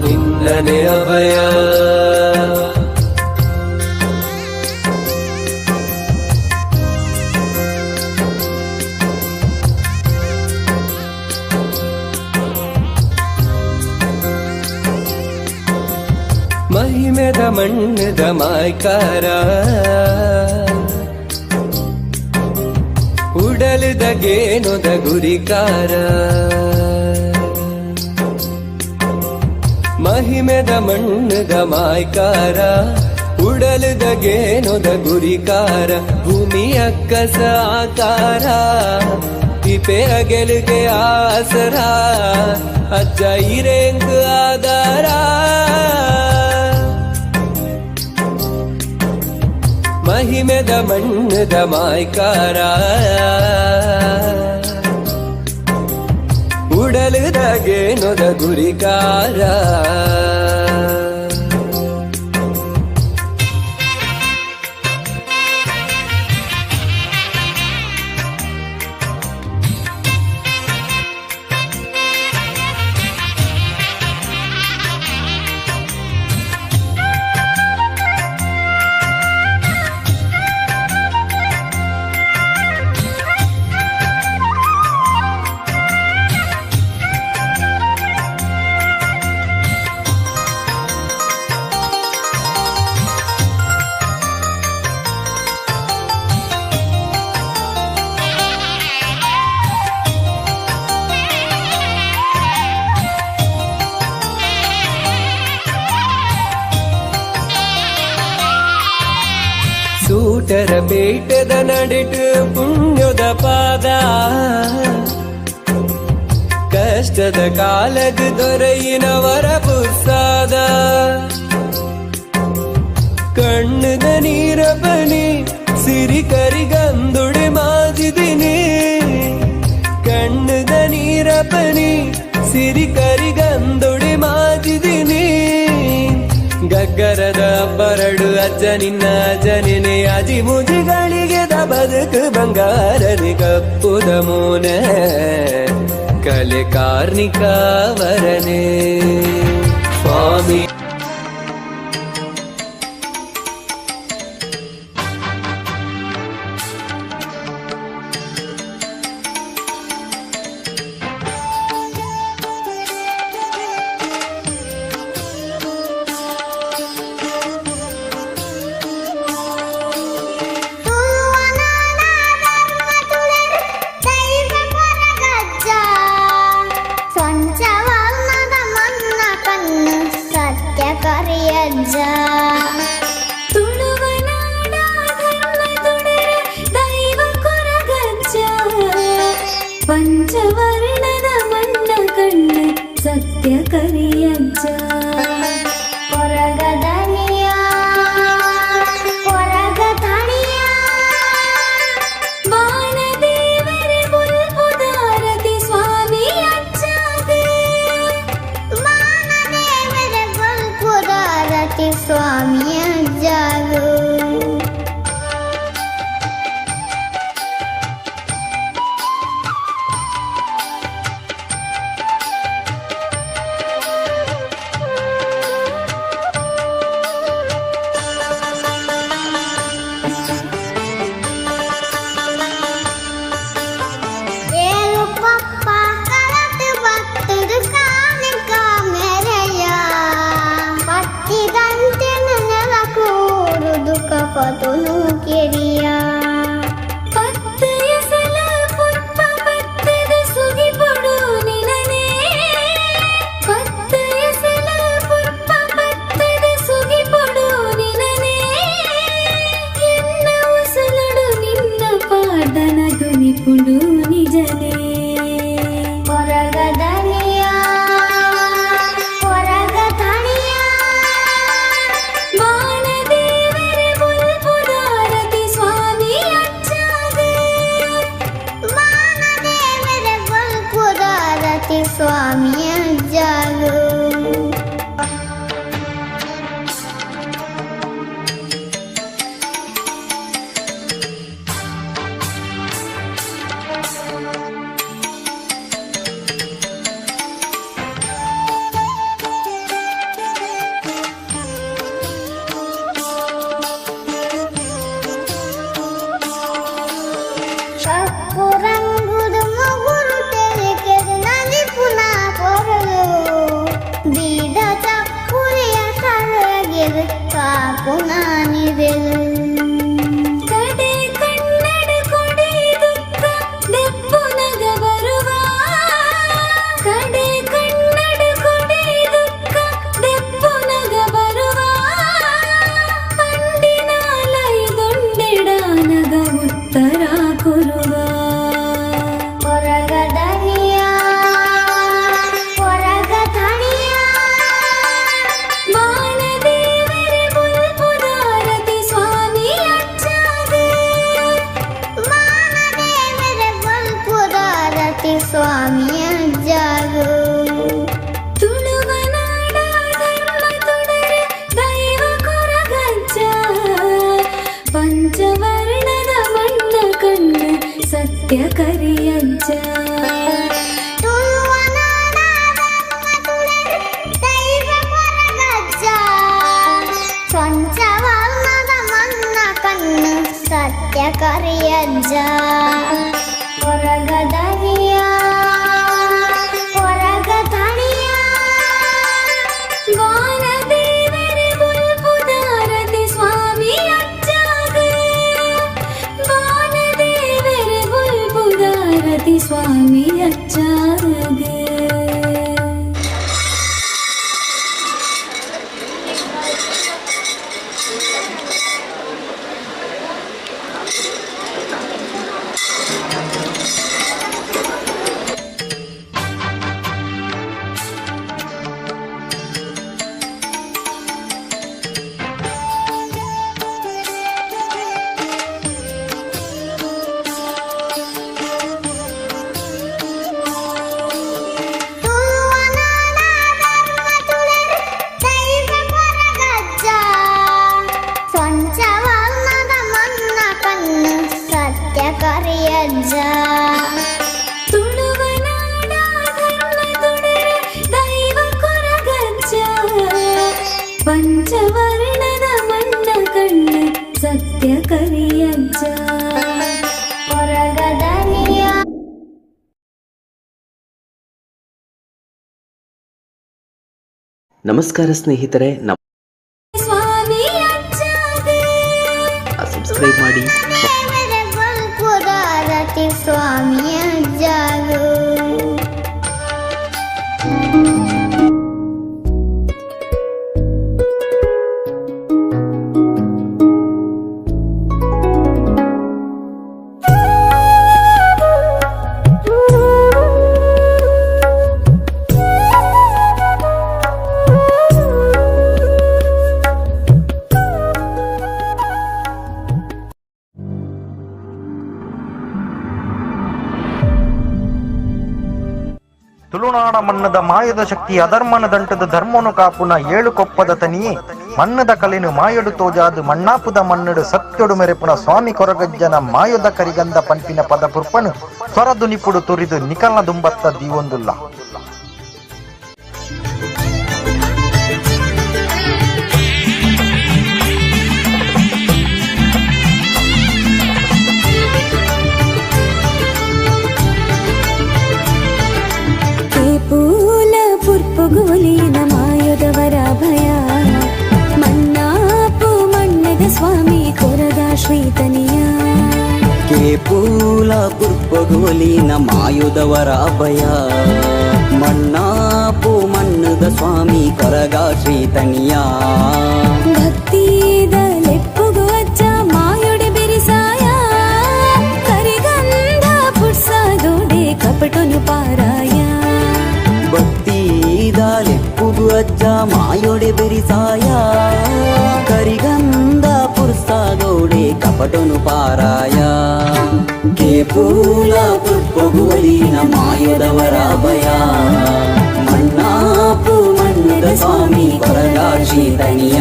ನಿನ್ನನೆ ಅಭಯ. ಮಹಿಮೆದ ಮಣ್ಣದ ಮಾಯ್ಕಾರ ಉಡಲದ ಗೇನುದ ಗುರಿಕಾರ ಮಹಿಮೆದ ಮಣ್ಣದ ಮಾಯ್ಕಾರ ಉಡಲದ ಗೇನುದ ಗುರಿಕಾರ ಭೂಮಿಯ ಕಸ ಆಕಾರ ತಿಪೆ ಅಗೆಲುಗೆ ಆಸರ ಅಜ್ಜ ಇರೆಂಗ್ ಆಧಾರ ಮಹಿಮೆದ ಮಣ್ಣದ ಮಾಯ್ಕಾರ ಉಡಲದ ಗೇನುದ ಗುರಿಕಾರ. ಸೂಟರ ಪೇಟದ ನಡಿಟು ಪುಣ್ಯದ ಪಾದ ಕಷ್ಟದ ಕಾಲದ ದೊರೆಯಿನವರ ಪುಸ್ಸಾದ ಕಣ್ಣದ ನೀರ ಬನಿ ಸಿರಿ ಕರಿಗಂದುಡೆ ಮಾಜಿದಿನಿ ಕಣ್ಣದ ನೀರ ಬನಿ ಸಿರಿ ಕರಿಗಂದೊಡೆ ಮಾಜಿದಿನಿ ಗಗ್ಗರದ ಬರಡು ಅಜ್ಜ ನಿನ್ನ ಅಜ್ಜನಿನೆ ಅಜಿ ಮುಜಿಗಳಿಗೆ ಬದುಕು ಬಂಗಾರನಿ ಕಪ್ಪುದ ಮೋನೆ ಕಲೆ ಕಾರ್ಣಿಕಾವರನೆ ಸ್ವಾಮಿ. ಪಂಚವರ್ಣದ ಮಣ್ಣ ಕಣ್ಣು ಸತ್ಯ ಕರಿಯಜ್ಜ ಕೊರಗದನಿಯ ಕೊರಗದನಿಯ ಬಾನದೇವರೆ ಬುಲ್ಬುದಾರತಿ ಸ್ವಾಮಿ ಅಜ್ಜಾಗ ಬಾನದೇವರೆ ಬುಲ್ಬುದಾರತಿ ಸ್ವಾಮಿ ಅಜ್ಜಾಗ. ಪಂಚವರ್ಣದ ಮಣ್ಣ ಕಣ್ಣು ಸತ್ಯ ಕರಿಯಜ್ಜ ಮಣ್ಣ ಕಣ್ಣು ಸತ್ಯ ಕರಿಯಜ್ಜ ಕೊರಗದನಿಯ ಕೊರಗದನಿಯ ಬಾನದೇವರೆ ಬುಲ್ಬುದಾರತಿ ಸ್ವಾಮಿ ಅಜ್ಜಾಗ ಬಾನದೇವರೆ ಬುಲ್ಬುದಾರತಿ ಸ್ವಾಮಿ ಅಜ್ಜಾಗ. ಪಂಚವರ್ಣದ ಮಣ್ಣ ಕಣ್ಣು ಸತ್ಯ ಕರಿಯಜ್ಜ. ಕೊರಗದನಿಯ. ನಮಸ್ಕಾರ ಸ್ನೇಹಿತರೆ, ನಮ್ಮ ಸ್ವಾಮಿ ಅಜ್ಜಾಗ. ಸಬ್ಸ್ಕ್ರೈಬ್ ಮಾಡಿ. ಕುದಾರತಿ ಸ್ವಾಮಿಯ ಜಾಗು. ತುಳುನಾಡ ಮಣ್ಣದ ಮಾಯದ ಶಕ್ತಿ ಅಧರ್ಮನ ದಂಟದ ಧರ್ಮನು ಕಾಪುನ ಏಳು ಕೊಪ್ಪದ ತನಿಯೇ, ಮಣ್ಣದ ಕಲೆನು ಮಾಯಡು ತೋಜಾದು ಮಣ್ಣಾಪುದ ಮಣ್ಣಡು ಸತ್ಯೊಡು ಮೆರೆಪುನ ಸ್ವಾಮಿ ಕೊರಗಜ್ಜನ ಮಾಯದ ಕರಿಗಂಧ ಪನ್ಪಿನ ಪದ ಪುರ್ಪನು ಸ್ವರದು ನಿಪುಡು ತುರಿದು ನಿಕಲ್ನ ದುಂಬತ್ತ ದೀವೊಂದುಲ್ಲ. ಕೇಪೂಲ ಪುರ್ಪುಗೋಲಿನ ಮಾಯದವರ ಭಯ, ಮಣ್ಣಾಪು ಮಣ್ಣದ ಸ್ವಾಮಿ ಕೊರಗ ಶ್ರೀತನಿಯ. ಕೇಪೂಲ ಪುರ್ಪಗೋಲಿನ ಮಾಯುದವರ ಅಭಯ, ಮಣ್ಣಾಪು ಮಣ್ಣದ ಸ್ವಾಮಿ ಕೊರಗ ಶ್ರೀತನಿಯ. ಭಕ್ತಿದ ಲೆಪ್ಪುಗು ಅಜ್ಜ ಮಾಯೊಡೆ ಬೆರಿಸಾಯ, ಕರಿಗಂಧ ಪುಡ್ಸಾದೋಡೆ ಕಪಟನು ಪಾರಾಯ. ಭಕ್ತಿದ ಲೆಪ್ಪುಗು ಅಜ್ಜ ಮಾಯೊಡೆ ಬೆರಿಸಾಯ, ಕರಿಗಂಧ ಪುರ್ಸಾದೋಡೆ ಕಪಟನು ಪಾರಾಯ. ಕೇಪೂಲ ಪುರ್ಪಗೋಲಿನ ಮಾಯದವರ ಭಯ, ಮಣ್ಣಾಪು ಮಣ್ಣದ ಸ್ವಾಮಿ ಕೊರಗ ಶ್ರೀತನಿಯ.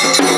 Thank you.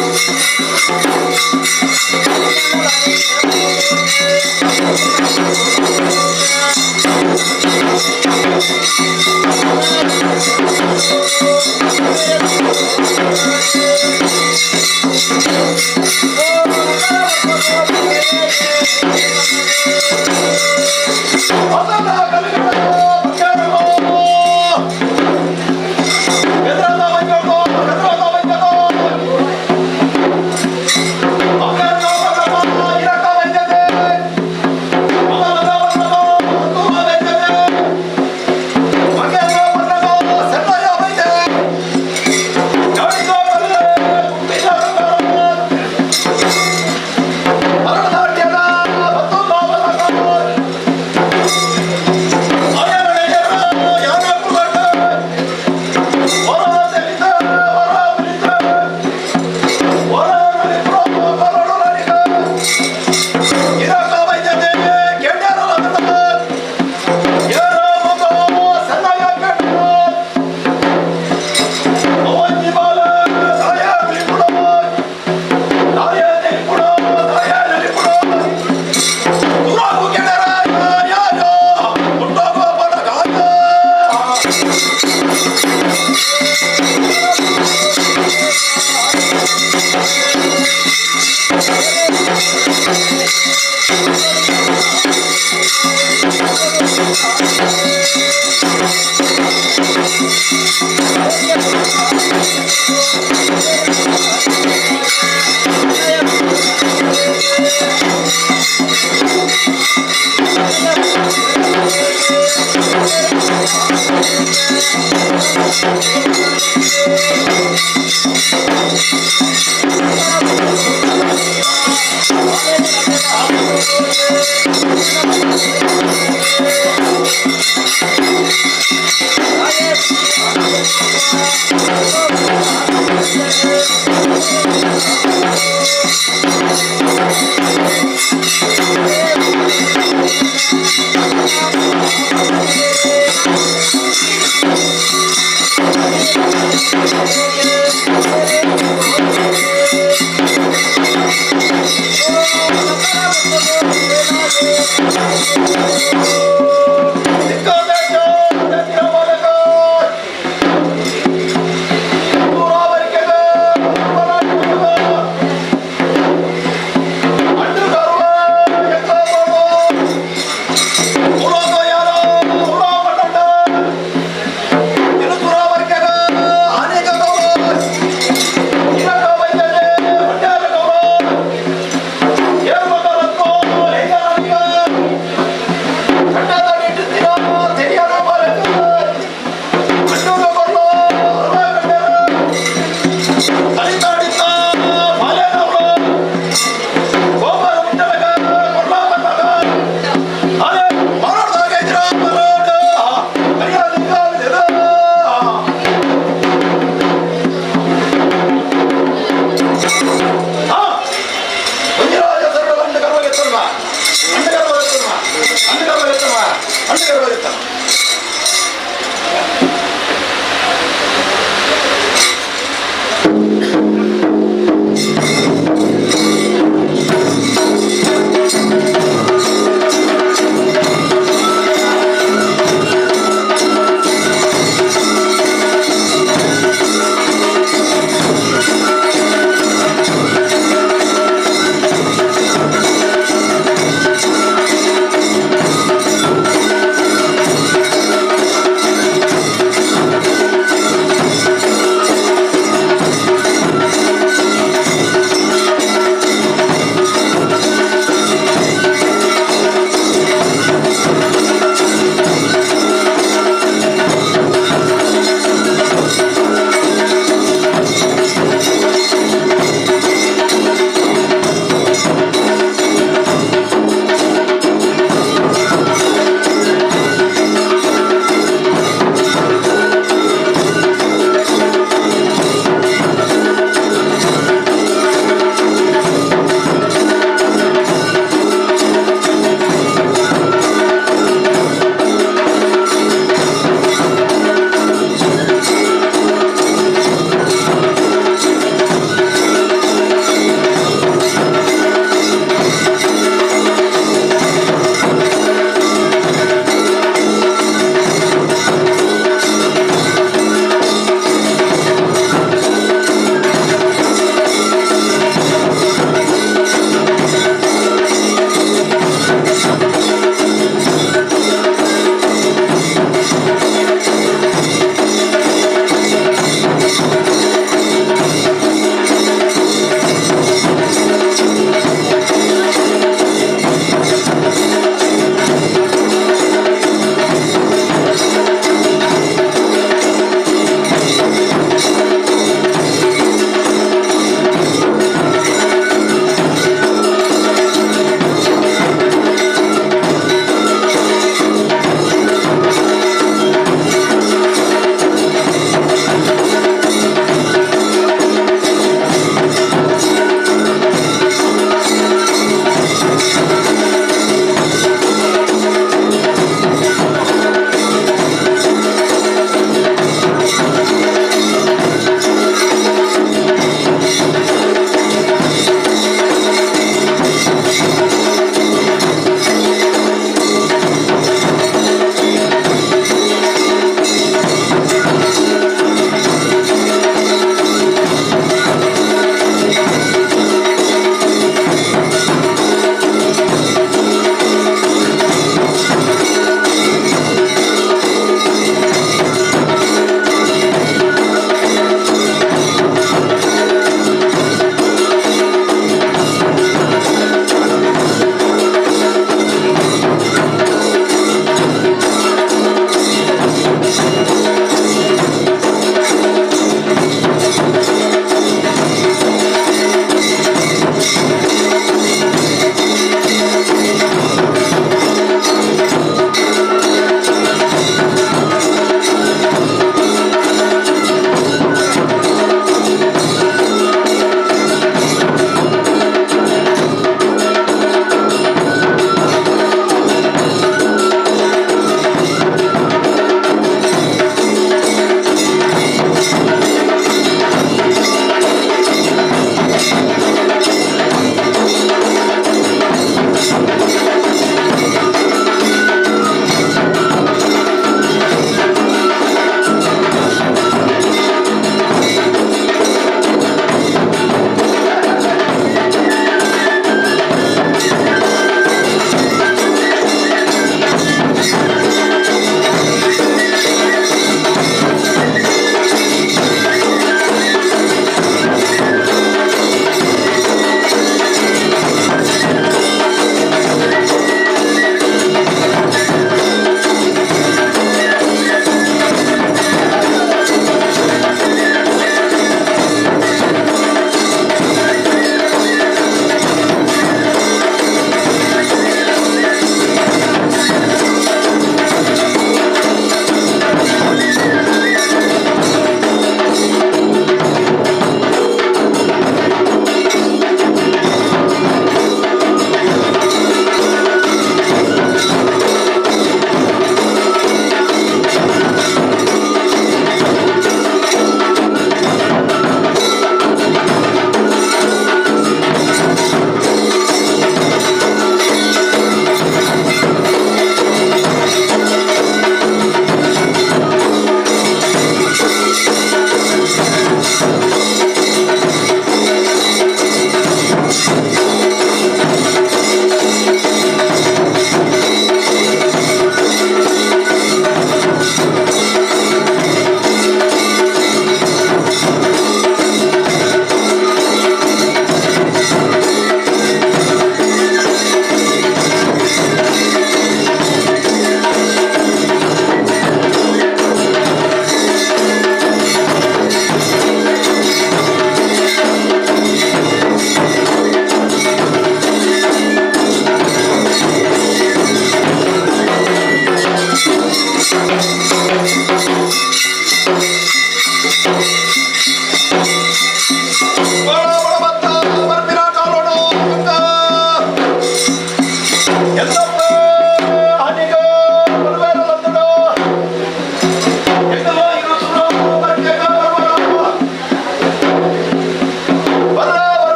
ನಮ್ಮ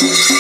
Thank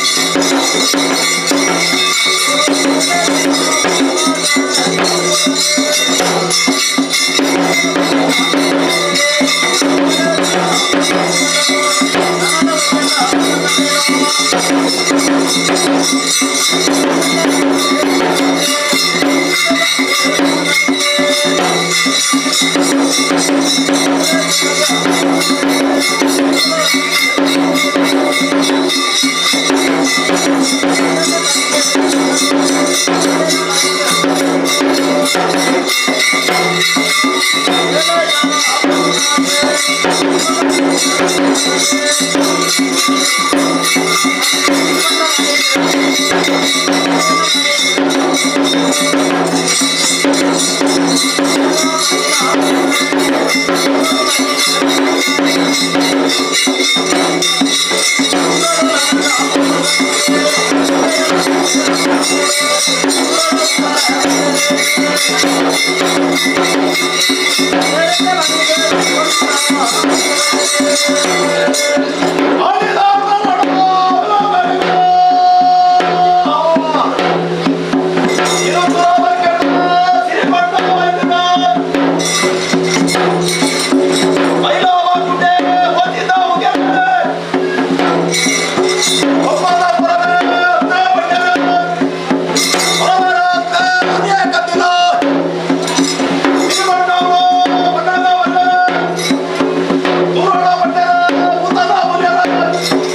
you.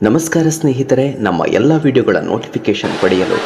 ನಮಸ್ಕಾರ ಸ್ನೇಹಿತರೆ, ನಮ್ಮ ಎಲ್ಲ ವಿಡಿಯೋಗಳ ನೋಟಿಫಿಕೇಶನ್ ಪಡೆಯಲು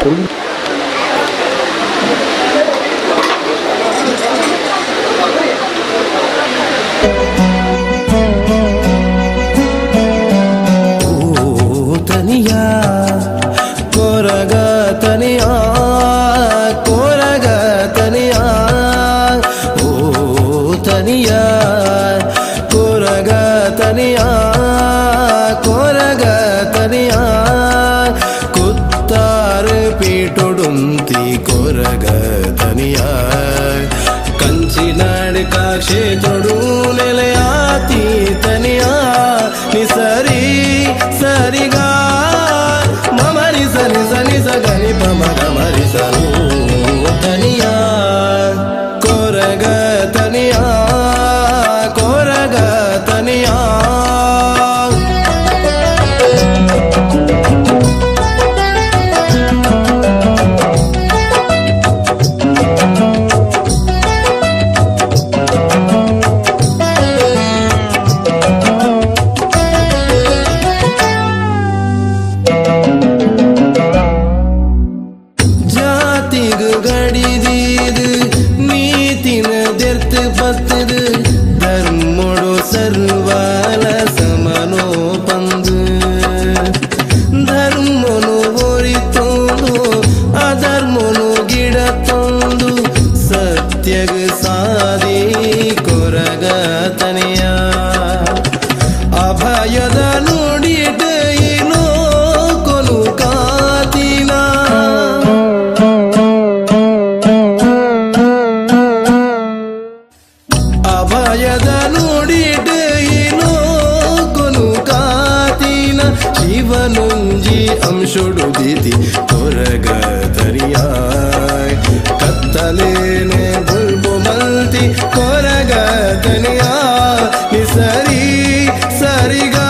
ಕ್ಷೇತ್ರಡು ನೆಲೆಯಾತಿ ತನಿಯ ನಿಸರಿ ಸರಿಗಾ ಮಮರಿ ಸನಿ ಸನಿ ಸಗನಿ ಪಮ ಗಮರಿ ಸನು ತನಿಯ ಕೊರಗ ತನಿಯ ಕೊರಗ ತನಿಯ. ಸರ್ವಾಲ ಸಮನೋ ಪಂದು ಧರ್ಮನು ಒರಿತೊಂದು ಅಧರ್ಮನು ಗಿಡ ತಂದು ಸತ್ಯಗ ಸಾದಿ ಕೊರಗ ತನಿಯ ಅಭಯದ ನುಡಿಟ ಏನೋ ಕೊನು ಕಾತಿನ. ಅಭಯದ ನುಡಿಟ ಶಿವನುಂಜಿ ಅಂಶುಡುದಿತಿ ಕೊರಗ ತನಿಯಾಯ್ ಕತ್ತಲೇನೆ ಬುಲ್ಬು ಮಲ್ತಿ ಕೊರಗ ತನಿಯಾ ನಿಸರಿ ಸರಿಗಾ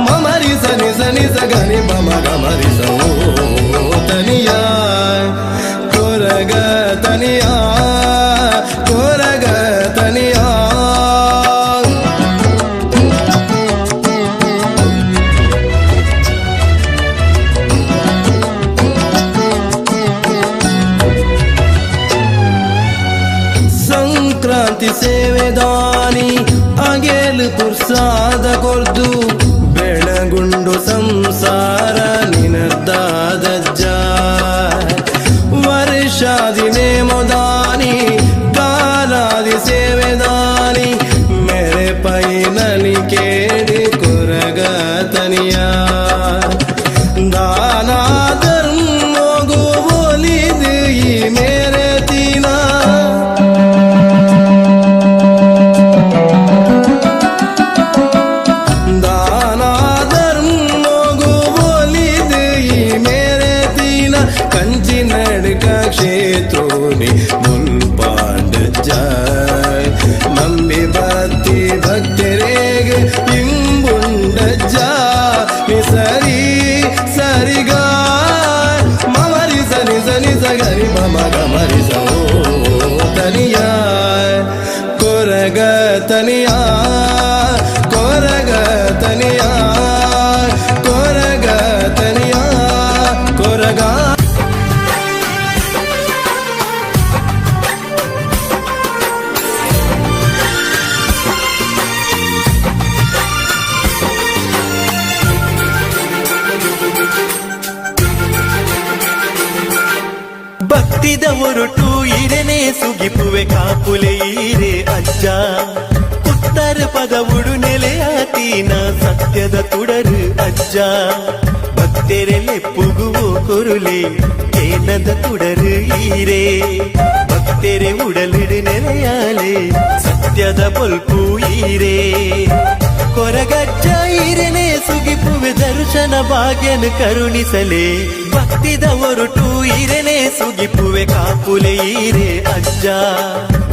ಮಮರಿ ಸನಿ ಸನಿ ಸಗನಿ ಮಮ ಗಮರಿ ಸೋ ತನಿಯಾಯ್ ಕೊರಗ ತನಿಯಾ ಕೊರಗ ತನಿಯಾ. ಸಂಕ್ರಾಂತಿ ಸೇವೆದಾನಿ ಅಗೇಲು ಪುರ್ಸಾದ ಕೊರ್ದು ಬೆಳಗುಂಡು ಸಂಸಾರ ನಿನದ್ದಾದಜ್ಜ ವರ್ಷಾದಿ ನೇಮದಾನಿ ಕಾಲಾದಿ ಸೇವೆದಾನಿ ಮೇರೆ ಪೈನಲಿ ಕೇಳಿ ಕೊರಗ ತನಿಯ ದಾನ ಧರ್ಮಗು ಒಲಿದು ಈ ಮೇರೆ ತೀನ. ದಾನ ಧರ್ಮಗು ಒಲಿದು ಈ ಮೇರೆ ತೀನ ಕಂಚಿ ನಡುಕ ಕ್ಷೇತ್ರೋನಿ ಮುಲ್ಪಾಂಡಜ್ಜ ನಂಬಿ ಭಕ್ತಿ ಭಕ್ತರೇಗೆ ಇಂಬುಂಡಜ್ಜ ಸರಿ ಸರಿಗಾ ಮಮರಿ ಸನಿ ಸನಿ ಸಗರಿ ಮಮ ಗಮರಿ ಸೋ ತನಿಯ ಕೊರಗ ತನಿಯ ಕೊರಗ ತನಿಯ ಕೊರಗ ತನಿಯ ಕೊರಗ. ಭಕ್ತಿದ ಒರಟು ಇರನೆ ಸುಗಿಪುವೆ ಕಾಪುಲೆ ಈರೆ ಅಜ್ಜ ಪುತ್ತರ ಪದವುಡು ನೆಲೆಯಾತೀನ ಸತ್ಯದ ತುಡರು ಅಜ್ಜ ಭಕ್ತೆರೆಲೆ ಪುಗುವು ಕೊರುಲೆ ಕೇನದ ತುಡರು ಈರೆ ಭಕ್ತೆರೆ ಉಡಲಿಡು ನೆಲೆಯಾಲೆ ಸತ್ಯದ ಬೊಲ್ಪು ಈರೆ ಕೊರಗಜ್ಜ ಈರನೆ ಸುಗಿಪುವೆ ದರ್ಶನ ಭಾಗ್ಯನು ಕರುಣಿಸಲೆ ಭಕ್ತಿದ ಒರಟು ಈರನೆ ಸುಗಿಪುವೆ ಕಾಪುಲೆ ಈರೆ ಅಜ್ಜ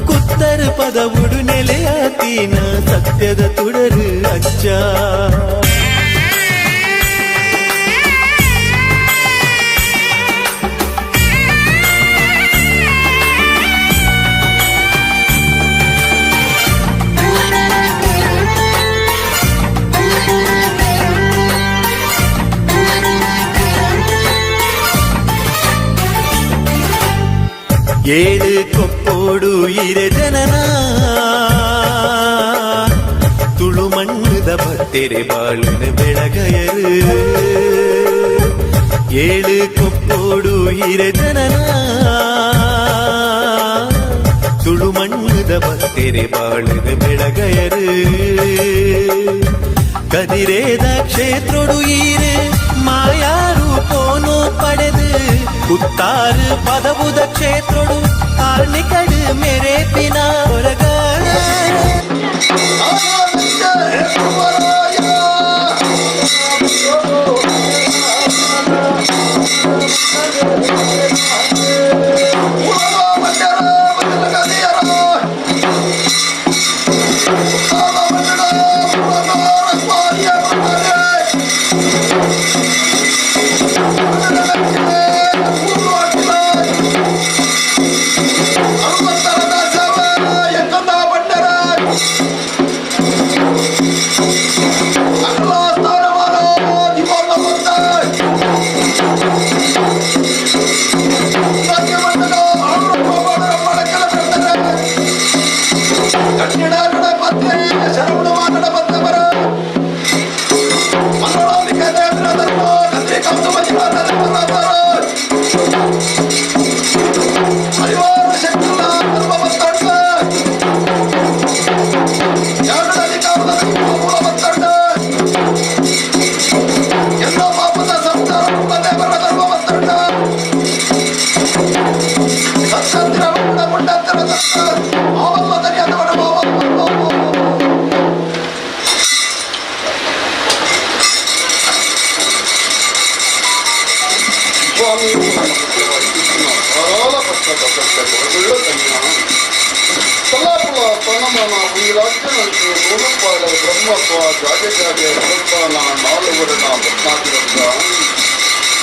ಕುತ್ತರ ಪದವುಡು ನೆಲೆಯಾತೀನ ಸತ್ಯದ ತುಡರು ಅಜ್ಜ. ಏಳು ಕೊಪ್ಪೋಡು ಇರೆ ಜನನ ತುಳು ಮಣ್ಣದ ಭಕ್ತೆರೆ ಬಾಳುನ ಬೆಳಗಯರು ಏಳು ಕೊಪ್ಪೋಡು ಇರೆ ಜನನ ತುಳು ಮಣ್ಣದ ಭಕ್ತೆರೆ ಬಾಳುನ ಬೆಳಗಯರು ಕದಿರೇದ ಕ್ಷೇತ್ರೊಡು ಈರು ಮಾಯಾರೂಪೋನು ಪಡೆದು ಕುತ್ತಾರು ಪದವುದ ಕ್ಷೇತ್ರೊಡು ಕಾರ್ಣಿಕಡು ಮೆರೇಪಿನ ಹೊರಗಾಳ.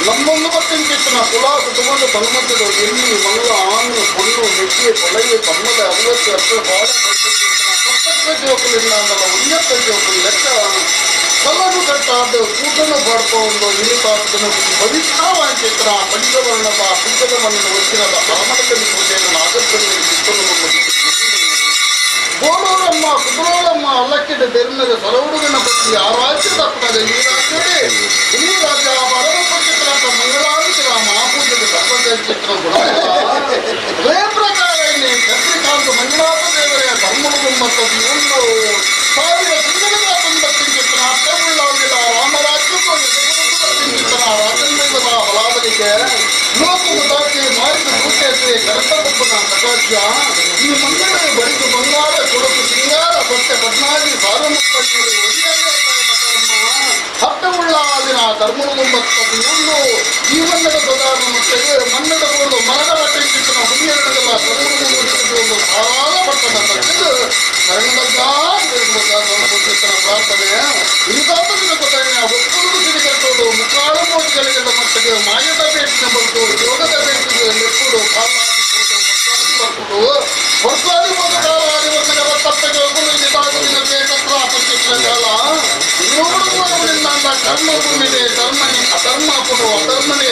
ನಮ್ಮೊಂದು ಪಟ್ಟಿನ ಕುಲ ಕುಟುಂಬದ ತನ್ಮಧ್ಯದ ಎಲ್ಲಿ ಮಂಗಳ ಆನು ಪೊಣ್ಣು ಮೆಟ್ಟಿ ಪೊಲೈ ತಮ್ಮದ 60 ಅಷ್ಟು ಬಾಳ ಕಪ್ಪತ್ತ ಜೋಕುಲಿಂದ ಉನ್ನತ ಜೋಕುಲು ಲೆಕ್ಕ ಕಲ್ಲನ್ನು ಕಟ್ಟಾದ ಕೂಟನ್ನು ಪಾಡ್ಕೊಂಡು ಇಳಿತಾತನ ಪವಿತ್ರವಾದ ಪಂಚವರ್ಣದ ಪುಂಜದ ಮಣ್ಣಿನ ಒತ್ತಿನದ ಅರಮಣದಲ್ಲಿ ಪೂಜೆಯನ್ನು ನಾಗರಲ್ಲಿ ಚಿತ್ತನ್ನು ಬೋಳೂರಮ್ಮ ಕುದುರೋಳಮ್ಮ ಅಲ್ಲಕ್ಕಿಡ ಬೆರ್ನದ ಸರವುಡುಗನ ಪತಿ ಆ ರಾಜ್ಯದ ಅಪ್ಪನಾದ ಈ ರಾಜ್ಯವೇ ಈ ರಾಜ್ಯ ಪರಮಪಕ್ಷ ಮಂಗಳಾಂತರ ಮಹಾಪೂಜೆಗೆ ಚಿತ್ರ ಗುಣ ಅದೇ ಪ್ರಕಾರ ಇಲ್ಲಿ ಕತ್ರಿಕಾಂತ ಮಂಜುನಾಥ ದೇವರೇ ಧರ್ಮದ ಮತ್ತು ಒಂದು ಸಾವಿರ ತಿಂಗಳ ಚಿತ್ರ ಅರ್ಥವುಳ್ಳಾಗಿಲ್ಲ ರಾಮರಾಜ್ಯಕ್ಕೂ ಚಿತ್ರ ರಾಜೇಂದ್ರದ ಬಲಾಬಲಿಗೆ ಲೋಕದ ದಾಟಿ ಮಾರಿದ ಸೂಚನೆ ಕರ್ತವ್ಯನ ಕಟಾಕ್ಷ ಈ ಮಂಗಳ ಬರಿದು ಬಂಗಾರ ಕೊಡಕು ಸಿಂಗಾರ ಸತ್ಯ ಪದ್ನಾಗಿ ಹಟ್ಟವುಳ್ಳಾದಿನ ಧರ್ಮದ ಮತ್ತು ಈ ಮನ್ನದ ಪ್ರಧಾನ ಮಟ್ಟಿಗೆ ಮನ್ನದ ಒಂದು ಮರದ ಚಿತ್ರ ಹುಣ್ಯಗಳೆಲ್ಲ ಒಂದು ಸಾಲ ಪಟ್ಟಣ ತಕ್ಕಿದ್ದು ಚಿತ್ರ ಪ್ರಾರ್ಥನೆ ಇಂತಾತನ ಕೊಟ್ಟನೆ ಒಕ್ಕಲು ಸಿರಿಕಟ್ಟೋದು ಮುಕ್ಕಾಳು ಮೋಟಿಗಳಿಗೆಲ್ಲ ಮಟ್ಟಿಗೆ ಮಾಯದ ಭೇಟಿನ ಬಂತು ಯೋಗದ ಭೇಟಿಗೆ ಲೆಕ್ಕುಡು ಹೊರತಾಗಿ ಒಂದು ಕಾಲ ಕರ್ಮ ಭೂಮಿದೆ ಧರ್ಮನೇ ಅಧರ್ಮ ಕೊಡು ಅಧರ್ಮನೇ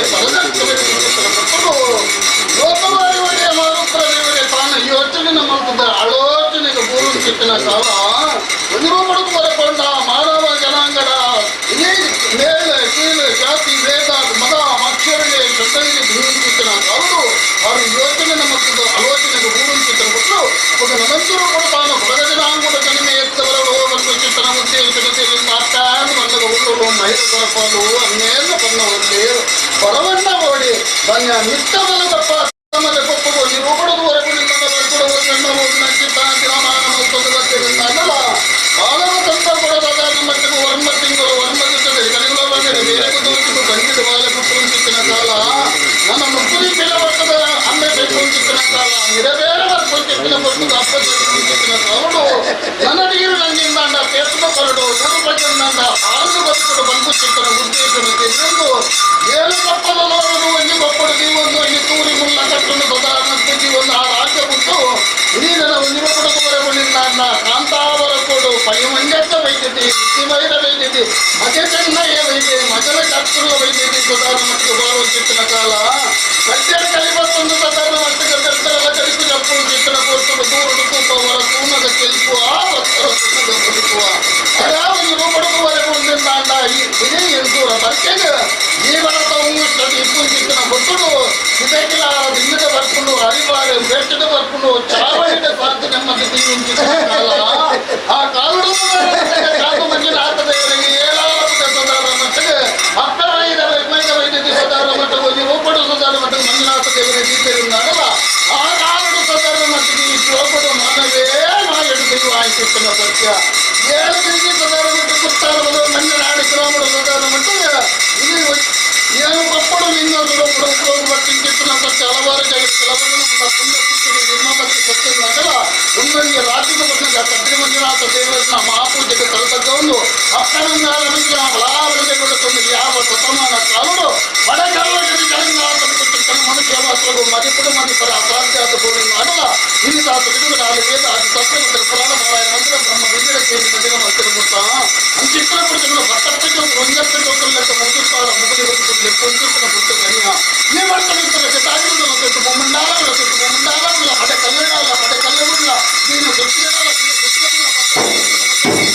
ಲೋಕವಾರಿ ಒಡೆಯ ಮಾರುತ್ರ ದೇವರೇ ತಾನು ಯೋಚನೆ ಮಲ್ತದ ಆಲೋಚನೆಗೆ ಪೂರ್ವ ಚಿತ್ತಿನ ಕಾಲ ಒಂದು ಬರಕೊಂಡ ಮಾನವ ಜನಾಂಗದ ಇದೇ ಮೇಲ ಕೀಳು ಜಾತಿ ಭೇದ ಮದ ಮಕ್ಷರಿಗೆ ಜೊತೆಗೆ ಚಿತ್ತಿನ ಕಾಲದು ಅವರು ಯೋಚನೆ ಮತ್ತದ ಆಲೋಚನೆಗೆ ಪೂರ್ವ ಚಿತ್ರ ಕೊಟ್ಟರು ఒక ನಮಂಜೂರು ಕೂಡ ತಾನು ಕೊಡಗ ಜನಾಂಗದ ಜನ್ಮೆ ಎತ್ತವರಳು ಮತ್ತು ಚಿತ್ರನ ಉದ್ದೇಶದಿಂದ ಅಟ್ಟಾನು ಮನ್ನದ ಉಳ್ಳು ಮಹಿಳ ಕೊರಪಾಲು ಅನ್ನೇನ ಪನ್ನವಲ್ಲಿ ಪರವನ್ನ ಓಡಿ ತನ್ನ ನಿತ್ಯವಲದಪ್ಪ ತಮ್ಮದ ಕೊಪ್ಪು ನಿರೂಪಣದವರೆಗೂ ನಿನ್ನನ್ನು ಬರ್ಕೊಡುವ ಬಾಲವ ಸಂದರ್ಭದ ಮಟ್ಟಿಗೂ ವರ್ಮ ತಿಂಗಳು ವರ್ಮ ಜೊತೆ ಕಲಿಗಳ ಬೇರೆ ಬಂದಿಡು ಬಾಲ ಕುಟ್ಟುವಂತಿತ್ತಿನ ಕಾಲ ನನ್ನ ಮುಕ್ಕುಲಿ ಬಟ್ಟದ ಅಮ್ಮೆ ಬೇಕು ಕಾಲ ನಿರಬೇರ ಬರ್ಕೊಂತಿತ್ತಿನ ಬರ್ತದ ಅಪ್ಪ ಚಿತ್ತಿನ ಕಾಲುಡು ನನ್ನ ನೀರು ನಂಗಿಂದ ಪೇತದ ಕೊರಡು ಗುರು ಬಗ್ಗಂದ ಆರು ಬರ್ತಡು ಬಂದು ಚಿತ್ತನ ಉದ್ದೇಶನ ತಿಳಿದು ಏಳು ಕಪ್ಪದ ಲೋರದು ಒಂಜಿ ಬಪ್ಪಡು ದೀವೊಂದು ಒಂಜಿ ತೂರಿ ಮುಲ್ಲ ಕಟ್ಟನ್ನು ಸದಾರಣ ಒಂದು ಆ ರಾಜ್ಯ ಬಿಟ್ಟು ಇಡೀ ನನ್ನ ನಿರೂಪಣದವರೆಗೂ ನಿನ್ನ ಕಾಂತಾವರ ಕೊಡು ಪೈಮಂಜತ್ತ ಬೈದಿದ್ದಿ ವೈರ ಬೈದಿದ್ದಿ ವೈದ್ಯತಿ ಅದೇ ಚೆನ್ನಯ್ಯ ವೈದ್ಯ ಮಜಲ ಶಾಸ್ತ್ರದ ವೈದ್ಯತಿ ಸುಧಾರಣ ಮಟ್ಟಿಗೆ ಬಾರುವಂತಿತ್ತಿನ ಕಾಲ ಕಡ್ಡರ ಕಲಿಬತ್ತೊಂದು ಸದಾರಣ ಮಟ್ಟಿಗೆ ಬೆತ್ತಲ ಕಲಿತು ಜಪ್ಪು ಚಿತ್ರ ಕೊಟ್ಟು ದೂರಡು ತೂಪವರ ತೂನದ ಕೆಲ್ಪುವ ಭಕ್ತರ ತೂನದ ಬದುಕುವ ಅದಾವೊಂದು ರೂಪಡುವರೆ ಮುಂದಿಂದಾಂಡ ಈ ವಿಜಯ ಎಂದೂರ ಬರ್ಕೆಗೆ ಈ ಭಾರತ ಉಂಗುಷ್ಟದು ಇಪ್ಪುಂಚಿತ್ತಿನ ಬೊತ್ತುಡು ಇದಕ್ಕಿಲ್ಲ ದಿಂಗದ ಬರ್ಕೊಂಡು ಹರಿಬಾರೆ ಬೆಟ್ಟದ ಬರ್ಕೊಂಡು ಚಾವಳಿದ ಸಾಧ್ಯ ನೆಮ್ಮದಿ ದಿಂಗುಂಚಿತ್ತಿನ ಕಾಲ ಆ ಕಾಲುಡು ಕಾಲು ಮಂಜುನಾಥ ದೇವರಿಗೆ ಏಳಾರದ ಸದಾರ ಮಟ್ಟಿಗೆ ಅಕ್ಕರಾಯಿದ ವೈದ್ಯ ವೈದ್ಯ ಸದಾರ ಮಟ್ಟಕ್ಕೆ ಹೋಗಿ ಒಬ್ಬಡು ಸದಾರ ಮಟ್ಟಿಗೆ ಮಂಜುನಾಥ ದೇವರಿಗೆ ದೀಪೆರುಂದಾಗಲ್ಲ ಆ ಕಾಲುಡು ಸದಾರ ಮಟ್ಟಿಗೆ ಈ ಶ್ಲೋಕದ ಮಾನವೇ ಮಾಯಡು ದೈವ ಆಯ್ತಿತ್ತನ ಸತ್ಯ ಏಳು ತಿರುಗಿ ಸದಾರ ಮಟ್ಟ ಕುತ್ತಾರ ಮಂಜುನಾಡಿ ಗ್ರಾಮಡು ಸದಾರ ಮಟ್ಟಿಗೆ ಇದು ಏನು ಪಪ್ಪಡು ಲಿಂಗ ಸುರಪುರ ಬಟ್ಟಿ ಸತ್ಯ ಹಲವಾರು ಜಗತ್ತು ಕೆಲವರು ನಮ್ಮ ಪುಣ್ಯ ಪುಸ್ತಕ ನಿರ್ಮಮಕ್ಕೆ ಸತ್ಯ ನಗಲ ಒಂದೊಂದು ರಾಜ್ಯದ ಬಂದಾಗ ಕದ್ರಿ ಮಂಜುನಾಥ ದೇವರನ್ನ ಮಹಾಪೂಜೆಗೆ ತರತಕ್ಕವನು ಅಪ್ಪನಂಗಾಲ ಲಾಭಗೊಂಡು ಯಾವ ಸತಮಾನ ಕಾಲುಡು ಬಡಗಲ್ಲಗಡಿ ಜಗನ್ನಾಥನ ಮನುಷ್ಯ ಮಾತ್ರವು ಮದಿಪುಡು ಮದಿಪರ ಅಸಾಧ್ಯಾದ ಭೂಮಿ ಮಾಡಲ ಹಿರಿದಾತ ಬಿಡುಗಡೆ ನಾಲ್ಕು ವೇದ ಅದು ತತ್ವ ಮತ್ತು ಪುರಾಣ ಪಾರಾಯಣ ಮಂತ್ರ ಬ್ರಹ್ಮ ವಿದ್ಯೆ ಕೇಳಿ ಬಂದಿನ ಮಂತ್ರ ಮುತ್ತ ಅಂಚಿತ್ರ ಪುರುಷಗಳು ಭತ್ತಕ್ಕೆ ಒಂದಕ್ಕೆ ಲೆಕ್ಕ ಮುಗಿಸ್ತಾರ ಮುಗುಲಿ ಹೊತ್ತು ಲೆಕ್ಕೊಂಚಿನ ಪುಟ್ಟ ಕನಿಯ ಈ ವರ್ಷ ಶತಾಗಿರುವುದು ಮುಂಡಾಲ ಮುಂಡಾಲ ಪಡೆ ಕಲ್ಲಡ ಪಡೆ ಕಲ್ಲುಲ್ಲ ನೀನು ಸುತ್ತಿರಲ್ಲ ನೀನು ಸುತ್ತಿರಲ್ಲ.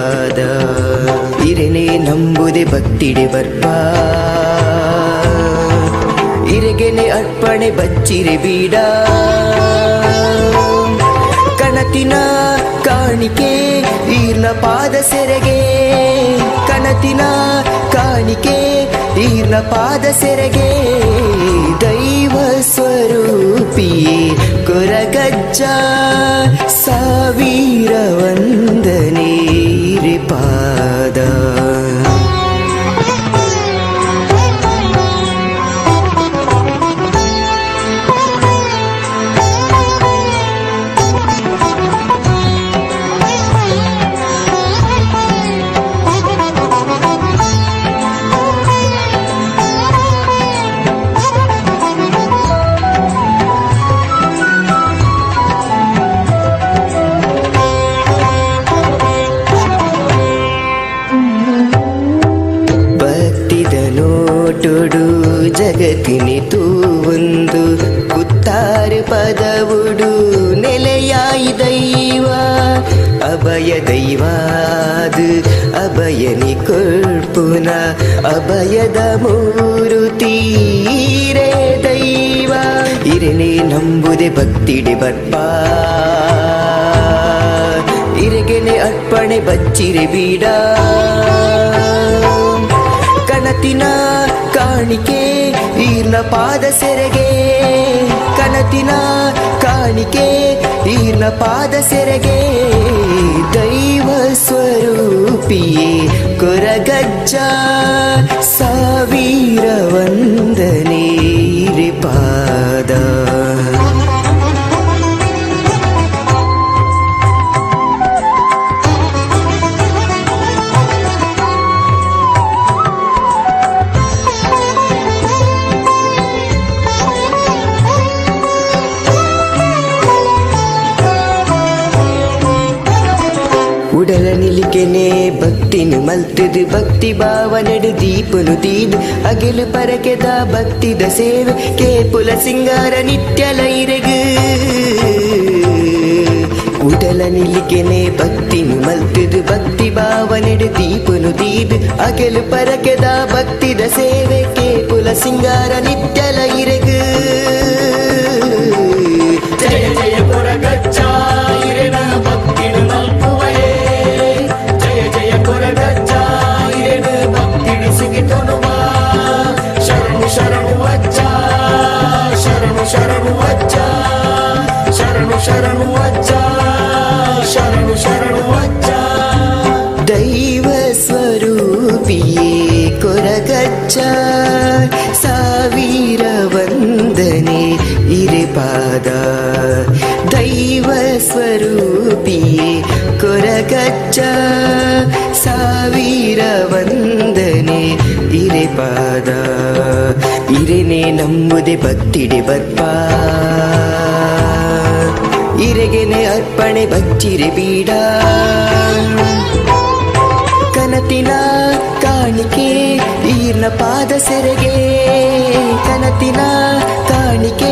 ಪಾದ ಇರೆನೆ ನಂಬುದೆ ಭಕ್ತಿಡೆ ಬರ್ಪ ಇರೆಗೆನೆ ಅರ್ಪಣೆ ಬಚ್ಚಿರೆ ಬೀಡ ಕಣತಿನ ಕಾಣಿಕೆ ಈರ್ನ ಪಾದ ಸೆರೆಗೆ ಕಣತಿನ ಕಾಣಿಕೆ ಈರ್ನ ಪಾದ ಸೆರೆಗೆ ದೈವ ಸ್ವರೂಪಿಯೇ ಕೊರಗಜ್ಜ ಸಾವಿರ ವಂದನೇರಿ ಪಾದ. ಭಕ್ತಿದ ನೋಟುಡು ಜಗತ್ತಿನಿ ತೂವೊಂದು ಕುತ್ತಾರು ಪದವುಡು ನೆಲೆಯಾಯಿ ದೈವ ಅಭಯ ದೈವಾದು ಅಭಯನಿ ಕೊಳ್ಪುನ ಅಭಯದ ಮೂರುತೀರೇ ದೈವ ಇರನೆ ನಂಬುದೆ ಭಕ್ತಿಡೆ ಬರ್ಪ ಇರಗೆನೆ ಅರ್ಪಣೆ ಬಚ್ಚಿರೆ ಬೀಡ ಕಣತಿನ ಕಾಣಿಕೆ ಈರ್ನ ಪಾದ ಸೆರೆಗೆ ಕಣತಿನ ಕಾಣಿಕೆ ಈರ್ನ ಪಾದ ಸೆರೆಗೆ ದೈವ ಸ್ವರೂಪಿಯೇ ಕೊರಗಜ್ಜ ಸಾವಿರ ವಂದನೇರಿ ಪಾದ. ಉಡಲ ನಿಲಿಕೆನೆ ಭಕ್ತಿನು ಮಲ್ತದು ಭಕ್ತಿ ಭಾವನೆಡು ದೀಪನು ತೀದು ಅಗಿಲು ಪರಕೆದ ಭಕ್ತಿದ ಸೇವೆ ಕೇಪುಲ ಸಿಂಗಾರ ನಿತ್ಯ ಲೈರಗು. ಉಡಲ ನಿಲಿಕೆನೆ ಭಕ್ತಿನು ಮಲ್ತದು ಭಕ್ತಿ ಭಾವನೆಡು ದೀಪನು ತೀದು ಅಗಿಲು ಪರಕೆದ ಭಕ್ತಿದ ಸೇವೆ ಕೇಪುಲ ಸಿಂಗಾರ ನಿತ್ಯ ಲೈರಗು. ಜಯ ಜಯ ಕೊರಗಜ್ಜ ಇರೆನ ಭಕ್ತಿಡು ಮಲ್ಪುವಯೇ ಜಯ ಜಯ ಕೊರಗಜ್ಜ ಇರೆನ ಭಕ್ತಿಡು ಸುಗಿತೊನುವ ಶರಣು ಶರಣು ಅಜ್ಜ ಶರಣು ಶರಣು ಅಜ್ಜ ಶರಣು ಶರಣು ಅಜ್ಜ ಶರಣು ಶರಣು ಅಜ್ಜ. ದೈವ ಸ್ವರೂಪಿಯೇ ಕೊರಗಜ್ಜ ಸಾವಿರ ವಂದನೆ ಇರೆ ಪಾದ. ದೈವ ಸ್ವರೂಪಿಯೇ ಕೊರಗಜ್ಜ ಸಾವಿರ ವಂದನೆ ಇರೆ ಪಾದ. ಇರೆನೆ ನಂಬುದೆ ಭಕ್ತಿಡೆ ಬರ್ಪ ಇರೆಗೆನೆ ಅರ್ಪಣೆ ಬಚ್ಚಿರೆ ಬೀಡ ಕನತಿನ ಕಾಣಿಕೆ ಈರ್ನ ಪಾದ ಸೆರೆಗೆ ಕನತಿನ ಕಾಣಿಕೆ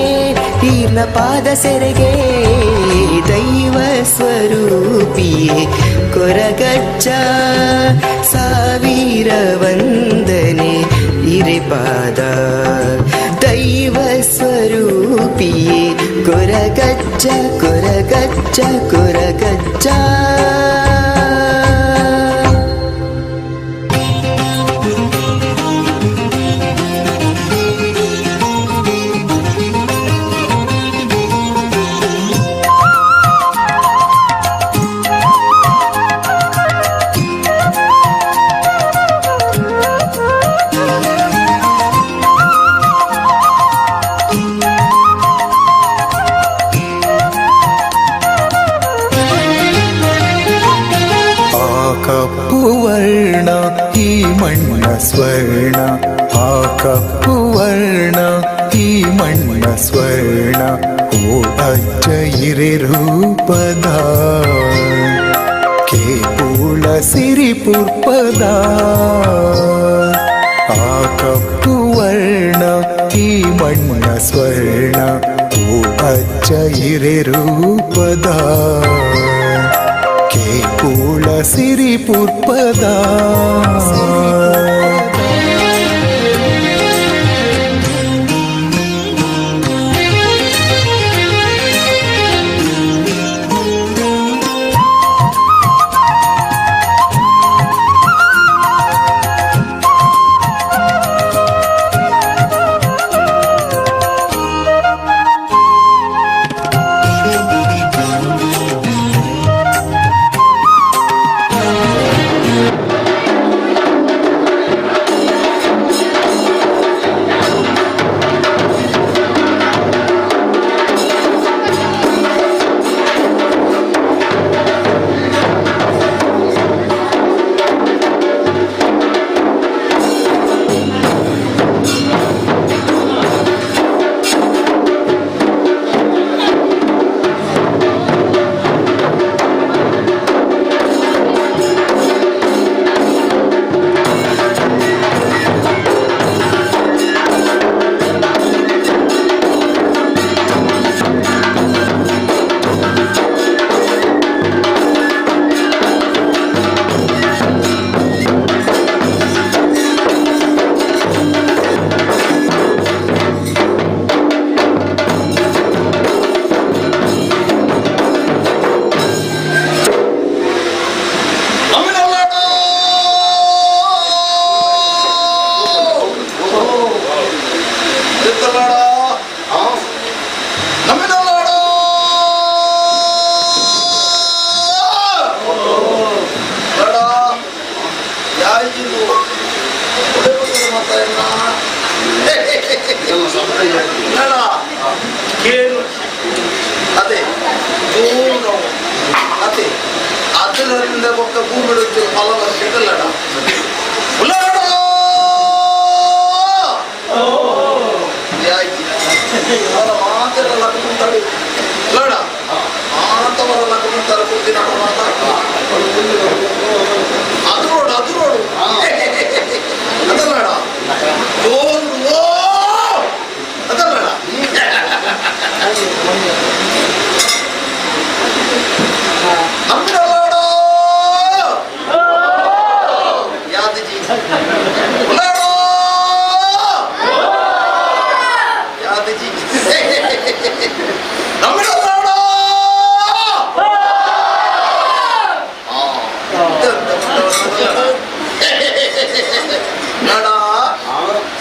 ಈರ್ನ ಪಾದ ಸೆರೆಗೆ ದೈವ ಸ್ವರೂಪಿಯೇ ಕೊರಗಜ್ಜ ಸಾವಿರ ವಂದನೆ ಇರೆ ಪಾದ. ದೈವ ಸ್ವರೂಪಿಯೇ ಕೊರಗಜ್ಜ ಕೊರಗಜ್ಜ ಕೊರಗಜ್ಜ. ಆ ಕಪ್ಪು ವರ್ಣ ಈ ಮಣ್ಣ ಸ್ವರ್ಣ ಆ ಕಪ್ಪು ವರ್ಣ ಈ ಮಣ್ಣ ಸ್ವರ್ಣ ಓ ಅಜ್ಜ ಇರೆ ರೂಪದ ಕೇಪುಳ ಸಿರಿ ಪುರ್ಪದ ಆ ಕಪ್ಪು ವರ್ಣ ಈ ಮಣ್ಣ ಸ್ವರ್ಣ ಓ ಅಜ್ಜ ಇರೆ ರೂಪದ ಕೇಪುಳ ಸಿರಿ ಪುರ್ಪದ.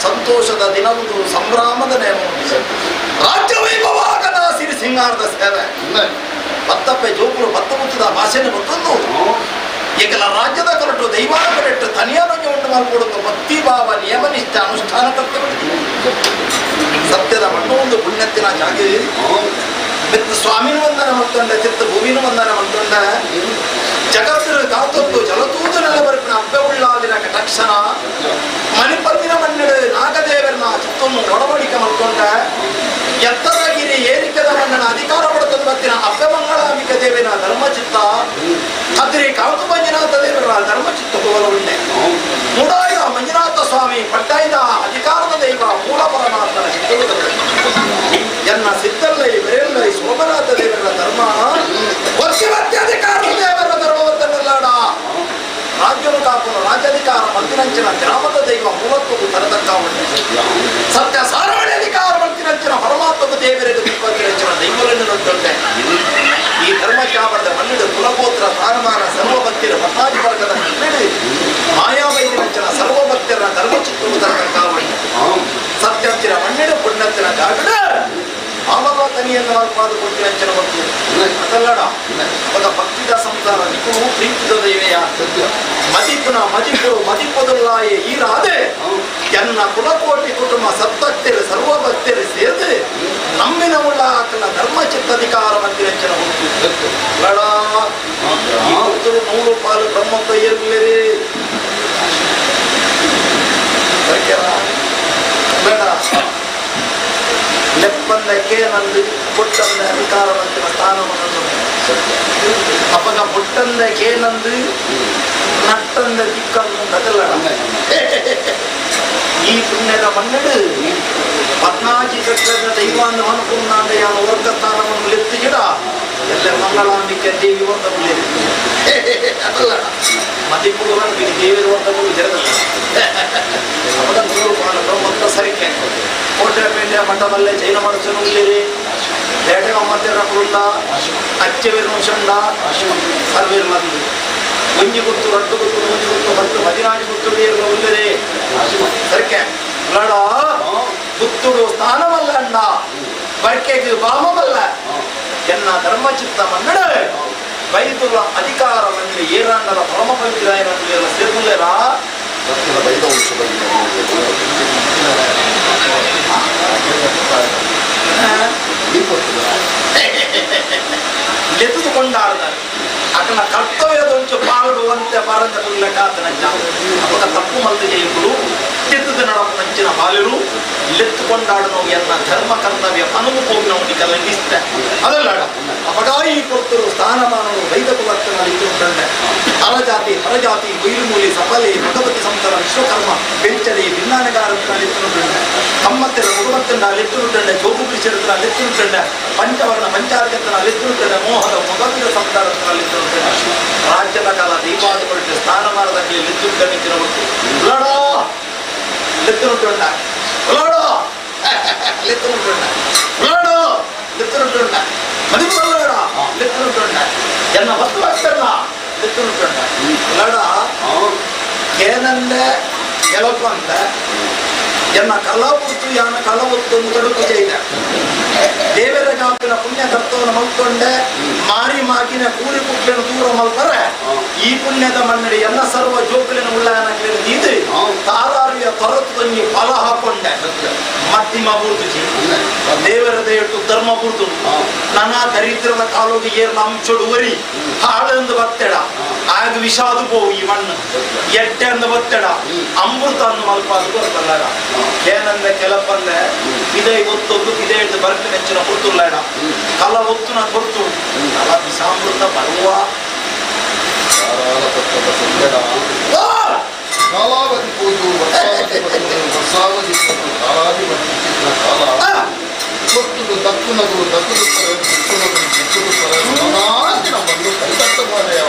ಸಂತೋಷದ ದಿನವುದು ಸಂಭ್ರಮದ ನೇಮ ರಾಜ್ಯ ವೈಭವಾಗದ ಸಿರಿ ಸಿಂಗಾರದ ಸೇವೆ ಬತ್ತಪ್ಪೆ ಜೋಪುರು ಬತ್ತ ಮುತ್ತದ ಭಾಷೆನ ಗೊತ್ತೊಂದು ಏಕಲ ರಾಜ್ಯದ ಕೊರಟು ದೈವಾನ ಕೊರಟು ತನಿಯಾನೊಂಗೆ ಉಂಟು ಮಾಡಿಕೊಡುತ್ತ ಭಕ್ತಿ ಭಾವ ನಿಯಮನಿಷ್ಠ ಅನುಷ್ಠಾನ ಕರ್ತವ್ಯ ಸತ್ಯದ ಮಣ್ಣು ಒಂದು ಪುಣ್ಯತ್ತಿನ ಜಾಗೆ ಮೆತ್ತು ಸ್ವಾಮಿನ ವಂದನ ಮಾಡ್ತೊಂಡ ಚಿತ್ತ ಭೂಮಿನ ವಂದನ ಮಾಡ್ತೊಂಡ ಜಗತ್ತಿನ ಕಾತೊತ್ತು ಜಲತೂದು ನೆಲಬರಪಿನ ಅಪ್ಪೆ ಉಳ್ಳಾದಿನ ಕಟಾಕ್ಷಣ ಮಣಿಪತ್ತಿನ ಮಣ್ಣಿಡು ನಾಗದೇವರನ ಚಿತ್ತನ್ನು ಒಡವಡಿಕೆ ಮಾಡ್ಕೊಂಡ ಎತ್ತರಗಿರಿ ಏರಿಕೆದ ಮಣ್ಣನ ಅಧಿಕಾರ ಪಡೆದ ಬತ್ತಿನ ಅಪ್ಪೆ ಮಂಗಳಾಂಬಿಕ ದೇವಿನ ಧರ್ಮಚಿತ್ತ ಅದ್ರಿ ಕಾಂತು ಮಂಜುನಾಥ ದೇವರ ಧರ್ಮಚಿತ್ತ ಹೋಗಲುಂಡೆ ಮುಡಾಯ್ದ ಮಂಜುನಾಥ ಸ್ವಾಮಿ ಪಟ್ಟಾಯ್ದ ಅಧಿಕಾರದ ದೈವ ಮೂಲ ಪರಮಾತ್ಮನ ಚಿತ್ತವು ಎನ್ನ ಸಿದ್ಧಲ್ಲೈ ವಿರಲ್ಲೈ ಸೋಮನಾಥ ದೇವರ ಧರ್ಮ ಅಧಿಕಾರದ ದೇವರ ಧರ್ಮವತ್ತನ್ನಲ್ಲಾಡ ರಾಜ್ಯನು ಕಾಪುನು ರಾಜ್ಯಾಧಿಕಾರ ಮತ್ತಿನಂಚಿನ ಗ್ರಾಮದ ದೈವ ಮೂಲತ್ವವು ತರತಕ್ಕ ಸತ್ಯ ಸಾರವಣಿ ಅಧಿಕಾರ ಮತ್ತಿನಂಚಿನ ಪರಮಾತ್ಮದ ದೇವರಿಗೆ ತುಪ್ಪತ್ತಿನಂಚಿನ ದೈವಗಳನ್ನು ನೋಡ್ತಂತೆ ಈ ಧರ್ಮಚಾಪರದ ಮಣ್ಣಿಡು ಕುಲಗೋತ್ರ ಸ್ಥಾನಮಾನ ಸರ್ವಭಕ್ತಿರ ಪಟ್ಟಾಜಿ ವರ್ಗದ ಮಣ್ಣಿಡು ಮಾಯಾವೈದಿನಂಚಿನ ಸರ್ವಭಕ್ತರ ಧರ್ಮಚಿತ್ತವು ತರತಕ್ಕ ಸತ್ಯಂಚಿನ ಮಣ್ಣಿಡು ಪುಣ್ಯತ್ತಿನ ಜಾಗಡ ಮಾನವ ತನಿಯನ್ನು ಮಾರ್ಪಾದು ಕೊಡ್ತಿನಂಚಿನ ಭಕ್ತಿ ಅದಲ್ಲಡ ಅವಾಗ ಭಕ್ತಿದ ಸಂಸಾರ ನಿಕುಲು ಪ್ರೀತಿದ ದೈವೆಯ ಮದಿಪುನ ಮದಿಪುರು ಮದಿಪೊದಲ್ಲಾಯೆ ಈ ರಾಧೆ ಎನ್ನ ಕುಲಕೋಟಿ ಕುಟುಂಬ ಸದ್ಭಕ್ತರು ಸರ್ವಭಕ್ತರು ಸೇರಿದು ನಮ್ಮಿನ ಉಳ್ಳ ಆಕಲ ಧರ್ಮಚಿತ್ತಧಿಕಾರ ಮಂದಿರಂಚನ ಹುಟ್ಟು ಲಡ ಈ ಭಕ್ತರು 100 ಪಾಲು ಬ್ರಹ್ಮತ್ವ ಏರ್ಲಿರಿ ಬೇಡ ಲೆಪ್ಪಂದ ಕೇನಂದು ಪುಟ್ಟಂದ ಅಧಿಕಾರವಂತಿನ ಸ್ಥಾನವನ್ನು ಅಪ್ಪಗ ಪುಟ್ಟಂದ ಕೇನಂದು ನಟ್ಟಂದ ತಿಕ್ಕಂದ ತಿಕ್ಕಂದ ಅದಲ್ಲ. ಈ ಪುಣ್ಯದ ಮಣ್ಣಡು ಪದ್ನಾಜಿ ಕಟ್ಟದ ದೈವಾಂದ ಮನುಪುನ್ನಾಂದ ಯಾನ ವರ್ಗಸ್ಥಾನವನ್ನು ಲೆತ್ತು ಗಿಡ ಎಲ್ಲ ಮಂಗಳಾಂಬಿಕೆ ದೇವಿ ವರ್ಗ ಅದಲ್ಲ. ಮದಿಪುಗವನ್ನು ದೇವಿ ವರ್ಗಗಳು ಜರದಲ್ಲ. ಅವಾಗ ನೂರು ಪಾಲಕ ಮೊತ್ತ ಸರಿಕೆ ಕೋಟೆ ಪೇಂಡೆ ಮಠದಲ್ಲೇ ಜೈನ ಮನಸ್ಸನ್ನು ಉಳ್ಳಿರಿ ಬೇಟೆ ಮತ್ತೆರಕುಳ್ಳ ಅಚ್ಚವೀರ್ ವಂಶಂಡ ಸರ್ವೀರ್ ಮಂದಿ ಒಂಜಿ ಗುತ್ತು ರಡ್ಡು ಗುತ್ತು ಮೂಜಿ ಗುತ್ತು ಹತ್ತು ಹದಿನಾಲ್ಕು ಗುತ್ತು ನೀರು ಉಳ್ಳಿರಿ ಸರಿಕೆ ಲಡ ಗುತ್ತುಡು ಸ್ಥಾನವಲ್ಲ ಅಣ್ಣ ಬರ್ಕೆಗೆ ಬಾಮವಲ್ಲ ಎನ್ನ ಧರ್ಮಚಿತ್ತ ಮನ್ನಡ ಬೈದುಲ ಅಧಿಕಾರ ಮಂದಿರ ಏರಾಂಡಲ ಪರಮ ಪವಿತ್ರಾಯನ ಸೇರ್ಮುಲ್ಲೇರಾ ಬೈದ ವಂಶ ಲೆತ್ತುಕೊಂಡಾಡ್ತಾರೆ ಅಕನ ಕರ್ತವ್ಯದೊಂಚು ಪಾಲ್ಡುವಂತೆ ಪರಂದ ಕುಲ್ಲಕಾತನಜ್ಜ ಅವಾಗ ತಪ್ಪು ಮಲ್ದು ಜಯಿಪುಡು ತೆತ್ತದ ನಡಪನಂಚಿನ ಬಾಲಿರು ಲೆತ್ತುಕೊಂಡಾಡನು ಎನ್ನ ಧರ್ಮ ಕರ್ತವ್ಯ ಅನುಭವನವನಿ ಕಲ್ಲಂಗಿಸ್ತೆ ಅದಲ್ಲ. ಅಪಗಾಯಿ ಕೊಡ್ತರು ಸ್ಥಾನಮಾನವು ವೈದ ಕುಲಕ್ಕನ ಇದ್ದುಂಟಂಡೆ ಹರಜಾತಿ ಹರಜಾತಿ ಬೈರುಮೂಲಿ ಸಫಲೆ ಭಗವತಿ ಸಂತರ ವಿಶ್ವಕರ್ಮ ಬೆಂಚಡಿ ಭಿನ್ನಾನಗಾರತ್ರ ಲೆತ್ತುಂಟಂಡೆ ಕಮ್ಮತ್ತೆರ ಮುಗಮತ್ತಂಡ ಲೆತ್ತುಂಟಂಡೆ ಜೋಗು ಬಿರಿಚರಿತ್ರ ಲೆತ್ತುಂಟಂಡೆ ಪಂಚವರ್ಣ ಪಂಚಾರ್ಗತ್ರ ಲೆತ್ತುಂಟಂಡೆ ಮೋಹದ ಮೊಗವೀರ ಸಂತಾರತ್ರ ಲೆತ್ತುಂಟಂಡೆ ರಾಜ್ಯದ ಕಾಲ ದೈವಾದ ಕೊರಟೆ ಸ್ಥಾನಮಾನದಲ್ಲಿ ಲೆತ್ತುಂಟಂಡಿನ ಒಟ್ಟು ಲಡೋ ಲೆತ್ತುಂಟಂಡ ಲಡೋ ಲೆತ್ತುಂಟಂಡ ಲಡೋ ಲೆತ್ತುಂಟಂಡ ಮದಿಮಲ್ಲಡ ಲೆತ್ತುಂಟಂಡ ಎನ್ನ ವಸ್ತು ಆಗ್ತಾರಲ್ಲ ಲೆತ್ತುಂಟಂಡ ಲಡ ಏನಂದೆ ಕೆಲಪಂದ ಎನ್ನ ಕಲಾಪುತ್ತು ಯಾನ ಕಲವತ್ತು ತಡುಕು ചെയ്ത ದೇವರ ಜಾತಿನ ಪುಣ್ಯ ಕರ್ತವನ ಮಲ್ಕೊಂಡೆ ಮಾರಿ ಮಾಗಿನ ಕೂರಿ ಕುಕ್ಲಿನ ದೂರ ಮಲ್ಪರೆ ಈ ಪುಣ್ಯದ ಮನ್ನಡಿ ಎಲ್ಲ ಸರ್ವ ಜೋಕುಲಿನ ಉಳ್ಳಾಯನ ನೀದು ತಾರಾರಿಯ ತೊರತು ತಂಗಿ ಫಲ ಹಾಕೊಂಡೆ ಮಧ್ಯಮ ಬೂರ್ತು ದೇವರ ದೇವಟ್ಟು ಧರ್ಮ ಬೂರ್ತು ನನ್ನ ದರಿದ್ರದ ಕಾಲೋಗಿ ಏರ್ ಅಂಚೊಡು ವರಿ ಹಾಳೆಂದು ಬತ್ತೆಡ ಆಗ ವಿಷಾದು ಪೋವು ಈ ಮಣ್ಣು ಎಟ್ಟೆ ಅಂದು ಬತ್ತೆಡ ಅಮೃತ ಅಂದು ಮಲ್ಪಾದು ಗೊತ್ತಲ್ಲ. ಏನಂದೆ ಕೆಲಪಂದೆ ಇದೇ ಗೊತ್ತೊಂದು ಇದೇ ಹಿಡಿದು ಬರ್ಪಿ ನೆಚ್ಚಿನ ಕೊಡ್ತುಲ್ಲ ಕಲ ಒತ್ತು ನಾನು ಕೊಡ್ತು ಕಲ ವಿಷಾಮೃತ ಬರುವ ಕಾಲಾವಧಿ ಪೂಜು ವರ್ಷಾವಧಿ ವರ್ಷಾವಧಿ ಪೂಜು ಕಾಲಾಧಿಪತಿ ಚಿತ್ರ ಕಾಲ ಕೊಟ್ಟುದು ದಕ್ಕುನಗು ದಕ್ಕುದುತ್ತರೆ ದಿಕ್ಕುನಗು ದಿಕ್ಕುದುತ್ತರೆ ನಾಚಿನ ಬಂದು ಕೈತಟ್ಟುವರೆಯ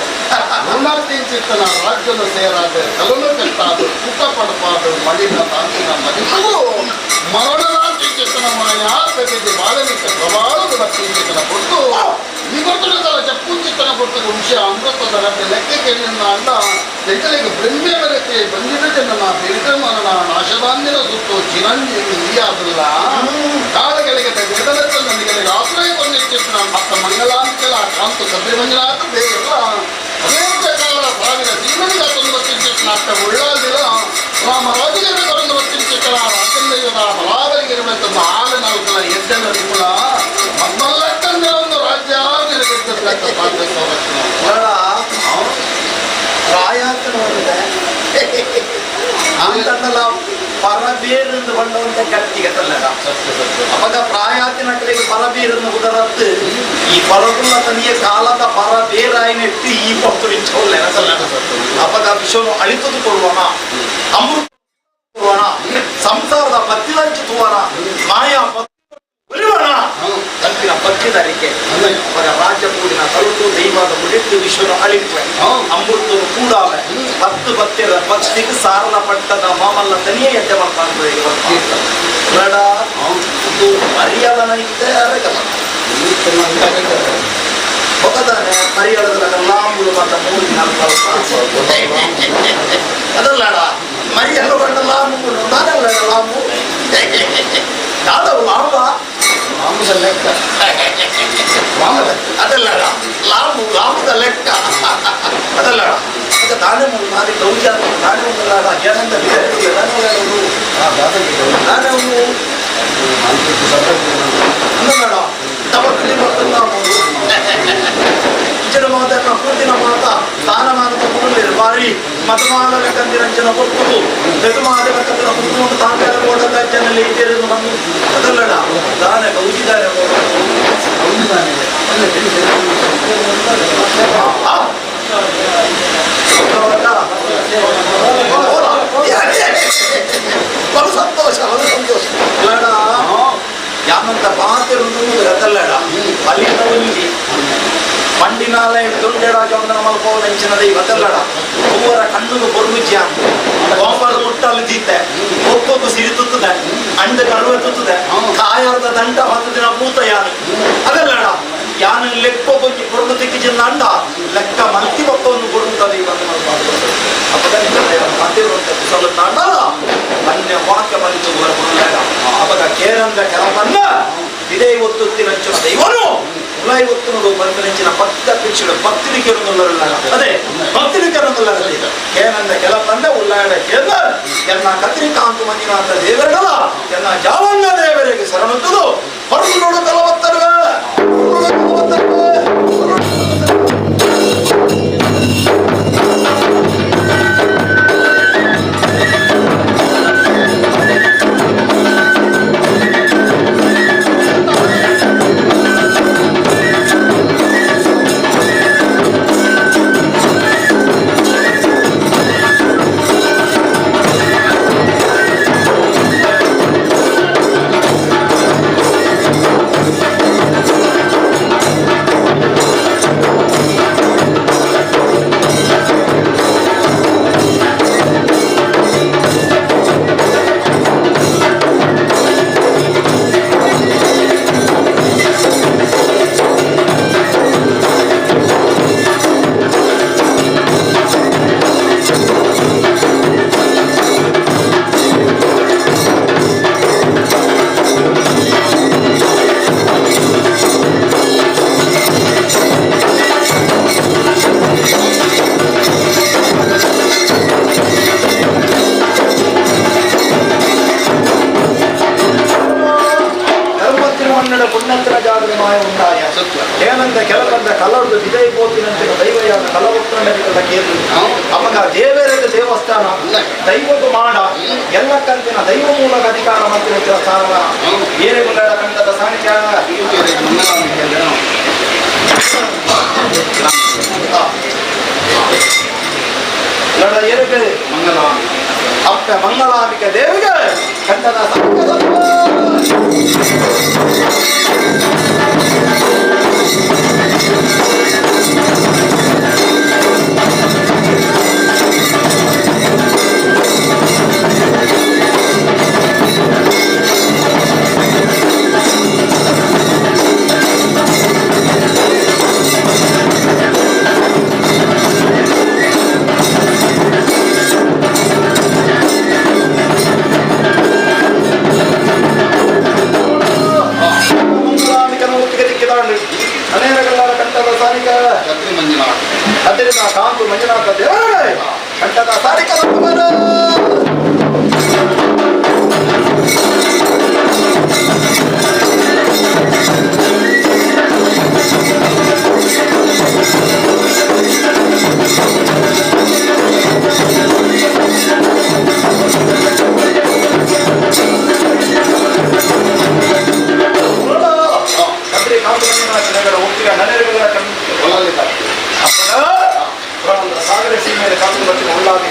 ಚಿತ್ತನ ರಾಜ್ಯದ ಸೇರಾದೆ ಕಲನು ಕಟ್ಟಾದು ಸುಖ ಪಡಪಾದು ಮಡಿನ ತಾಂತಿನ ಮದಿಪು ಮರಣದಾಂತಿ ಚಿತ್ತನ ಮಾಯಾ ಪ್ರತಿದಿ ಬಾಳಲಿಕ್ಕೆ ಪ್ರಬಾಳದ ಭಕ್ತಿ ಚಿತ್ತನ ಕೊಟ್ಟು ಈ ಗೊತ್ತುಗಳ ಚಪ್ಪು ಚಿತ್ತನ ಕೊಟ್ಟು ವಂಶ ಅಮೃತದ ರಬ್ಬೆ ಲೆಕ್ಕಕ್ಕೆ ನಿನ್ನ ಅಣ್ಣ ಎಂಕಲಿಗೆ ಬ್ರಹ್ಮೆ ಬರಕ್ಕೆ ಬಂದಿದ್ದ ಜನನ ಬೇಡ ಮರಣ ನಾಶದಾನ್ಯನ ಸುತ್ತು ಚಿರಂಜೀವಿ ಈಯಾದಲ್ಲ ಕಾಲಗಳಿಗೆ ವೇದನತ್ತ ನನಗೆ ಆಶ್ರಯ ಬಂದಿಚ್ಚಿತ್ತನ ಮತ್ತ ಮಂಗಲಾಂತಿಕಲ ಕಾಂತು ಸಬರಿ ಮಂಜುನಾಥ ದೇವರ ಅದೇ ಪ್ರಕಾರ ಸಾವಿರ ಸೀಮನಿಗೆ ತೊಂಬತ್ತಿಂಚಿತ್ತನ ಅಟ್ಟ ಉಳ್ಳಾದಿಲ್ಲ ರಾಮರಾಜಿಗೆ ತೊಂದು ಬತ್ತಿಂಚಿತ್ತನ ರಾಜಂದೈವದ ಬಲಾಬಲಿಗಿರುವಂತ ಆಲ ನಾಲ್ಕಲ ಎದ್ದನ ವಿಪುಲ ಮಮ್ಮಲ್ಲಕ್ಕಂದ್ರೆ ಒಂದು ರಾಜ್ಯ ನಿರಗಿದ್ದ ಸಾಧ್ಯ ಸಂರಕ್ಷಣೆ ಅಂತಂದಲ್ಲ ಪರಬೇರೆಂದು ಬಂಡವಂತ ಗಟ್ಟಿಗತ್ತಲ್ಲ. ಅವಾಗ ಪ್ರಾಯಾತಿನ ಕಡೆಗೆ ಪರಬೇರನ್ನು ಉದರತ್ತು ಈ ಪರಗುಲ್ಲ ತನಿಯ ಕಾಲದ ಪರಬೇರಾಯಿನೆಟ್ಟು ಈ ಪೊತ್ತು ನಿಂಚವಲ್ಲ ಅವಾಗ ವಿಶ್ವನು ಅಳಿತುಕೊಳ್ಳೋಣ ಅಮೃತ ಕೊಡುವಣ ಸಂಸಾರದ ಪತ್ತಿಲಂಚು ತುವನ ಮಾಯಾ ಒಲಿವಣ ತಪ್ಪಿನ ಪತ್ತಿದರಿಕೆ ಅವಾಗ ರಾಜ್ಯ ಕೂಡಿನ ತಲುಪು ದೈವದ ಮುಡಿಟ್ಟು ವಿಶ್ವನು ಅಳಿಪೆ ಅಮೃತನು ಕೂಡಾವೆ ಪತ್ತು ಬತ್ತಿರ ಪತ್ತಿಗೆ ಸಾರಲ ಪಟ್ಟದ ಮಾಮಲ್ಲ ತನಿಯೇ ಎದ್ದೆ ಮಾಡ್ತಾನೆ ಲಡ ಇದು ಮರಿಯಲನ ಇದ್ದೆ ಅರಗಲ್ಲ ಹೊಗದಾನೆ ಮರಿಯಳದ ಲಾಂಬುಲು ಮತ್ತ ಮೂರು ದಿನ ಅದಲ್ಲಡ ಮರಿಯಲು ಕಂಡ ಲಾಂಬು ನಾನಲ್ಲ ಲಾಂಬು ದಾದವು ಲಾಂಬ ಲಾಂಬುದ ಲೆಕ್ಕ ಅದಲ್ಲಡ ಲಾಂಬು ಲಾಂಬುದ ಲೆಕ್ಕ ಅದಲ್ಲಡ ಮತ್ತೆ ತಾನೇ ನಾನೇ ಗೌಜ ನಾನೇ ಒಂದಲ್ಲ ಏನಂತ ಬೇರೆ ನಾನೇ ಒಂದು ಅನ್ನಬೇಡ ತವಕಲಿ ಬರ್ತಲ್ಲ ಇಚರ ಮಾತನ್ನ ಪೂರ್ತಿನ ಮಾತ ಸ್ಥಾನಮಾನದ ಪೂರ್ಲಿ ಬಾರಿ ಮತಮಾನ ಲೆಕ್ಕಂದಿರಂಚನ ಕೊಟ್ಟು ಬೆದುಮಾದ ಲೆಕ್ಕಂದಿನ ಕುಂಕುಮ ತಾಂತರ ಕೋಡದ ಜನಲ್ಲಿ ಇದ್ದೀರನ್ನು ಬಂದು ಅದಲ್ಲಡ ದಾನೆ ಗೌಜಿದಾನೆ ನಾಲೆ ದೊಡ್ಡ ಮಲ್ಪೋದ ಇಂಚಿನ ದೈವ ಮೂವರ ಕಣ್ಣುಗು ಬೊರ್ಗುಜ್ಯ ಗೋಪಾಲ ಮುಟ್ಟಲ್ಲಿ ತೀತೆ ಒಕ್ಕೊಕ್ಕು ಸಿರಿ ತುತ್ತದೆ ಅಂಡ ಕರುವೆ ತುತ್ತದೆ ಕಾಯಾರದ ದಂಡ 10 ದಿನ ಪೂತ ಯಾನು ಅದೆಲ್ಲಡ ಯಾನು ಲೆಕ್ಕ ಕೊಂಚ ಕೊರಗು ತಿಕ್ಕಿಚಿನ ಅಂಡ ಲೆಕ್ಕ ಮಲ್ತಿ ಒಕ್ಕೊಂದು ಕೊರಗುತ್ತ ದೈವ ಅನ್ಯ ವಾಕ್ಯ ಬಲಿತು ಹೊರಬರಲಾಗ ಅಪಗ ಕೇರಂದ ಕೆಲವನ್ನ ಇದೇ ಒತ್ತುತ್ತಿನಂಚಿನ ದೈವನು ಉಲಾಯಿ ಒತ್ತುನದು ಬಂದನಂಚಿನ ಭಕ್ತ ಪಿಕ್ಷಳು ಭಕ್ತಿನ ಕೇರೊಂದುಲ್ಲರಲ್ಲ ಅದೇ ಭಕ್ತಿನ ಕೇರೊಂದುಲ್ಲರ ಕೇನಂದ ಕೆಲವನ್ನ ಉಲ್ಲಾಡ ಕೇಂದ್ರ ಎನ್ನ ಕತ್ರಿಕಾಂತು ಮಂಜುನಾಥ ದೇವರಲ್ಲ ಎನ್ನ ಜಾವಂಗ ದೇವರಿಗೆ ಶರಣುತ್ತದು ಹೊರಗು ನೋಡು ಕಲವತ್ತರುವೆ ಏನಂದ ಕೆಲವಂದ ಕಲರ್ದು ವಿಜಯ ಬೋತಿನಂತೆ ದೈವಯಾನ ಕಲವತ್ರ ಕೇಂದ್ರ ಅವಾಗ ದೇವರದ ದೇವಸ್ಥಾನ ದೈವದ ಮಾಡ ಎಲ್ಲ ಕಂತಿನ ದೈವ ಮೂಲಕ ಅಧಿಕಾರ ಮತ್ತು ಸ್ಥಾನ ಏನೇ ಗುಂಡಾಡ ಕಂಡದ ಸಾಣಿಕ್ಯ ಲಡ ಏನೇ ಮಂಗಲ ಅಪ್ಪ ಮಂಗಲಾಂಬಿಕೆ ದೇವಿಗೆ ಕಂಡದ ಕಾಂತು ಮಂಜುನಾಥ ದೇವರೇ ಕಂಠದ ಸಾರಿಕ ಸಾಗರ ಸೀಮೆಯಲ್ಲಿ ಕಾಸು ಬರ್ತೀನಿ ಉಳ್ಳಾಗಿ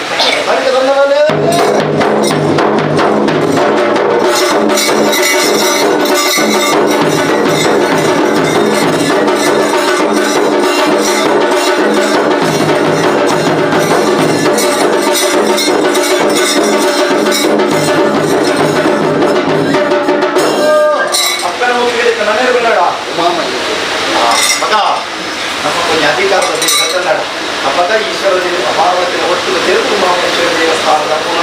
ಅಪ್ಪನ ಹೋಗಿ ನನ್ನೆರಡು ಮಗ ನಮ್ಮ ಕೊಂಚ ಅಧಿಕಾರದ ಕನ್ನಡ ಅಪ್ಪದ ಈಶ್ವರ ದೇವ ಪಾರ್ವತಿಯ ಒಟ್ಟು ದೇವರು ಮಹಾಮೇಶ್ವರ ದೇವಸ್ಥಾನದ ಮೂಲ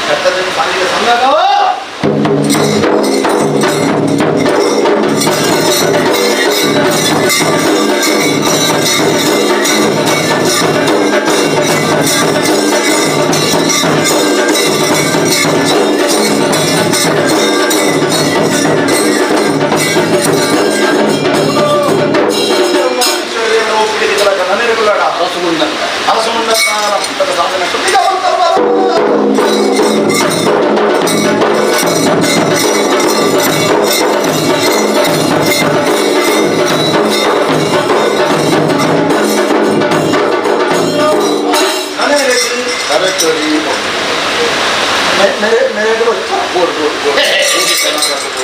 ಕಟ್ಟದ ಸಾಂಘಿಕ ಸಂಘ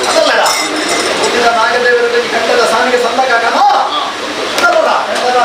ಅದಲ್ಲಡ ಹುಟ್ಟಿದ ನಾಗದೇವರ ಕಂಠದ ಸಾನಿಗೆ ಸಂದ ಕಾಕನ ಅದಲ್ಲಡ ಕಂಠದ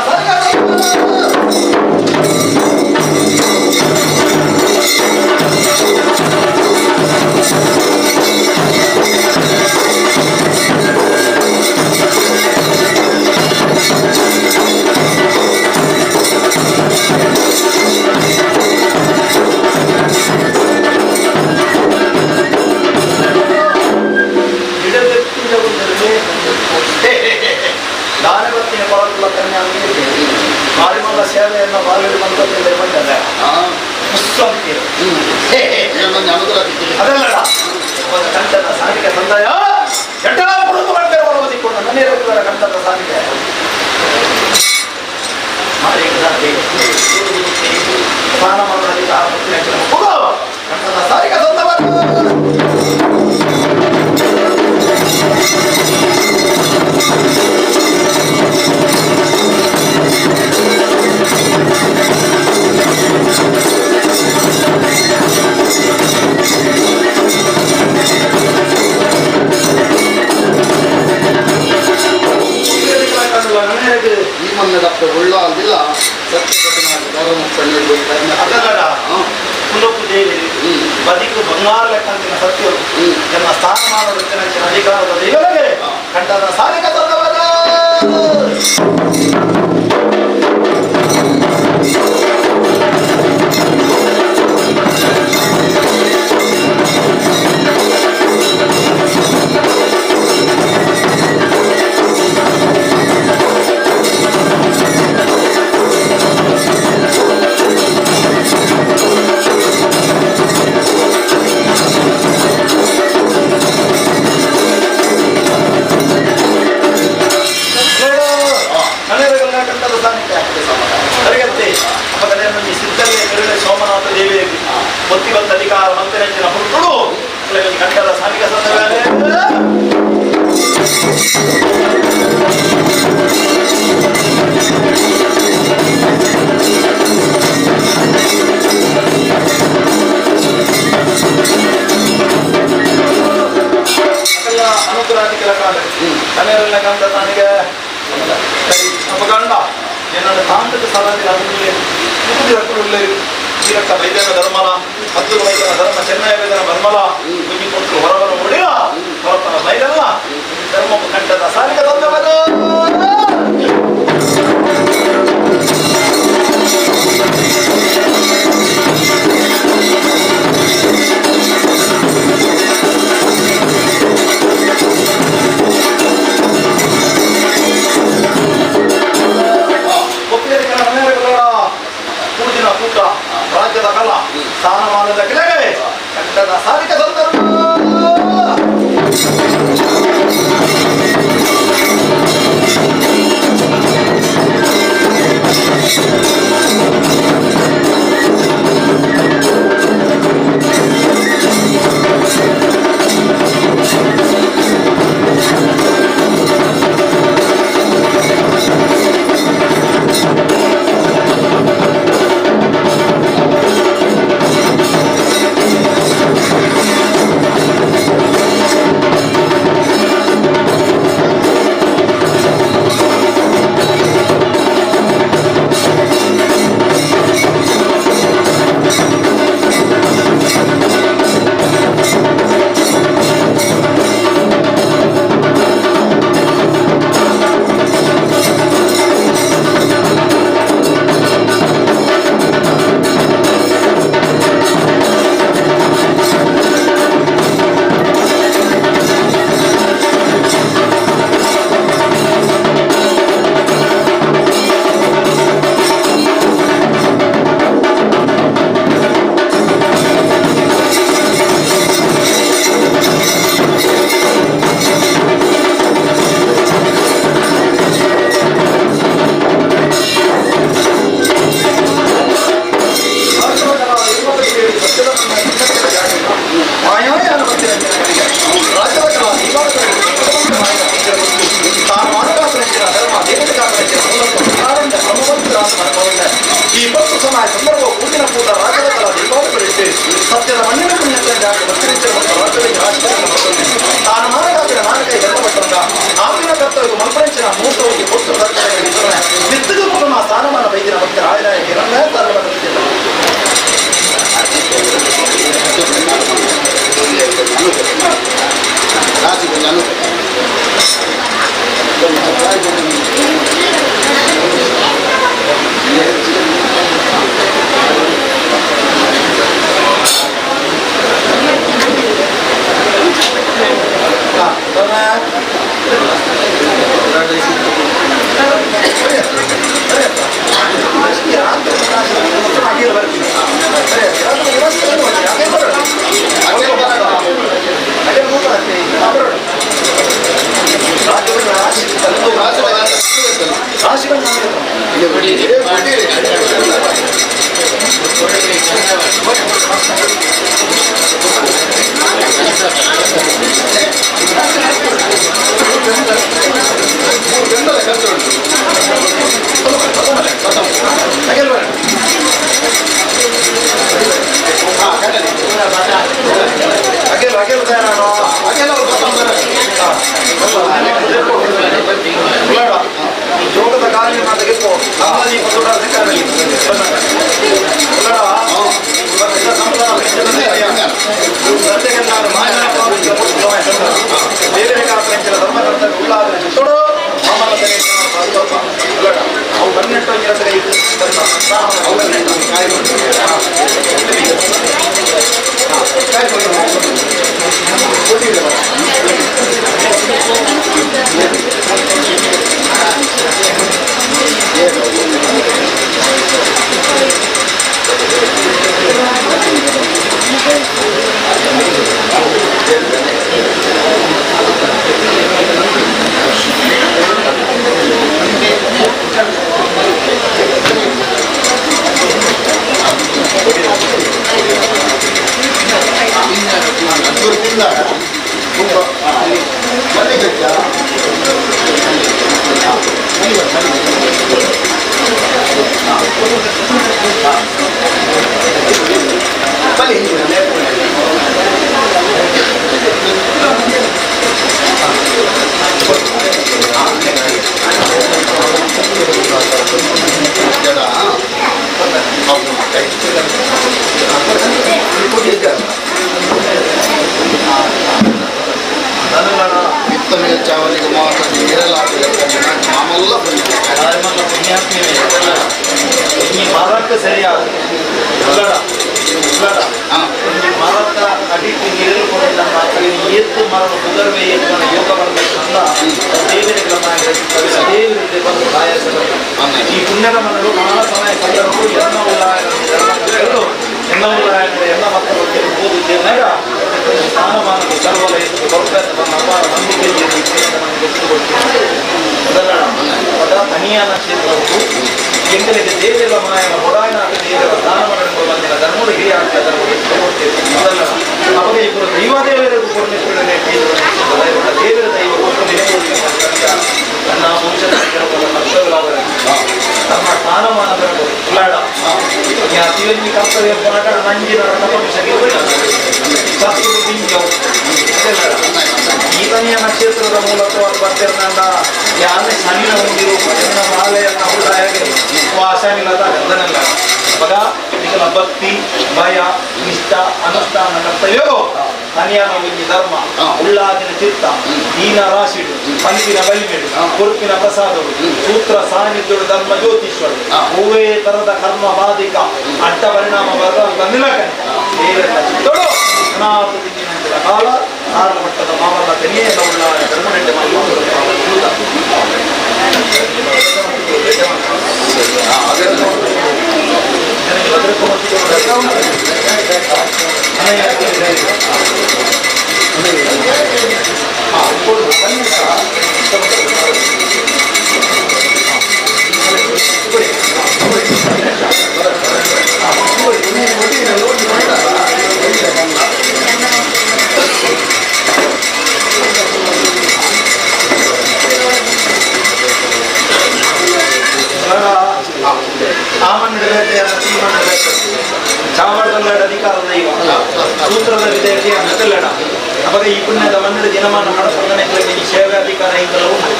ಅವಾಗ ಈ ಪುಣ್ಯದ ಮನ್ನಡ ದಿನಮಾನ ನಡಪದನೆ ಈ ಸೇವೆ ಅಧಿಕಾರ ಇಂದಲ ಉಂಟು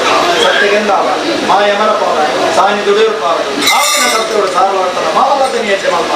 ಸತ್ಯಗೆಂದಾವ ಮಾಯಮರ ಪಾವ ಸಾನಿ ದುಡಿಯೋರು ಪಾವ ಆಪಿನ ಕರ್ತವ್ಯ ಸಾರವಾಗ್ತದ ಮಾವಲತನಿ ಹೆಜ್ಜೆ ಮಾಲ್ಪ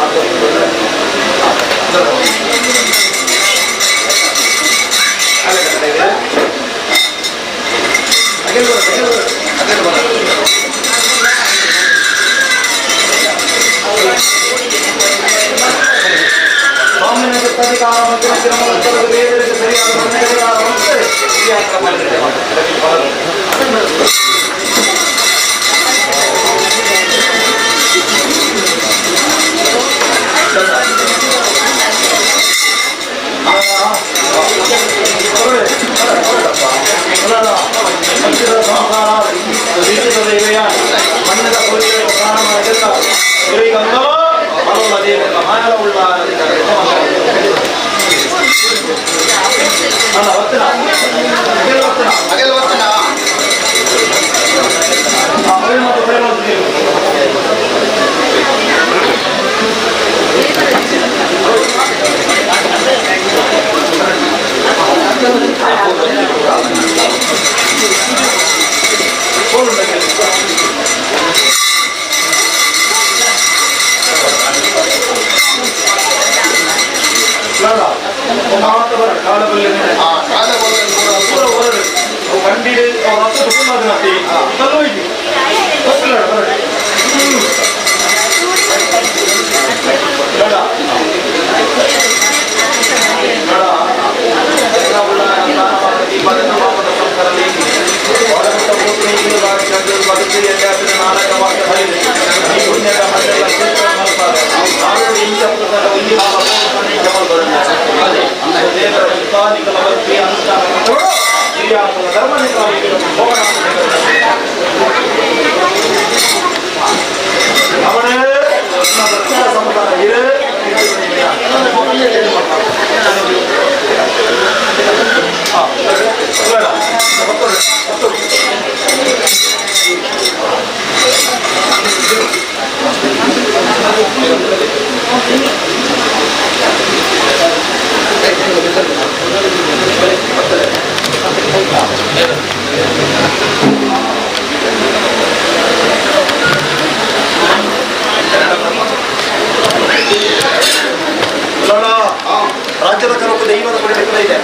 ರಾಜ್ಯದ ಕರಕು ದೈವದ ಕೊಡಿ ಇದೆ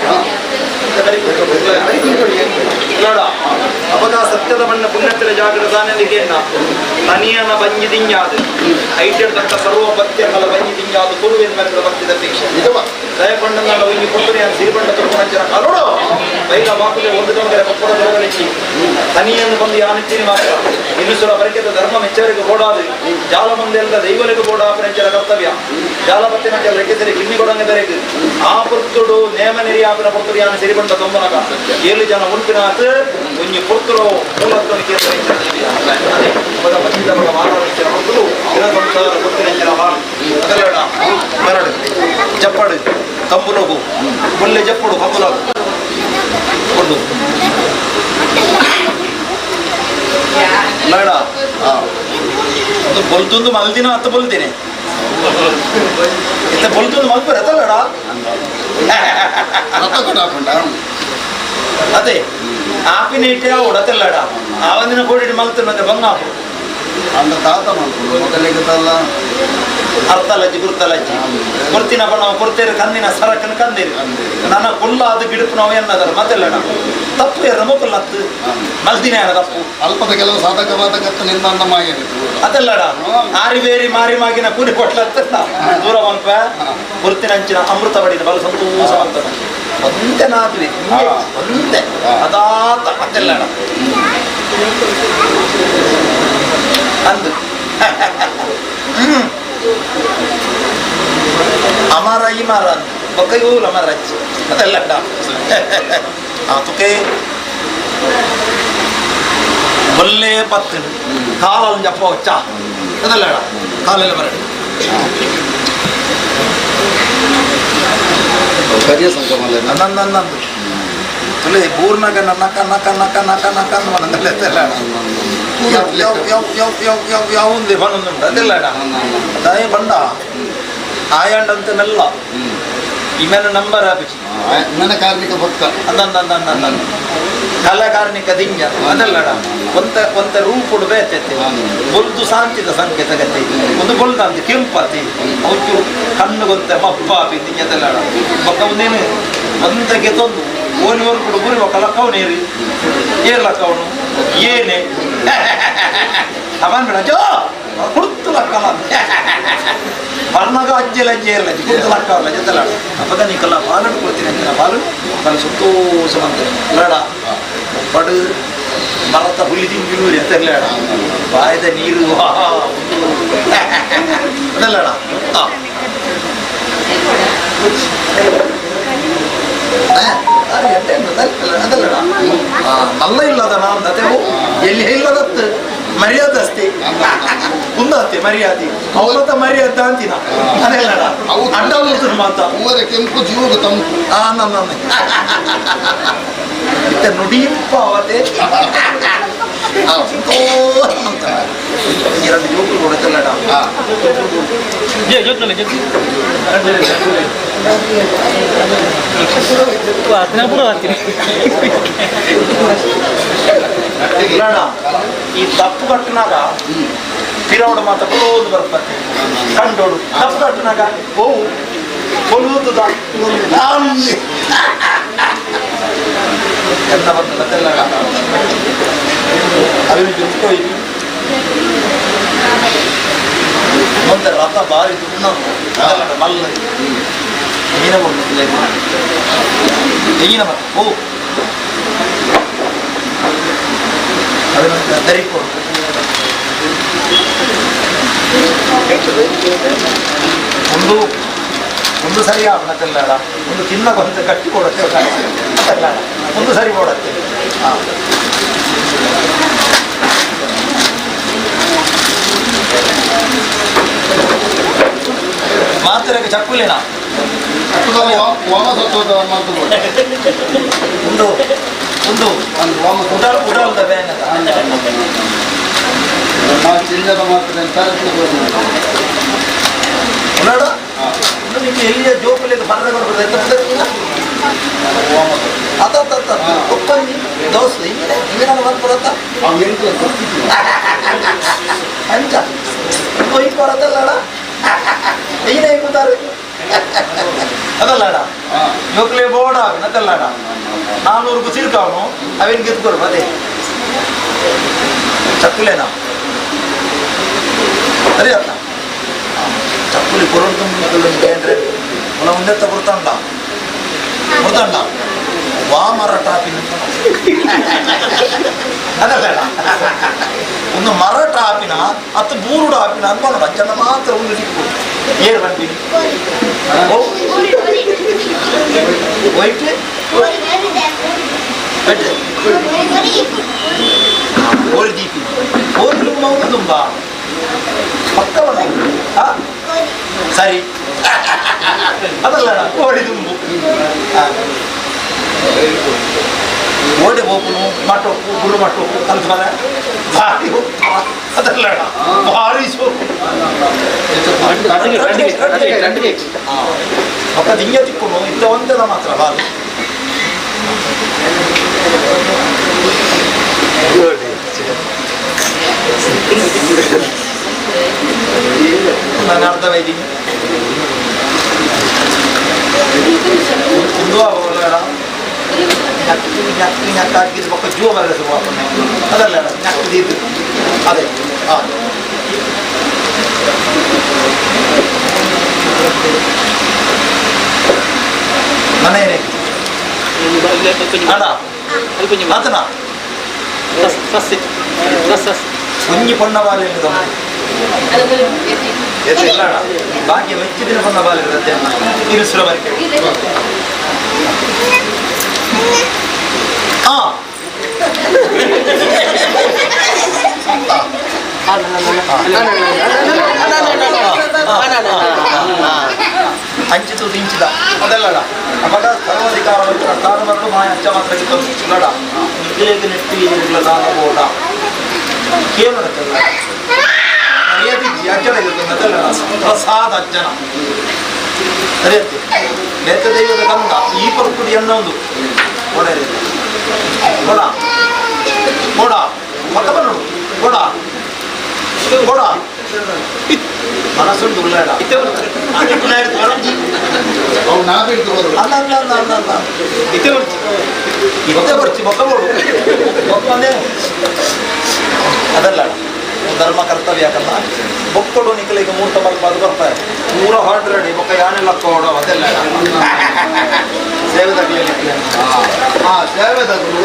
ಅಪಗ ಸತ್ಯದ ಬಣ್ಣ ಪುಣ್ಯತ್ತಿನ ಜಾಗೃತಾನೆಲಿಗೆ ತನಿಯನ ಬಂಜಿ ದಿಂಜಾದು ಐಟೆಡ್ ತಕ್ಕ ಸರ್ವ ಪತ್ಯಗಳ ಬಂಜಿ ದಿಂಜಾದು ತುಳುವಿನ ಮೇಲೆ ಭಕ್ತಿದ ದೀಕ್ಷೆ ದಯಪಂಡನಾಡ ಒಂಜಿ ಪುತ್ತರಿಯ ಸಿರಿಬಂಡ ತುರುಪನಂಚನ ಕಾಲೋಡು ಬೈಲ ಬಾಕುಲೆ ಒಂದು ತೊಂದರೆ ಪಪ್ಪದ ದೊರಗಲಿಚ್ಚಿ ತನಿಯನ್ನು ಬಂದು ಯಾನಿಚ್ಚಿನಿ ಮಾತ್ರ ಇನ್ನು ಬರಿಕೆದ ಧರ್ಮ ಮೆಚ್ಚವರಿಗೆ ಬೋಡಾದು ಜಾಲ ಮಂದೆಲ್ಲ ದೈವಲಿಗೆ ಬೋಡಾಪನೆಂಚರ ಕರ್ತವ್ಯ ಜಾಲಪತ್ತಿನಂಚರ ರೆಕ್ಕೆಸರಿ ಕಿಮ್ಮಿ ಕೊಡಂಗೆ ಬೆರೆಗು ಆ ಪುರ್ತುಡು ನೇಮ ನೆರಿಯಾಪಿನ ಪುರ್ತುಡು ಯಾನ ಸಿರಿಬಂಡ ತೊಂಬನಕ 7 ಜನ ಉಲ್ಪಿನಾತ್ ಒಂಜಿ ಪುರ್ತುಡು ಮೂಲತ್ವನಿ ಕೇಂದ್ರ ಅದೇ ಬದ ಬಚ್ಚಿದ ಬಗ ಮಾನವನಿಂಚನ ಪುರ್ತುಡು ದಿನ ಸಂಸಾರ ಪುರ್ತಿನಂಚನ ಹಾಳು ಅದಲ್ಲಡ ಬರಡು ಜಪ್ಪಡು ಕಂಬುಲೋಗು ಬುಲ್ಲೆ ಜಪ್ಪುಡು ಕಂಬುಲೋಗು ಕೊಡು ಲಡ ಅದು ಬೊಲ್ತೊಂದು ಮಲ್ದಿನ ಅತ್ತ ಬೊಲ್ತೀನಿ ಇತ್ತ ಬೊಲ್ತೊಂದು ಮಲ್ಪರ ಅತ್ತಲ್ಲಡ ಅದೇ ಆಪಿನ ಇಟ್ಟೆ ಉಡತೆಲ್ಲಡ ಆವಂದಿನ ಕೋಡಿ ಮಲ್ತು ಬಂಗ ಆಪು ಅಂದ ತಾತ ಮಲ್ಪುಂಡು ಮೊದಲಿಗೆ ಅರ್ಥಲಜ್ಜಿ ಗುರ್ತಲಜ್ಜಿ ಕೊರ್ತಿನ ಬಣ್ಣ ಕೊರ್ತೇರು ಕಂದಿನ ಸರಕನ ಕಂದಿರು ನನ್ನ ಕುಲ್ಲ ಅದು ಗಿಡುಪು ನಾವು ಎನ್ನದರ ಮತ್ತೆಲ್ಲಡ ತಪ್ಪು ಎರ ಮೊಕ್ಕಲ್ಲತ್ತು ಮಲ್ದಿನ ಯಾರ ತಪ್ಪು ಅಲ್ಪದ ಕೆಲವು ಸಾಧಕ ಬಾಧಕತ್ತು ನಿಂದ ಮಾಯ ಅದೆಲ್ಲಡ ಆರಿ ಬೇರಿ ಮಾರಿ ಮಾಗಿನ ಕೂಲಿ ಕೊಟ್ಲತ್ತ ದೂರ ಮಲ್ಪ ಗುರುತಿನಂಚಿನ ಅಮೃತ ಬಡಿನ ಬಲ ಸಂತೋಷ ಅಂತ ಒಂದೇ ನಾದ್ವಿ ಒಂದೇ ಅದಾತ ಅದೆಲ್ಲಡ ಅಂದು ಅಮರ ಇಮರ ಬೊಕ್ಕ ಇವು ಅಮರ ಅಜ್ಜಿ ಅದೆಲ್ಲ ಆತುಕೆ ಬೊಲ್ಲೆ ಪತ್ತು ಕಾಲಲ್ಲಿ ಜಪ್ಪ ಚಾ ಅದೆಲ್ಲ ಕಾಲೆಲ್ಲ ಬರಡಿ ಕರಿಯ ಸಂಗಮಲ್ಲ ನನ್ನಂದು ತುಲೆ ಬೂರ್ನಾಗ ನಕ ನಕ ನಕ ನಕ ನಕ ಅಂದ ಯಾವ ಯಾವ ಯಾವ ಯಾವ ಯಾವ ಯಾವ ಯಾವೊಂದೇ ಬನ್ನೊಂದುಂಟು ಅದೆಲ್ಲ ಅದಾಯ ಬಂಡ ಆಯಾಂಡಂತೆ ಮೆಲ್ಲ ಇಮೇಲೆ ನಂಬರ್ ಆಪಿಚಿ ನನ್ನ ಕಾರ್ಮಿಕ ಭಕ್ತ ಅಂದ ಕಲಾಕಾರ್ಣಿಕ ದಿಂಜ ಅದಲ್ಲಡ ಒಂತ ಒಂತ ರೂಪುಡು ಬೇತೈತೆ ಬೊಲ್ದು ಸಾಂಚಿದ ಸಂಕೇತ ಗತಿ ಒಂದು ಬೊಲ್ದಂತ ಕೆಂಪಾತಿ ಅವತ್ತು ಕಣ್ಣು ಗೊಂತ ಮಪ್ಪಾಪಿ ದಿಂಜದಲ್ಲಡ ಬೊಕ್ಕ ಒಂದೇನು ಒಂದಕ್ಕೆ ತೊಂದು ಓನಿ ವರ್ಕುಡು ಗುರಿ ಬೊಕ್ಕ ಲಕ್ಕವನೇರಿ ಏರ್ ಲಕ್ಕವನು ಏನೇ ಅವನ್ ಬೇಡ ಜೋ ಕುಡ್ತು ಲಕ್ಕಲ ಬರ್ನಾಗ ಅಜ್ಜೆಲ್ಲ ಅಜ್ಜೆ ಇರಲ್ಲ ಕುಡ್ತು ಲಕ್ಕವಲ್ಲ ಜೊತೆಲಾಡ ಅಪ್ಪಗ ನೀಕಲ್ಲ ಬಾಲಡು ಕೊಡ್ತೀನಿ ಅಂಚಿನ ಬಾಲು ಬಲ ಸಂತೋಷ ಬಂತೆ ಲಡ ಬಡು ಮರತ ಹುಲಿ ತಿಂಗಿನೂರಿ ಅಂತ ಇರಲಾಡ ಬಾಯದ ನೀರು ಅದಲ್ಲಡ ಅದಲ್ಲಡ ನಲ್ಲ ಇಲ್ಲದ ನಾನು ಎಲ್ಲಿ ಇಲ್ಲದತ್ತು ಮರ್ಯಾದೆ ಅಷ್ಟೇ ಕುಂದತ್ತೆ ಮರ್ಯಾದೆ ಅವಲತ್ತ ಮರ್ಯಾದೆ ಅಂತಿನ ಅದೆಲ್ಲಡ ಅಡ್ಡ ಮಾತ ಕೆಂಪು ಜೀವದ ತಂಪು ನನ್ನ ಇತ್ತ ನುಡಿಂಪಾವತೆ ಎರಡು ಜೋಕುలు ಕೊಡತ್ತಲ್ಲಡ ಇಲ್ಲಡ ಈ ತಪ್ಪು ಕಟ್ಟನಾಗ ಪಿರವಡು ಮಾತ್ರ ಕೊಲೋದು ಬರ್ಪತ್ತೆ ಕಂಡೋಡು ತಪ್ಪು ಕಟ್ಟನಾಗ ಓವು ಕೊಲೂತದ ಎಂತ ಬರ್ತದಲ್ಲ ಅವಿನ ಜೊತೆ ಮುಂದೆ ರಥ ಭಾರಿ ದುಡ್ಡು ಮಲ್ಲ ತೆಂಗಿನ ತೆಂಗಿನ ಮತ್ತೆ ಓ ಅದನ್ನ ದರಿಕೊಡು ಒಂದು ಒಂದು ಸರಿ ಆಗಲ್ಲ ಒಂದು ತಿನ್ನಕೊಂತ ಗಟ್ಟಿ ಕೊಡತ್ತೆ ಅಲ್ಲ ಒಂದು ಸರಿ ಕೊಡತ್ತೆ ಹಾಂ ಮಾತ್ರೆಗೆ ಚಕ್ಕುಲೇನಾ ಒಂದು ಒಂದು ಉಡಲ್ ಉಡಲ್ದ ಬ್ಯಾನ್ ಉಡಾಡ ನಿಮಗೆ ಎಲ್ಲಿಯ ಜೋಕುಲಿಗೆ ಬರ್ರೆ ಬರ್ತದೆ ಎಂತ ಅತ್ತ ಅತ್ತ ಒಪ್ಪಂದಿ ದೋಸೆ ಹಿಂಗೆ ಹಿಂಗೆ ನಾನು ಬಂದು ಅಂಚ ಕೊಯ್ದು ಬರತ್ತಲ್ಲಡ ಈನೇ ಕೂತಾರೆ ಅದಲ್ಲಡ ಜೋಕುಲೆ ಬೋಡ ಅದಲ್ಲಡ ನಾನೂರು ಸಿರ್ಕಾವನು ಅವೇನು ಗೆದ್ಕೊರು ಅದೇ ಚಕ್ಕುಲೇನಾ ಸರಿ ಅತ್ತ ಚಕ್ಕುಲಿ ಕೊರಡು ತುಂಬ ಅಂದ್ರೆ ಮುಲ ಮುಂದೆ ಬರ್ತಾಂಡ ಬರ್ತಾಂಡ ವಾ ಮರ ಟಾಪಿನ ಅದಲ್ಲ ಒಂದು ಮರ ಟಾಪಿನ ಅತ್ತು ಬೂರು ಟಾಪಿನ ಅನ್ಕೊಂಡು ಅಂಚನ ಮಾತ್ರ ಒಂದು ದಿಕ್ಕು ಏರ್ ಬಂದಿನಿ ವೈಟ್ ಕೋರಿ ದೀಪಿ ಕೋರಿ ತುಂಬ ತುಂಬ ಪಕ್ಕ ಸರಿ ಅದಲ್ಲ ಕೋಳಿ ತುಂಬು ಓಡೆ ಹೋಗುನು ಮಟ್ಟೋಕು ಗುರು ಮಟ್ಟೋಕು ಕಲ್ಪನೆ ಭಾರಿ ಅದಲ್ಲ ಭಾರಿ ಸೋಕು ಪಕ್ಕ ದಿಂಗೆ ತಿಕ್ಕುನು ಇತ್ತ ಒಂದದ ಮಾತ್ರ ಬಾಲು ನಾನು ಅರ್ಥವಾಯ್ತೀನಿ ಒಂದು ಆಗೋಲ್ಲ ನಕ್ಕು ನಕ್ಕು ನಕ್ಕು ಹಾಕಿದ ಪಕ್ಕ ಜೀವ ಬರಲ್ಲ ಅದಲ್ಲ ನಕ್ಕದಿದ್ದು ಅದೇ ಹಾಂ ಮನೆ ಅಣ್ಣ ಆತನ ಒಂಜಿ ಪೊಣ್ಣ ಬಾಲೆ ಬಾಕಿ ಮೆಚ್ಚಿದಿನ ಪೊಣ್ಣ ಬಾಲೆ ಇರುತ್ತೆ ತಿರುಸುರ ಬರಿಕೆ ಹಾಂ ಅಂಚಿತು ಇಂಚಿದ ಅದಲ್ಲಡ ಅವಾಗ ಸರ್ವಾಧಿಕಾರ ಸ್ಥಾನ ಮಾಯ ಅಚ್ಚ ಮಾತ್ರ ಲಡ ನಿಗ್ಲೇಗ ನೆಟ್ಟಿ ದಾನ ಬೋಡ ಕೇವಲ ಅಜ್ಜನ ಪ್ರಸಾದ ಅಜ್ಜನ ಸರಿ ಬೇತ ದೈವದ ಗಂಧ ಈ ಪರ್ಪುಡಿ ಎಣ್ಣ ಒಂದು ಕೊಡ ಕೊಡ ಕೊಡ ಪಕ್ಕ ಬನ್ನೋಡು ಕೊಡ ಕೊಡ ಮನಸ್ಸುಂಟು ಉಳ್ಳಾಡ ಅಲ್ಲ ಅಲ್ಲ ಅಲ್ಲ ಅಲ್ಲ ಅಲ್ಲ ಇತ್ತೆ ಬರ್ಚಿ ಇತ್ತೆ ಬರ್ಚಿ ಬೊಕ್ಕ ಕೊಡು ಬೊಕ್ಕಂದೇ ಅದಲ್ಲ ಧರ್ಮ ಕರ್ತವ್ಯ ಯಾಕಲ್ಲ ಬೊಕ್ಕಡು ನಿಕ್ಕಲಿಗೆ ಮೂರ್ತ ಮಲ್ಪ ಅದು ಬರ್ತಾರೆ ಪೂರ ಹಾರ್ಡ್ ರೆಡಿ ಬೊಕ್ಕ ಯಾನೆಲ್ಲ ಕೊಡು ಅದೆಲ್ಲ ಸೇವೆದಾಗಲಿ ಆ ಸೇವೆದಾಗಲು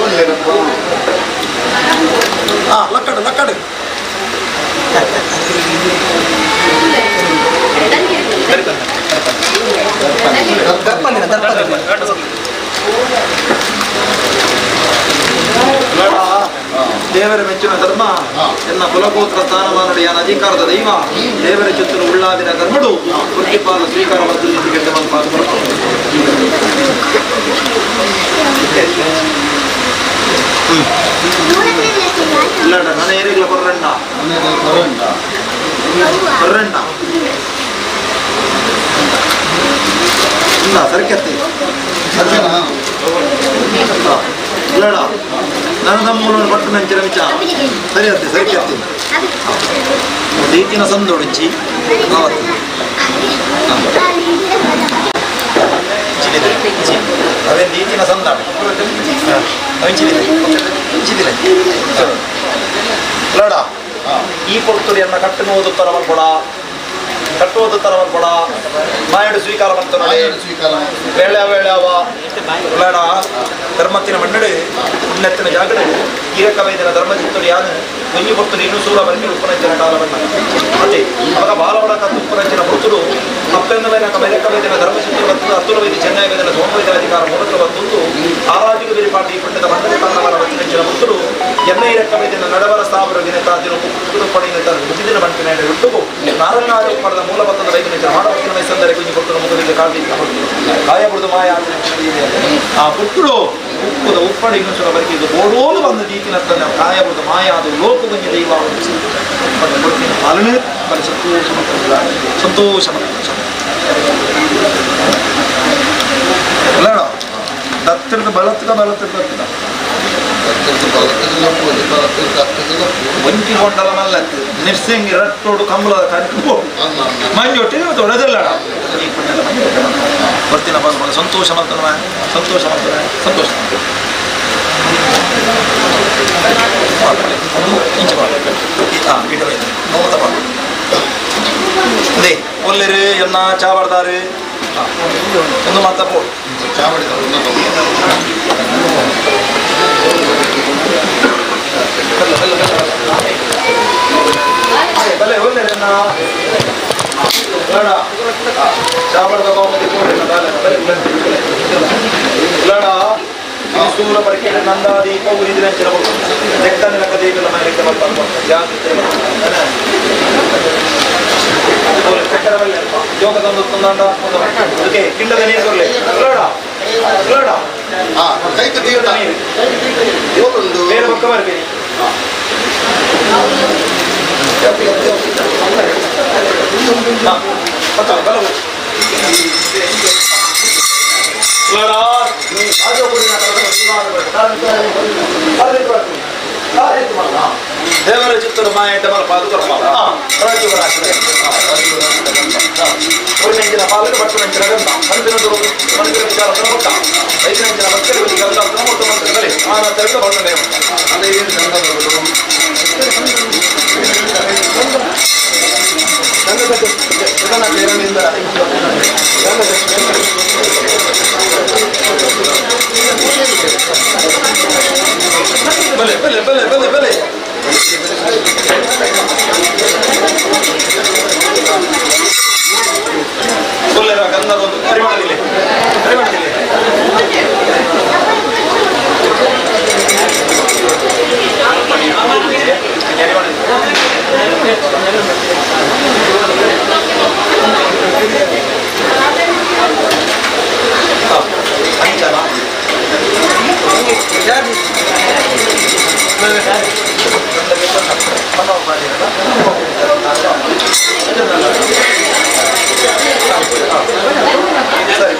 ಹಾಂ ಲಕ್ಕಡು ಲಕ್ಕಡು ದೇವರ ಮೆಚ್ಚಿನ ಧರ್ಮ ಎನ್ನ ಕುಲಗೋತ್ರ ಸ್ಥಾನಮಾನಡಿಯ ಅಧಿಕಾರದ ದೈವ ದೇವರ ಚುತ್ತಲು ಉಳ್ಳಾದಿನ ಧರ್ಮಡು ವೃತ್ತಿಪಾಲ ಸ್ವೀಕಾರ ಇಲ್ಲ ನನ್ನ ಏರಿಗ್ಲ ಕೊರ್ರಣ್ಣ ಕೊರ್ರಣ್ಣ ಇಲ್ಲ ಸರಿಕತ್ತಿ ಇಲ್ಲಡ ನಾನು ತಮ್ಮೂರು ಪಟ್ಟು ನಂಚಿನ ವಿಚಾರ ಸರಿ ಅತ್ತೆ ಸರಿ ಅತ್ತೆ ದೀತಿನ ಸಂದೊಡಂಚಿ ಅವೇ ದೀತಿನ ಸಂದ ಅವಿಂಚಿದೆ ಇಂಚಿದಿಲ್ಲ ಇಲ್ಲಡ ಈ ಪೊರ್ತುಡಿಯನ್ನ ಕಟ್ಟನ್ನು ಓದುತ್ತರ ಮಲ್ಪಡ ಕಟ್ಟು ಓದುತ್ತರ ಮಲ್ಪಡ ಮಾಯಡು ಸ್ವೀಕಾರ ಮಾಡ್ತಾನೆ ವೇಳೆ ವೇಳವ ಇಲ್ಲಡ ಧರ್ಮತ್ತಿನ ಮಣ್ಣಡು ಪುಣ್ಯತ್ತಿನ ಜಾಗಡು ಈರಕ್ಕ ವೈದ್ಯನ ಧರ್ಮ ಚಿತ್ತುಡು ಯಾನು ಒಂಜಿ ಪೊರ್ತುಡು ಇನ್ನು ಸೂರ ಬರಕೆ ಉಪ್ಪನಂಚಿನ ಕಾಲವನ್ನ ಅದೇ ಅವಾಗ ಬಾಲವಡ ಕತ್ತು ಉಪ್ಪನಂಚಿನ ಪೊರ್ತುಡು ಅಪ್ಪೆಂದ ಮೇಲೆ ಮೈರಕ್ಕ ವೈದ್ಯನ ಧರ್ಮ ಚಿತ್ತುಡು ಬರ್ತದೆ ಅತ್ತುಲ ವೈದ್ಯ ಚೆನ್ನೈ ವೈದ್ಯನ ಸೋಮ ವೈದ್ಯನ ಅಧಿಕಾರ ಮೂಲಕ ಬಂದು ಆರಾಜಿಗೆ ಬೇರೆ ಈ ಪುಣ್ಯದ ಮಣ್ಣದ ಕಾರಣವರ ಬತ್ತಿನಂಚಿನ ಪೊರ್ತುಡು ಎನ್ನ ಇರಕ್ಕ ವೈದ್ಯನ ನಡವರ ಸ್ಥಾವರ ವಿನತಾದಿನ ಕುಕ್ಕುದು ಪಡೆಯಿನ ತನ್ನ ಮುಜಿದಿನ ಬಂಟಿನ ಹುಟ್ಟುಗು ನಾರನ್ನಾರು ಪಡೆದ ಮೂಲ ಬತ್ತದ ವೈದ್ಯನ ಹಾಡವತ್ತಿನ ಮೈಸಂದರೆ ಗುಂಜಿ ಪೊರ್ತುಡು ಮುಗಲಿಗೆ ಕಾಲ್ದಿ ಕಾಯ ಬುಡ್ದು ಮಾಯ ಆ ಪುಟ್ಟುಡು ಉಪ್ಪುದ ಉಪ್ಪಡು ಇನ್ನೊಂದು ಬರಕ್ಕೆ ಇದು ಬೋಡೋಲು ಬಂದ ದೀಪಿನ ತನ್ನ ಕಾಯ ಬುಡ್ದು ಮಾಯ ಅದು ಲೋಕಗುಂಜಿ ದೈವ ಉಪ್ಪಡು ಕೊಡ್ತೀನಿ ಪಾಲನೆ ಬರೀ ಸಂತೋಷ ಮಾಡ್ತಾರೆ ಸಂತೋಷ ಮಾಡ್ತಾರೆ ಅಲ್ಲ ದತ್ತಿರದ ಬಲತ್ತದ ಬಲತ್ತದ ದತ್ತದ ಒಂಟಿ ಕೊಂಡಲ ಮಲ್ಲತ್ತು ನಿರ್ಸಿಂಗ್ ರಟ್ಟೋಡು ಕಂಬಳದ ಕಟ್ಟು ಮಂಜೊಟ್ಟಿ ತೊಡೆದಿಲ್ಲ ಬರ್ತೀನಪ್ಪ ಮಗ ಸಂತೋಷ ಮಾಡ್ತಾನ ಸಂತೋಷ ಮಾಡ್ತಾನೆ ಸಂತೋಷ ಅದು ಇಂಚ ಹಾಂ ಇಡ ನೋತ ಅದೇ ಒಲ್ಲೆರು ಎನ್ನ ಚಾವಡ್ದಾರು ಒಂದು ಮಾತ ಪೋ ಬಲೆ ಒಲ್ಲೆರು ಎನ್ನ ಚಾವಡ್ದ ಲಡ ಸೂರ ಪರಿಕೆ ನಂದಾದೀಪ ಉರಿದಿನ ದೆಕ್ಕನ ಕದೇಗಲ ಮೇಲೆ ಜಾಗೃತಿ ಜೋಗದೊಂದು ಅದಕ್ಕೆ ಕಿಂಡದ ನೀರು ಬರಲಿ ಲಡ ಲಡ ಕೈ ಬೇರೆ ಪಕ್ಕ ಬರ್ತೀನಿ ದೇವರ ಚಿತ್ತದ ಮಾಯ ಒಂದು ಪಾಲಕ ಪಟ್ಟು ನಂಚಿನ ಗಂಧ ಮನಸ್ಸಿನ ಮನಸ್ಸಿನ ವಿಚಾರ ಕೊಟ್ಟ ಐದು ನಂಚಿನ ಭಕ್ತರ ಗಂಧ ಮೊತ್ತ ಮಂತ್ರಗಳೇ ಆ ನಂತರ ಬಂದ ಬಲೆ ಬಲೆ ಬಲೆ ಬಲೆ ಬಲೆ ಒಳ್ಳೆಯ ಗಂಧದೊಂದು ಪರಿಮಳದಿಲ್ಲ ಪರಿಮಳದಿಲ್ಲ ಸರಿ.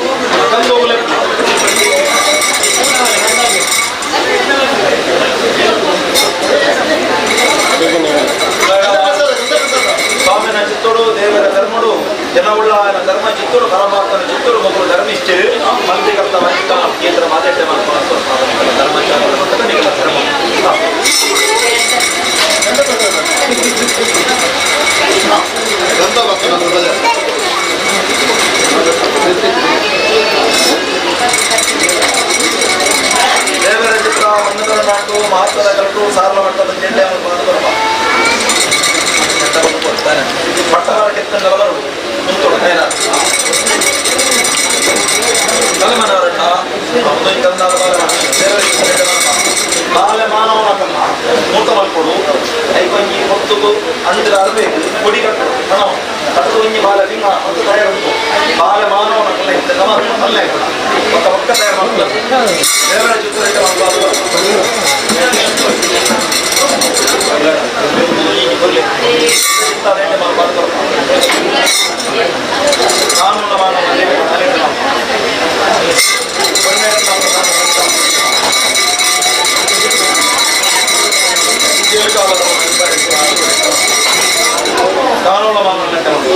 ಇಚ್ಛೆ ಮಂತ್ರಿಕರ್ತ ಕೇಂದ್ರ ಮಾತಾಡ್ತಾ ಧರ್ಮಚಾರ ಧರ್ಮ ದೇವರ ಚಿತ್ರ ಮನ್ನದರ ನಾಟು ಮಹತ್ವದ ಕಲ್ಟು ಸಾರಲ ಮಟ್ಟದ ಜೆಂಡೆ ಪಟ್ಟವರ ಕೆತ್ತ ನಲವರು ಮುಂತೋಡ ತಲೆಮನವರಣ್ಣ ಬಾಲೆ ಮಾನವನ ಕಲ್ಲ ಮೂತ ಮಲ್ಪಡು ಐಕೊಂಜಿ ಹೊತ್ತುಗು ಅಂದ್ರ ಅರಬೇಕು ಕೊಡಿ ಕಟ್ಟು ಹಣ ಕಟ್ಟು ಒಂಜಿ ಬಾಲೆ ಸಿಂಹ ಮತ್ತು ತಯಾರುಂಟು ಬಾಲೆ ಮಾನವನ ಕಲ್ಲ ಇತ್ತ ಅಲ್ಲೇ ಒಕ್ಕ ಒಕ್ಕ ತಯಾರು ಮಾಡ್ತಾರೆ ದೇವರ ಚಿತ್ರ ಕಾನೂನು ಮಾನವ ಕಾನೂನು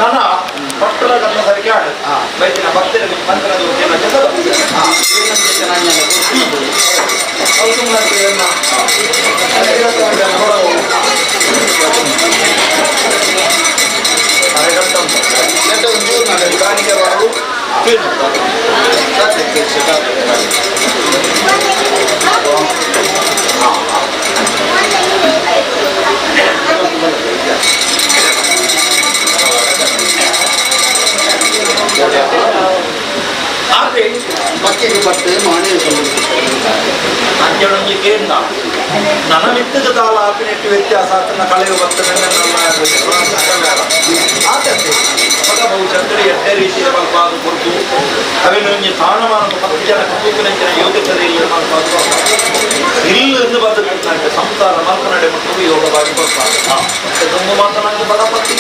ನನ ಪಟ್ಟಲ ಕನ್ನ ಸರಿಕೆ ಆಡು ಬೈತಿನ ಭಕ್ತರ ಮಂತ್ರದ ಮಕ್ಕಿಗೆ ಬಟ್ಟೆ ಮಾಡಿ ಅಂಜನೊಂಜಿ ಕೇಂದ್ರ ನನ್ನ ಮಿತ್ತದ ತಾಲ ಆಪಿನೆಟ್ಟು ವ್ಯತ್ಯಾಸ ಆತನ ಕಳೆಯು ಬರ್ತದೆ ಆತಂತೆ ಪದ ಬಹುಶಃ ಎಡ್ಡೆ ರೀತಿಯ ಮಲ್ಪಾದು ಕೊಡ್ತು ಅವಿನೊಂಜಿ ಸ್ಥಾನಮಾನ 10 ಜನ ಕಪ್ಪುಪಿನಂಚಿನ ಯೋಗ್ಯತೆ ಇಲ್ಲ ಮಲ್ಪಾದು ಇಲ್ಲಿಂದ ಬದುಕಿದ್ದಂತೆ ಸಂಸಾರ ಮಲ್ಪನಡೆ ಮಟ್ಟು ಯೋಗವಾಗಿ ಕೊಡ್ತಾರೆ. ಮತ್ತೆ ತುಂಬ ಮಾತನಾಡಿ ಪದ ಪತ್ತಿ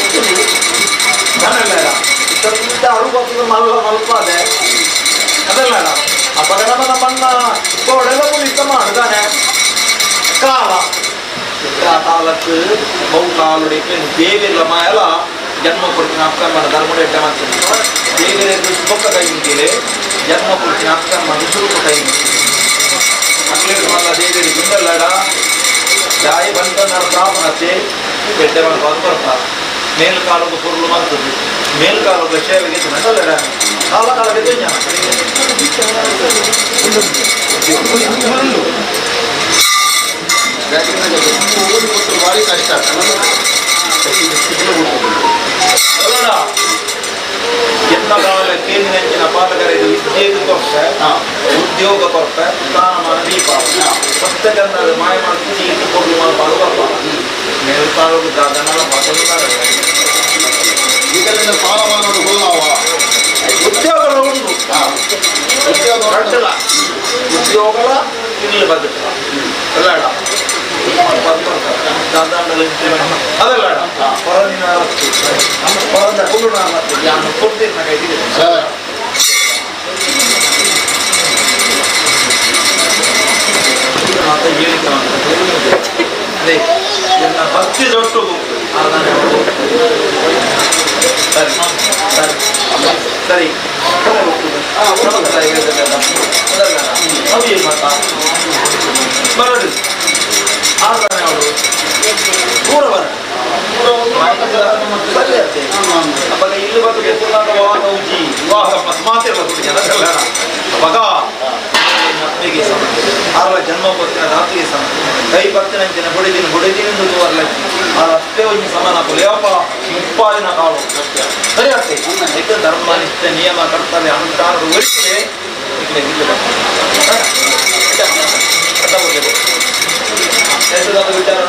ನಾನೆಲ್ಲ ಇಷ್ಟೊಂದು ಅರುಬತ್ತದ ಮಲ್ಲ ಮಲ್ಪಾದೆ ಅದಲ್ಲ ಅಪ್ಪಗ ನಮ್ಮ ಬಣ್ಣ ಕೋಡೆಲ್ಲ ಮುಳಿತ ಮಾಡುದಾನೆ ಕಾಲ ಕಾಲಕ್ಕೆ ಬಹುಕಾಲುಡಿ ದೇವಿರ್ಲ ಮಾಯಲ ಜನ್ಮ ಕೊಡ್ತೀನಿ ಅಕ್ಕಮ್ಮನ ಧರ್ಮದ ಎಡ್ಡೆ ಮಾಡ್ತೀನಿ ದೇವಿರ ಬೊಕ್ಕ ಕೈ ಮುಗಿಲೆ ಜನ್ಮ ಕೊಡ್ತೀನಿ ಅಕ್ಕಮ್ಮನ ಸುರುಪ ಕೈ ಮುಗಿಲಿ ಅಕ್ಲೇರು ಮಲ್ಲ ದೇವಿರಿ ಗುಂಡಲ್ಲಡ ಜಾಯಿ ಬಂತ ಪ್ರಾಪನತೆ ಎಡ್ಡೆ ಮಾಡ್ಕೊಂಡು ಬರ್ತಾರೆ. ಮೇಲ್ಕಾಲದ ಪೊರುಳು ಮಾಡ್ತದೆ ಮೇಲ್ಕಾಲದ ಸೇವೆಗೆ ನಡಲ್ಲ ಕಾಲ ಕಾಲಕ್ಕೆ ಭಾರಿ ಕಷ್ಟ ಅಲ್ಲಡ ಎಲ್ಲ ಕಾಲ ಕೇಂದ್ರಂಚಿನ ಪಾಲಕರಿಗೆ ವಿದ್ಯೆಗೆ ಕೊರ್ಪೆ ಉದ್ಯೋಗ ಕೊರ್ಪೆ ಸ್ಥಾನಮಾನ ದೀಪ ಸಪ್ತಗಂಧದ ಮಾಯ ಮಾಡ್ತೀನಿ ಇಟ್ಟು ಕೊಡ್ಲು ಮಾಡ್ಬಾರ್ದು ಬರ್ಪ ಮೇಲ್ಕಾಲದ ದಾದನಲ್ಲ ಮಾತಾಡ ಈಗಲಿಂದ ಸ್ಥಾನಮಾನದ ಹೋಲಾವ ಉದ್ಯೋಗಗಳ ಉಂಟು ಉದ್ಯೋಗ ರಡ್ಡಲ ಉದ್ಯೋಗಗಳ ಇಲ್ಲಿ ಬದುಕ ಅಲ್ಲಡ ಅದಲ್ಲ ಹೊರದಿನ ಹೊರದ ಕುರುಣ ಮತ್ತು ಯಾನು ಕೊಡ್ತೀನಿ ಕೈಗೆ ಸರ್ ಮಾತ ಹೇಳಿಕೆ ಅದೇ ಎಲ್ಲ ಭಕ್ತಿ ದೊಡ್ಡ ಅರ್ಧಾನೆ ಸರಿ ಸರಿ ಸರಿ ಬರಡು ಆರ್ದಾನೆ ಅವಳು ಪೂರ ಬರ ಸರಿ ಅತ್ತೆ ಅವಾಗ ಇಲ್ಲಿ ಬಂದು ಗೆದ್ದುನಾಗ ವಾಹ ಉಜ್ಜಿ ವಿವಾಹ ಮಾತಿರಲ್ಲ ಜನಗಲ್ಲ ಅವಾಗ ಅಪ್ಪಗೆ ಸಮ ಆರ್ಲ ಜನ್ಮ ಪತ್ತಿನ ಧಾತುಗೆ ಸಮ ಕೈ ಪತ್ತಿನ ಅಂಚಿನ ಬೊಡಿದಿನ ಬೊಡಿದಿನಿಂದ ತೂವರ್ಲ ಆ ಅಪ್ಪೆ ಒಂಜಿ ಸಮಾನ ಪುಲಿಯಪ್ಪ ಮುಪ್ಪಾದಿನ ಕಾಳು ಸರಿ ಅತ್ತೆ ಏಕ ಧರ್ಮ ನಿಷ್ಠೆ ನಿಯಮ ಕರ್ತವ್ಯ ಅನುಷ್ಠಾನದ ಒಳಿತದೆ ಇಲ್ಲೇ ಇಲ್ಲ ವಿಚಾರ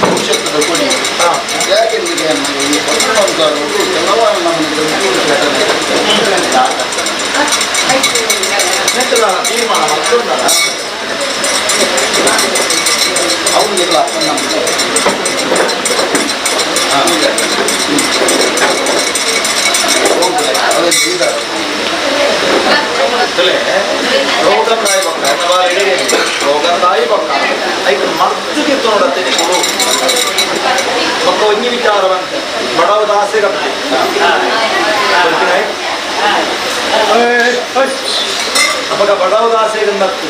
ಭವಿಷ್ಯದ ಕೊಡಿ ಯಾಕೆಂದರೆ ಈ ಸಂಸಾರವು ಕೆಲವಾರು ನಮಗೆ ತೀರ್ಮಾನ ಅವನಿಗೆಲ್ಲ ನಮಗೆ ರೋಗಂದಾಯಿ ಬೊಕ್ಕ ರೋಗಂದಾಯಿ ಬೊಕ್ಕ ಐಕ್ ಮರ್ತಿಗೆ ನೋಡತ್ತೆ ನೀವು ಬೊಕ್ಕ ಒಂಜಿ ವಿಚಾರವಂತೆ ಬಡವ ದಾಸೆ ಕಪ್ಪೆ ಅವಾಗ ಬಡವ ದಾಸೆಗೆ ನತ್ತು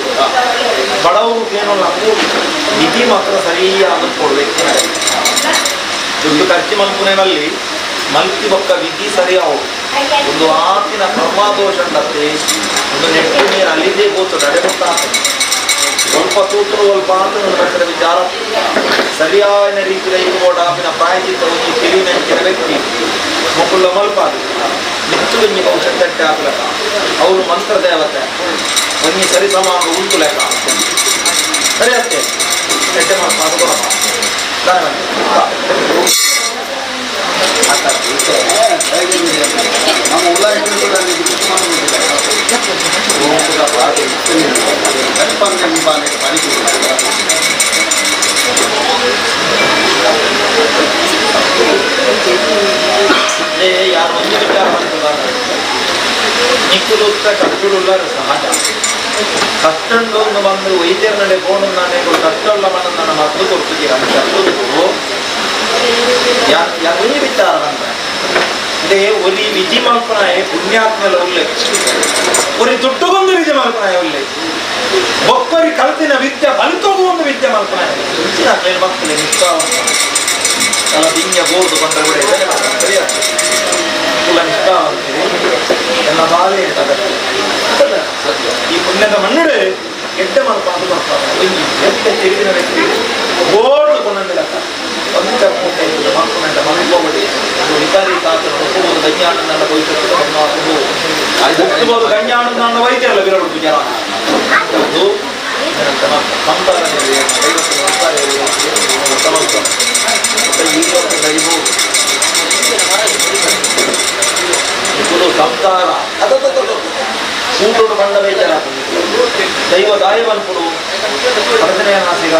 ಬಡವು ಏನಲ್ಲ ನಿಧಿ ಮಾತ್ರ ಸರಿಯಾದ ಕೊಡ್ಬೇಕು. ದುಡ್ಡು ಖರ್ಚು ಮಲ್ಪುನೆನಲ್ಲಿ ಮಲ್ತಿ ಬೊಕ್ಕ ವಿಧಿ ಸರಿಯಾವು ಒಂದು ಆತಿನ ಕರ್ಮಾದೋಷ ಅಂಡತ್ತೆ ಒಂದು ನೆಟ್ಟು ನೀರು ಅಲ್ಲಿದ್ದೇ ಕೂತು ಅಡೆ ಸ್ವಲ್ಪ ತೂತರು ಸ್ವಲ್ಪ ಆತನ ಬಟ್ಟದ ವಿಚಾರ ಸರಿಯಾದ ರೀತಿಯ ಇರುವೋಡ ಆಪಿನ ಪ್ರಾಯಚಿತ್ತ ಒಂಜಿ ತಿಳಿವಿನಂಚಿನ ವ್ಯಕ್ತಿ ಮೊಕುಲ್ಲ ಮಲ್ಪಾದು ನಿತ್ತು ಒಂಜಿ ಔಷಧ ತಟ್ಟೆ ಹಾಕ್ಲಕ ಅವರು ಮಂತ್ರ ದೇವತೆ ಒಂಜಿ ಸರಿ ಸಮಾನ ಉಂಟು ಲೆಕ್ಕ ಸರಿ ಅತ್ತೆ ಎಟ್ಟೆ ಮಲ್ಪಾದು ಕೊಡಪ್ಪ ನಮ್ಮ ನಿಕುಲುತ್ತ ಕಟ್ಟುಡುಲ್ಲರ ಸಹಜ ಕಷ್ಟಂಡೊಂದು ಬಂದು ವೈದ್ಯರ ನಡೆ ಬೋಣು ಕಷ್ಟುಳ್ಳ ಮಣ್ಣನ್ನು ಮದ್ದು ಕೊಡ್ತಿದ್ದೀರ ಕಟ್ಟುದು ಯಾರು ವಿಚಾರ ಬಂದ ಇದೇ ಒರಿ ವಿಧಿ ಮಲ್ಪನಾಯ ಪುಣ್ಯಾತ್ಮಲ ಉಲ್ಲೆ ಒರಿ ದುಡ್ಡುಗೊಂದು ವಿಧಿ ಮಲ್ಪನಾಯ ಉಲ್ಲೆ ಒಕ್ಕರಿ ಕಲ್ತಿನ ವಿದ್ಯೆ ಬಲಿತೋಗು ಒಂದು ವಿದ್ಯೆ ಮಲ್ಪನಾಯ ಇಂಚಿನ ಕ್ಲೇನ್ ಮಕ್ಕಳು ನಿಷ್ಠಾವಂತ ಅಲ್ಲ ದಿಂಗ ಬೋರ್ದು ಬಂದ್ರೆ ಕೂಡ ಇದನ್ನೇ ಮಾತಾಡ್ತಾರೆ ಸರಿಯಾ ಕುಲ ನಿಷ್ಠಾವಂತಿರಿ ಎಲ್ಲ ಬಾಲೆ ಈ ಪುಣ್ಯದ ಮಣ್ಣು ಎಡ್ಡೆ ಮಲ್ಪ ಅದು ಬರ್ತಾರೆ ಎಡ್ಡೆ ತಿರುಗಿನ ವ್ಯಕ್ತಿ ಬೋರ್ಡು ಕೊಂಡಂದಿಲಕ್ಕ ಒಂದ ಪುಣ್ಯ ಇತ್ತು ಮಲ್ಪನಂಡ ಮಲ್ಪೋಗಡಿ ವಿಪರೀತ ಆತನ ಒಪ್ಪುವುದು ಗಂಜಾನಂದನ ಭವಿಷ್ಯತ್ತು ಒಪ್ಪುವುದು ಗಂಜಾನಂದನ ವೈದ್ಯರಲ್ಲ ಬಿರಡು ಜನ ಹೌದು ಸಂಸಾರ ಸಂಸಾರ ಊಟೋಡು ಬಂಡ ಬೇಜಾರ ದೈವ ದಾಯವನ್ಪುಡು ಭಜನೆಯ ನಾಸಿಗ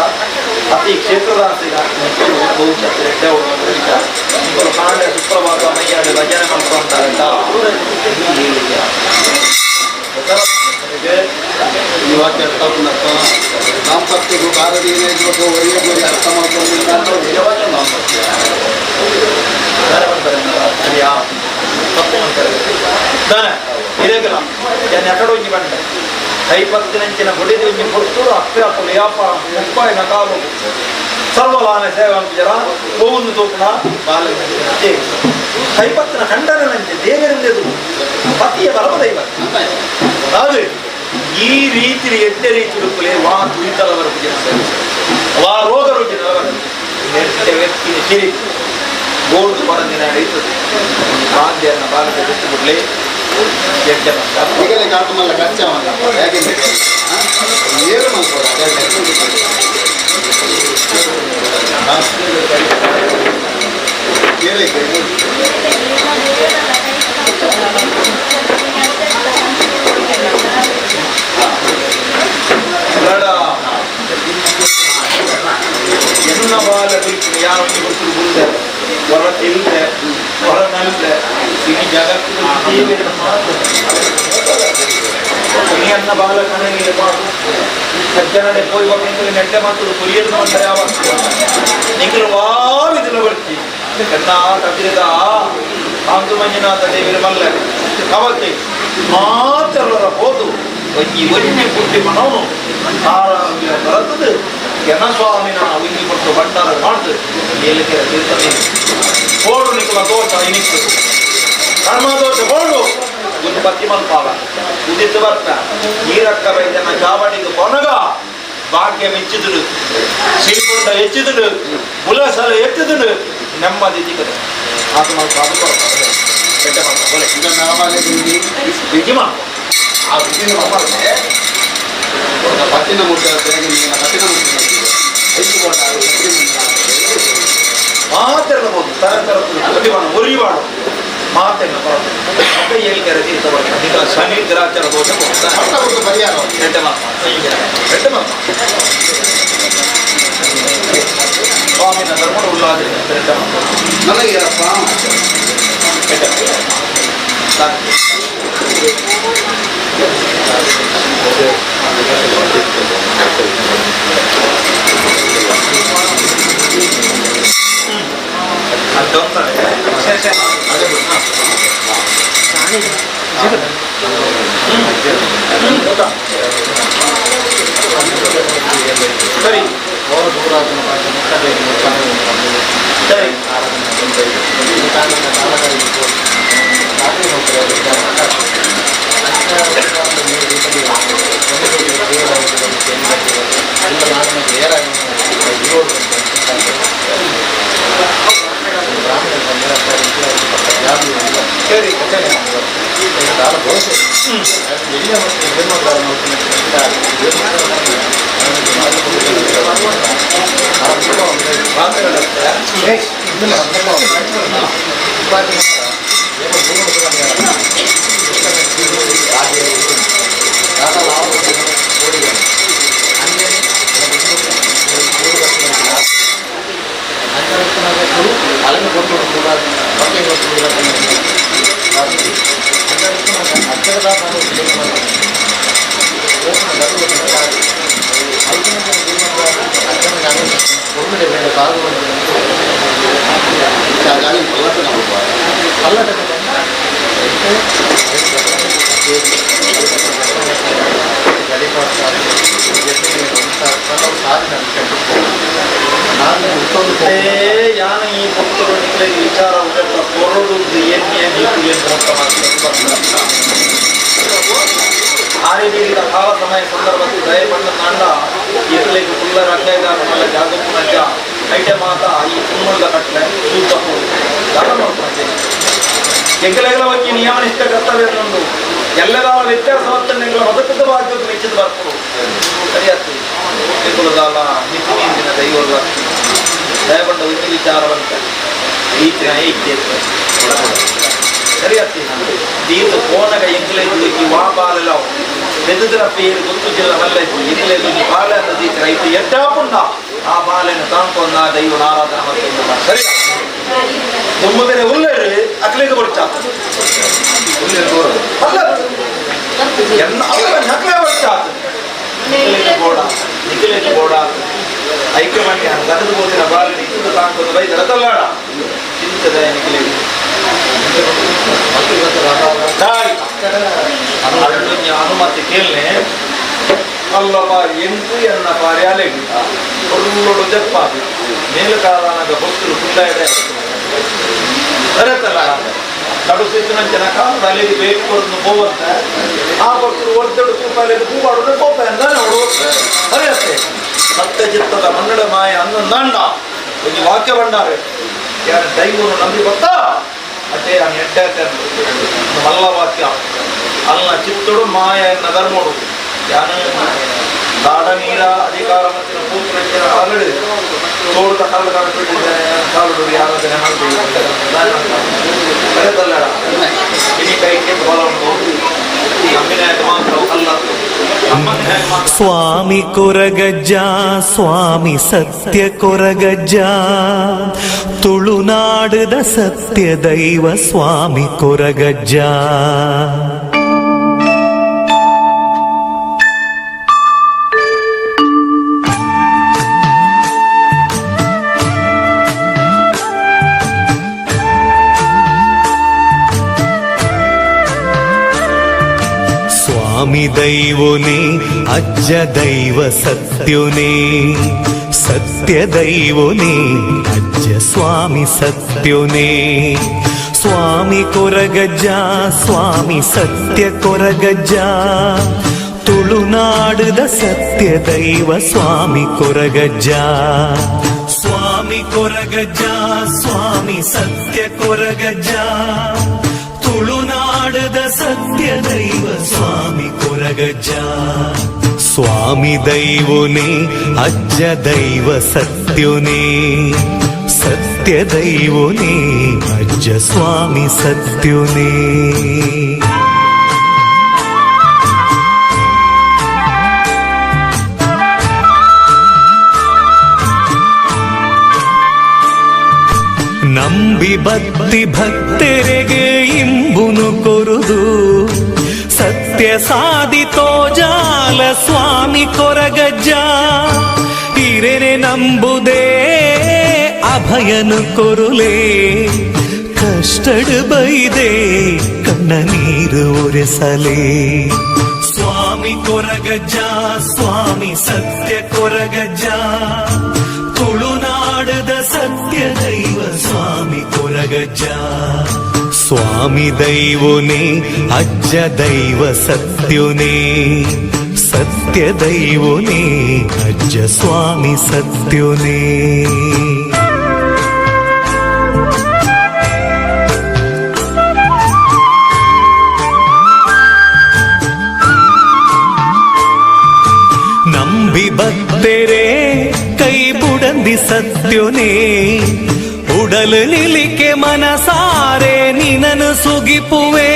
ಅತಿ ಕ್ಷೇತ್ರದ ಆಸಿಗ ನಿಕ್ಕಲು ಭವಿಷ್ಯತ್ತು ಎಡ್ಡೆ ವಿಚಾರ ನಿಕ್ಕಲು ಕಾಂಡೆ ಸುಪ್ರಭಾತ ಮೈಯಾಡಿ ಭಜನೆ ಮಾಡ್ಕೊಂತಾರಂತ ಈ ವಾಕ್ಯ ಅರ್ಥ ಬಂದಪ್ಪ ದಾಂಪತ್ಯಗೂ ಭಾರತೀಯ ಒರಿಯ ಗುರಿ ಅರ್ಥ ಮಾಡ್ಕೊಂಡಿಲ್ಲ ಅಂದ್ರೆ ನಿಜವಾದ ದಾಂಪತ್ಯ ಸರಿಯಾ ತಪ್ಪು ಅಂತಾರೆ ತಾನೆ ಇರೇಗಲ್ಲ ಎಕಡೆ ಒಂಜಿ ಬಂಡೆ ಕೈಪತ್ತಿನಂಚಿನ ಬುಡಿದು ಒಂಜಿ ಪೊರ್ತುಡು ಅಪ್ಪೆ ಅಪ್ಪು ವ್ಯಾಪಾರ ಮುಪ್ಪಾಯಿ ನಕಾಲು ಸರ್ವಲಾನೆ ಸೇವೆ ಜರ ಗೋವನ್ನು ತೂಪುಣ ಬಾಲ ಕೈಪತ್ತಿನ ಖಂಡನಂತೆ ದೇವರಿಂದೆದು ಪತಿಯ ಬಲವ ದೈವ ಅದು ಈ ರೀತಿ ಎಡ್ಡೆ ರೀತಿ ಉಡುಪುಲೆ ವಾ ತುಯಿತಲವರ ಜನ ವಾ ರೋಗ ರುಜಿನವರ ಎಡ್ಡೆ ವ್ಯಕ್ತಿಯ ಸಿರಿ ಗೋಲ್ಡ್ ಬರಂದಿನ ಹಿಡಿತದೆ ಬಾಂಧೆಯನ್ನು ಬಾಲಕ್ಕೆ ಬಿಟ್ಟು ಬಿಡಲಿ ಎಡ್ಡೆ ಮಂದ ಈಗಲೇ ಕಾಟು ಮಲ್ಲ ಖರ್ಚಾವಲ್ಲ ಹೇಗೆ ಏನು ಮಾಡ್ಕೊಡ ಎನ್ನ ಬಾಲ ಕುರಿತು ಯಾರು ಗೊತ್ತು ಗುಂದೆ ಹೊರ ತಿರುದೆ ಹೊರ ನಲ್ದೆ ಇಡೀ ಜಗತ್ತು ಅನ್ನ ಬಾಲ ಕಣ್ಣನಿಗೆ ಪಾಡು ಸಜ್ಜನಡೆ ಪೋಯಿ ಒಬ್ಬ ನೆಟ್ಟೆ ಮಾತು ಕುರಿಯನ್ನು ಮಾಡ್ತಾರೆ ಯಾವ ನಿಖಲು ವಾವಿದಿನ ಬರ್ತಿ ಕಣ್ಣ ಕಬ್ಬಿದ ಕಾಂತು ಮಂಜುನಾಥ ದೇವಿರ ಮಲ್ಲ ಕವತಿ ಮಾತೆಲ್ಲರ ಹೋದು ಒಂಜಿ ಒಂಜಿ ಪುಟ್ಟಿ ಮನವನು ಆರಾಮ್ಯ ಬರತದು ಸ್ವಾಮಿನ ಒಂಜಿ ಕೊಟ್ಟು ಭಂಡಾರ ಮಾಡ್ದು ಏಲಕ್ಕೆ ತೀರ್ಥನೆ ಕೋಡು ನಿಕ್ಕುಲ ದೋಷ ಇನಿಕ್ಕು ಕರ್ಮದೋಷ ಕೋಡು ಒಂದು ಪತ್ತಿ ಮಲ್ಪಾವ ಉದಿತ್ತು ಬರ್ತ ನೀರಕ್ಕ ವೈದ್ಯನ ಚಾವಡಿಗೆ ಕೊನಗ ಭಾಗ್ಯ ಮೆಚ್ಚಿದುಡು ಸಿರಿಕೊಂಡ ಹೆಚ್ಚಿದುಡು ಉಲಸಲ ಎತ್ತಿದುಡು ನೆಮ್ಮದಿ ಸಿಕ್ಕದೆ ಆತ ಮಲ್ಪ ಅದು ಕೊಡ್ತಾರೆ ಬೆಟ್ಟ ಮಲ್ಪ ಬೋಲೆ ಈಗ ನಾವಾಲೆ ವಿಧಿ ಮಾಡ್ಕೊ ಆ ವಿಧಿನ ಮಾಡ್ತಾರೆ ಪತ್ತಿನ ಮುಟ್ಟ ಪತ್ತಿನ ಮುಟ್ಟ ಮಾತಿರಬಹುದು ತರ ತರ ಒರಿವಾಡು ಮಾತೆನ್ನ ಕೈಯಲ್ಲಿ ತೀರ್ಥ ಬರ್ತದೆ ಶನಿ ಗ್ರಹಚಾರ ದೋಷ ಪರಿಹಾರ ಎಡ್ಡೆ ಮಾತ್ರ ಎಡ್ಡೆ ಮಾತ್ರ ಸ್ವಾಮಿನ ಧರ್ಮದ ಉಲ್ಲಾದ್ರೆ ಎಡ್ಡೆ ಮಾತ್ರ ನನಗೇನಪ್ಪ ಎಡ್ಡೆ ಸಾಕು. ಸರಿ ಸರಿ ಸರಿ ಕಾಲ ಸಮಯ ಸಂದರ್ಭದಲ್ಲಿ ದಯಪಟ್ಟ ನಾಂಡ ಇರಲಿಕ್ಕೆ ಪುಲ್ಲ ರಡ್ಡೈದಾರ ಜಾಗಕ್ಕೂ ಐಟೆ ಮಾತ ಈ ಕುಮ್ಮುಳ್ದ ಕಟ್ಲೆ ಸೂತಪ್ಪು ದಾನ ಮಾಡ್ಕೊಂಡೆ ಎಂಕಲೆಗಳ ಬಗ್ಗೆ ನಿಯಮನಿಷ್ಠ ಕರ್ತವ್ಯ ಉಂಟು ಎಲ್ಲದಾವ ವ್ಯತ್ಯಾಸ ಹೊತ್ತನ್ನೆಗಳ ಬದುಕದ ಭಾಗ್ಯದ ಮೆಚ್ಚಿದ ಬರ್ಪು ಸರಿಯಾಗ್ತದೆ ಎಂಕುಲದಾಲ ಮಿತಿ ನೀರಿನ ದೈವ ದಯಪಟ್ಟ ಒಂದು ವಿಚಾರವಂತ ಈಚಿನ ಐಕ್ಯ ಸರಿಯಾಗ್ತದೆ ದೀರ್ಘ ಕೋನಗ ಎಂಕಲೆಗ್ ಈ ವಾ ಬಾಲೆಲ ಬೆದದ್ರ ಪೇರು ಗೊತ್ತು ಜಿಲ್ಲ ಮಲ್ಲ ಎಂಕಲೆಗ್ ಈ ಬಾಲೆ ಅಂತ ದೀತ್ರ ಐತೆ ಎಟ್ಟಾಪುಂಡ ಆ ಬಾಲೆನ ತಾಂಕೊಂದ ದೈವ ಆರಾಧನೆ ಮಾಡ್ಕೊಂಡು ಸರಿ ತುಂಬ ಬೇರೆ ಉಲ್ಲೇರು ಅಕ್ಲೇದು ಕೊಡ್ಚ ಅಲ್ಲ ಎನ್ನ ಅಲ್ಲ ನಕ್ಲೆ ಕೊಡ್ಚ ನಿಖಲೇದು ಬೋಡ ನಿಖಲೇದು ಬೋಡ ಐಕ್ಯಮಣ್ಯ ಗದದ ಬೋದಿನ ಬಾಲೆನ ಇತ್ತು ತಾಂಕೊಂದು ಬೈದರ ತಲ್ಲಾಡ ಚಿಂತದ ನಿಖಲೇದು ಅನುಮತಿ ಕೇಳನೆ ಅಲ್ಲ ಪಾರಿ ಎಂಟು ಎನ್ನ ಪಾರಿ ಅಲೆಗೆ ಒಳ್ಳೊಡು ಜಪ್ಪಾದಿ ಮೇಲುಕಾಲನದ ಬೊತ್ತಲು ಕುಂದ ಇದೆ ಸರಿತಲ್ಲ ನಡುಸಿತ್ತಿನಂಚಿನ ಕಾಲದ ಅಲೆಗೆ ಬೇಕು ಕೊಡಲು ಪೋವಂತ ಆ ಭಕ್ತರು ಒದ್ದೆಡು ತೂಪ ಅಲೆಗೆ ಪೂವಾಡುದು ಪೋಪ ಎಂದಾನೆ ಅವಳು ಸರಿಯತ್ತೆ ಸತ್ಯ ಚಿತ್ತದ ಮನ್ನಡ ಮಾಯ ಅನ್ನೊಂದಾಂಡ ಒಂದು ವಾಕ್ಯ ಬಂಡಾರೆ ಯಾರು ದೈವನು ನಂಬಿ ಗೊತ್ತಾ ಅದೇ ನಾನು ಎಡ್ಡೆ ಮಲ್ಲ ವಾಕ್ಯ ಅಲ್ಲ ಚಿತ್ತುಡು ಮಾಯ ಎನ್ನ ಧರ್ಮೋಡು ಯಾನು ದಾಡ ನೀರ ಅಧಿಕಾರ ಮತ್ತು ಪೂತ್ರ ಆಲ್ರೆಡಿ ತೋಟದ ಕಲ್ಲು ಕಾಣಿಸ್ಬಿಟ್ಟಿದ್ದೇನೆ ಕಾಲು ಯಾರಾದ್ರೆ ಕರೆದಲ್ಲಡ ಇಡೀ ಕೈಗೆ ಬಲ ಉಂಟು ನಮ್ಮಿನ ಮಾತ್ರ ಅಲ್ಲ. ಸ್ವಾಮಿ ಕೊರಗಜ್ಜ, ಸ್ವಾಮಿ ಸತ್ಯ ಕೊರಗಜ್ಜ, ತುಳುನಾಡದ ಸತ್ಯ ದೈವ ಸ್ವಾಮಿ ಕೊರಗಜ್ಜ. ಸ್ವಾಮಿ ದೈವನೇ ಅಜ್ಜ ದೈವ ಸತ್ಯುನೇ, ಸತ್ಯ ದೈವನೇ ಅಜ್ಜ ಸ್ವಾಮಿ ಸತ್ಯುನೇ. ಸ್ವಾಮಿ ಕೊರಗಜ್ಜ, ಸ್ವಾಮಿ ಸತ್ಯ ಕೊರಗಜ್ಜ, ತುಳುನಾಡದ ಸತ್ಯ ದೈವ ಸ್ವಾಮಿ ಕೊರಗಜ್ಜ. ಸ್ವಾಮಿ ಕೊರಗಜ್ಜ, ಸ್ವಾಮಿ ಸತ್ಯ ಕೊರಗಜ್ಜ, ತುಳುನಾಡದ ಸತ್ಯ ದೈವ ಸ್ವಾಮಿ ಕೊರಗಜ್ಜ. ಸ್ವಾಮಿ ದೈವನೇ ಅಜ್ಜ ದೈವ ಸತ್ಯುನೇ, ಸತ್ಯ ದೈವನೇ ಅಜ್ಜ ಸ್ವಾಮಿ ಸತ್ಯುನೇ. ನಂಬಿ ಭಕ್ತಿ ಭಕ್ತರಿಗೆ ಇಂಬುನು ಕೊರುದು ಸತ್ಯ ಸಾಧಿತೋ ಜಾಲ ಸ್ವಾಮಿ ಕೊರಗಜ್ಜ. ಹಿರೇನೆ ನಂಬುದೇ ಅಭಯನು ಕೊರುಲೆ, ಕಷ್ಟಡು ಬೈದೆ ಕಣ್ಣ ನೀರು ಒರೆಸಲೆ. ಸ್ವಾಮಿ ಕೊರಗಜ್ಜ, ಸ್ವಾಮಿ ಸತ್ಯ ಕೊರಗಜ್ಜ, ತುಳುನಾಡದ ಸತ್ಯ ದೈವ ಸ್ವಾಮಿ ಕೊರಗಜ್ಜ. ಸ್ವಾಮಿ ದೈವನೇ ಅಜ್ಜ ದೈವ ಸತ್ಯುನೇ, ಸತ್ಯ ದೈವನೇ ಅಜ್ಜ ಸ್ವಾಮಿ ಸತ್ಯುನೇ. ನಂಬಿ ಭಕ್ತರೇ ಕೈ ಬುಡಂದಿ ಸತ್ಯುನೇ, ಉಡಲು ನಿಲಿಕೆ ಮನಸಾರೆ ನಿನನು ಸುಗಿಪುವೆ.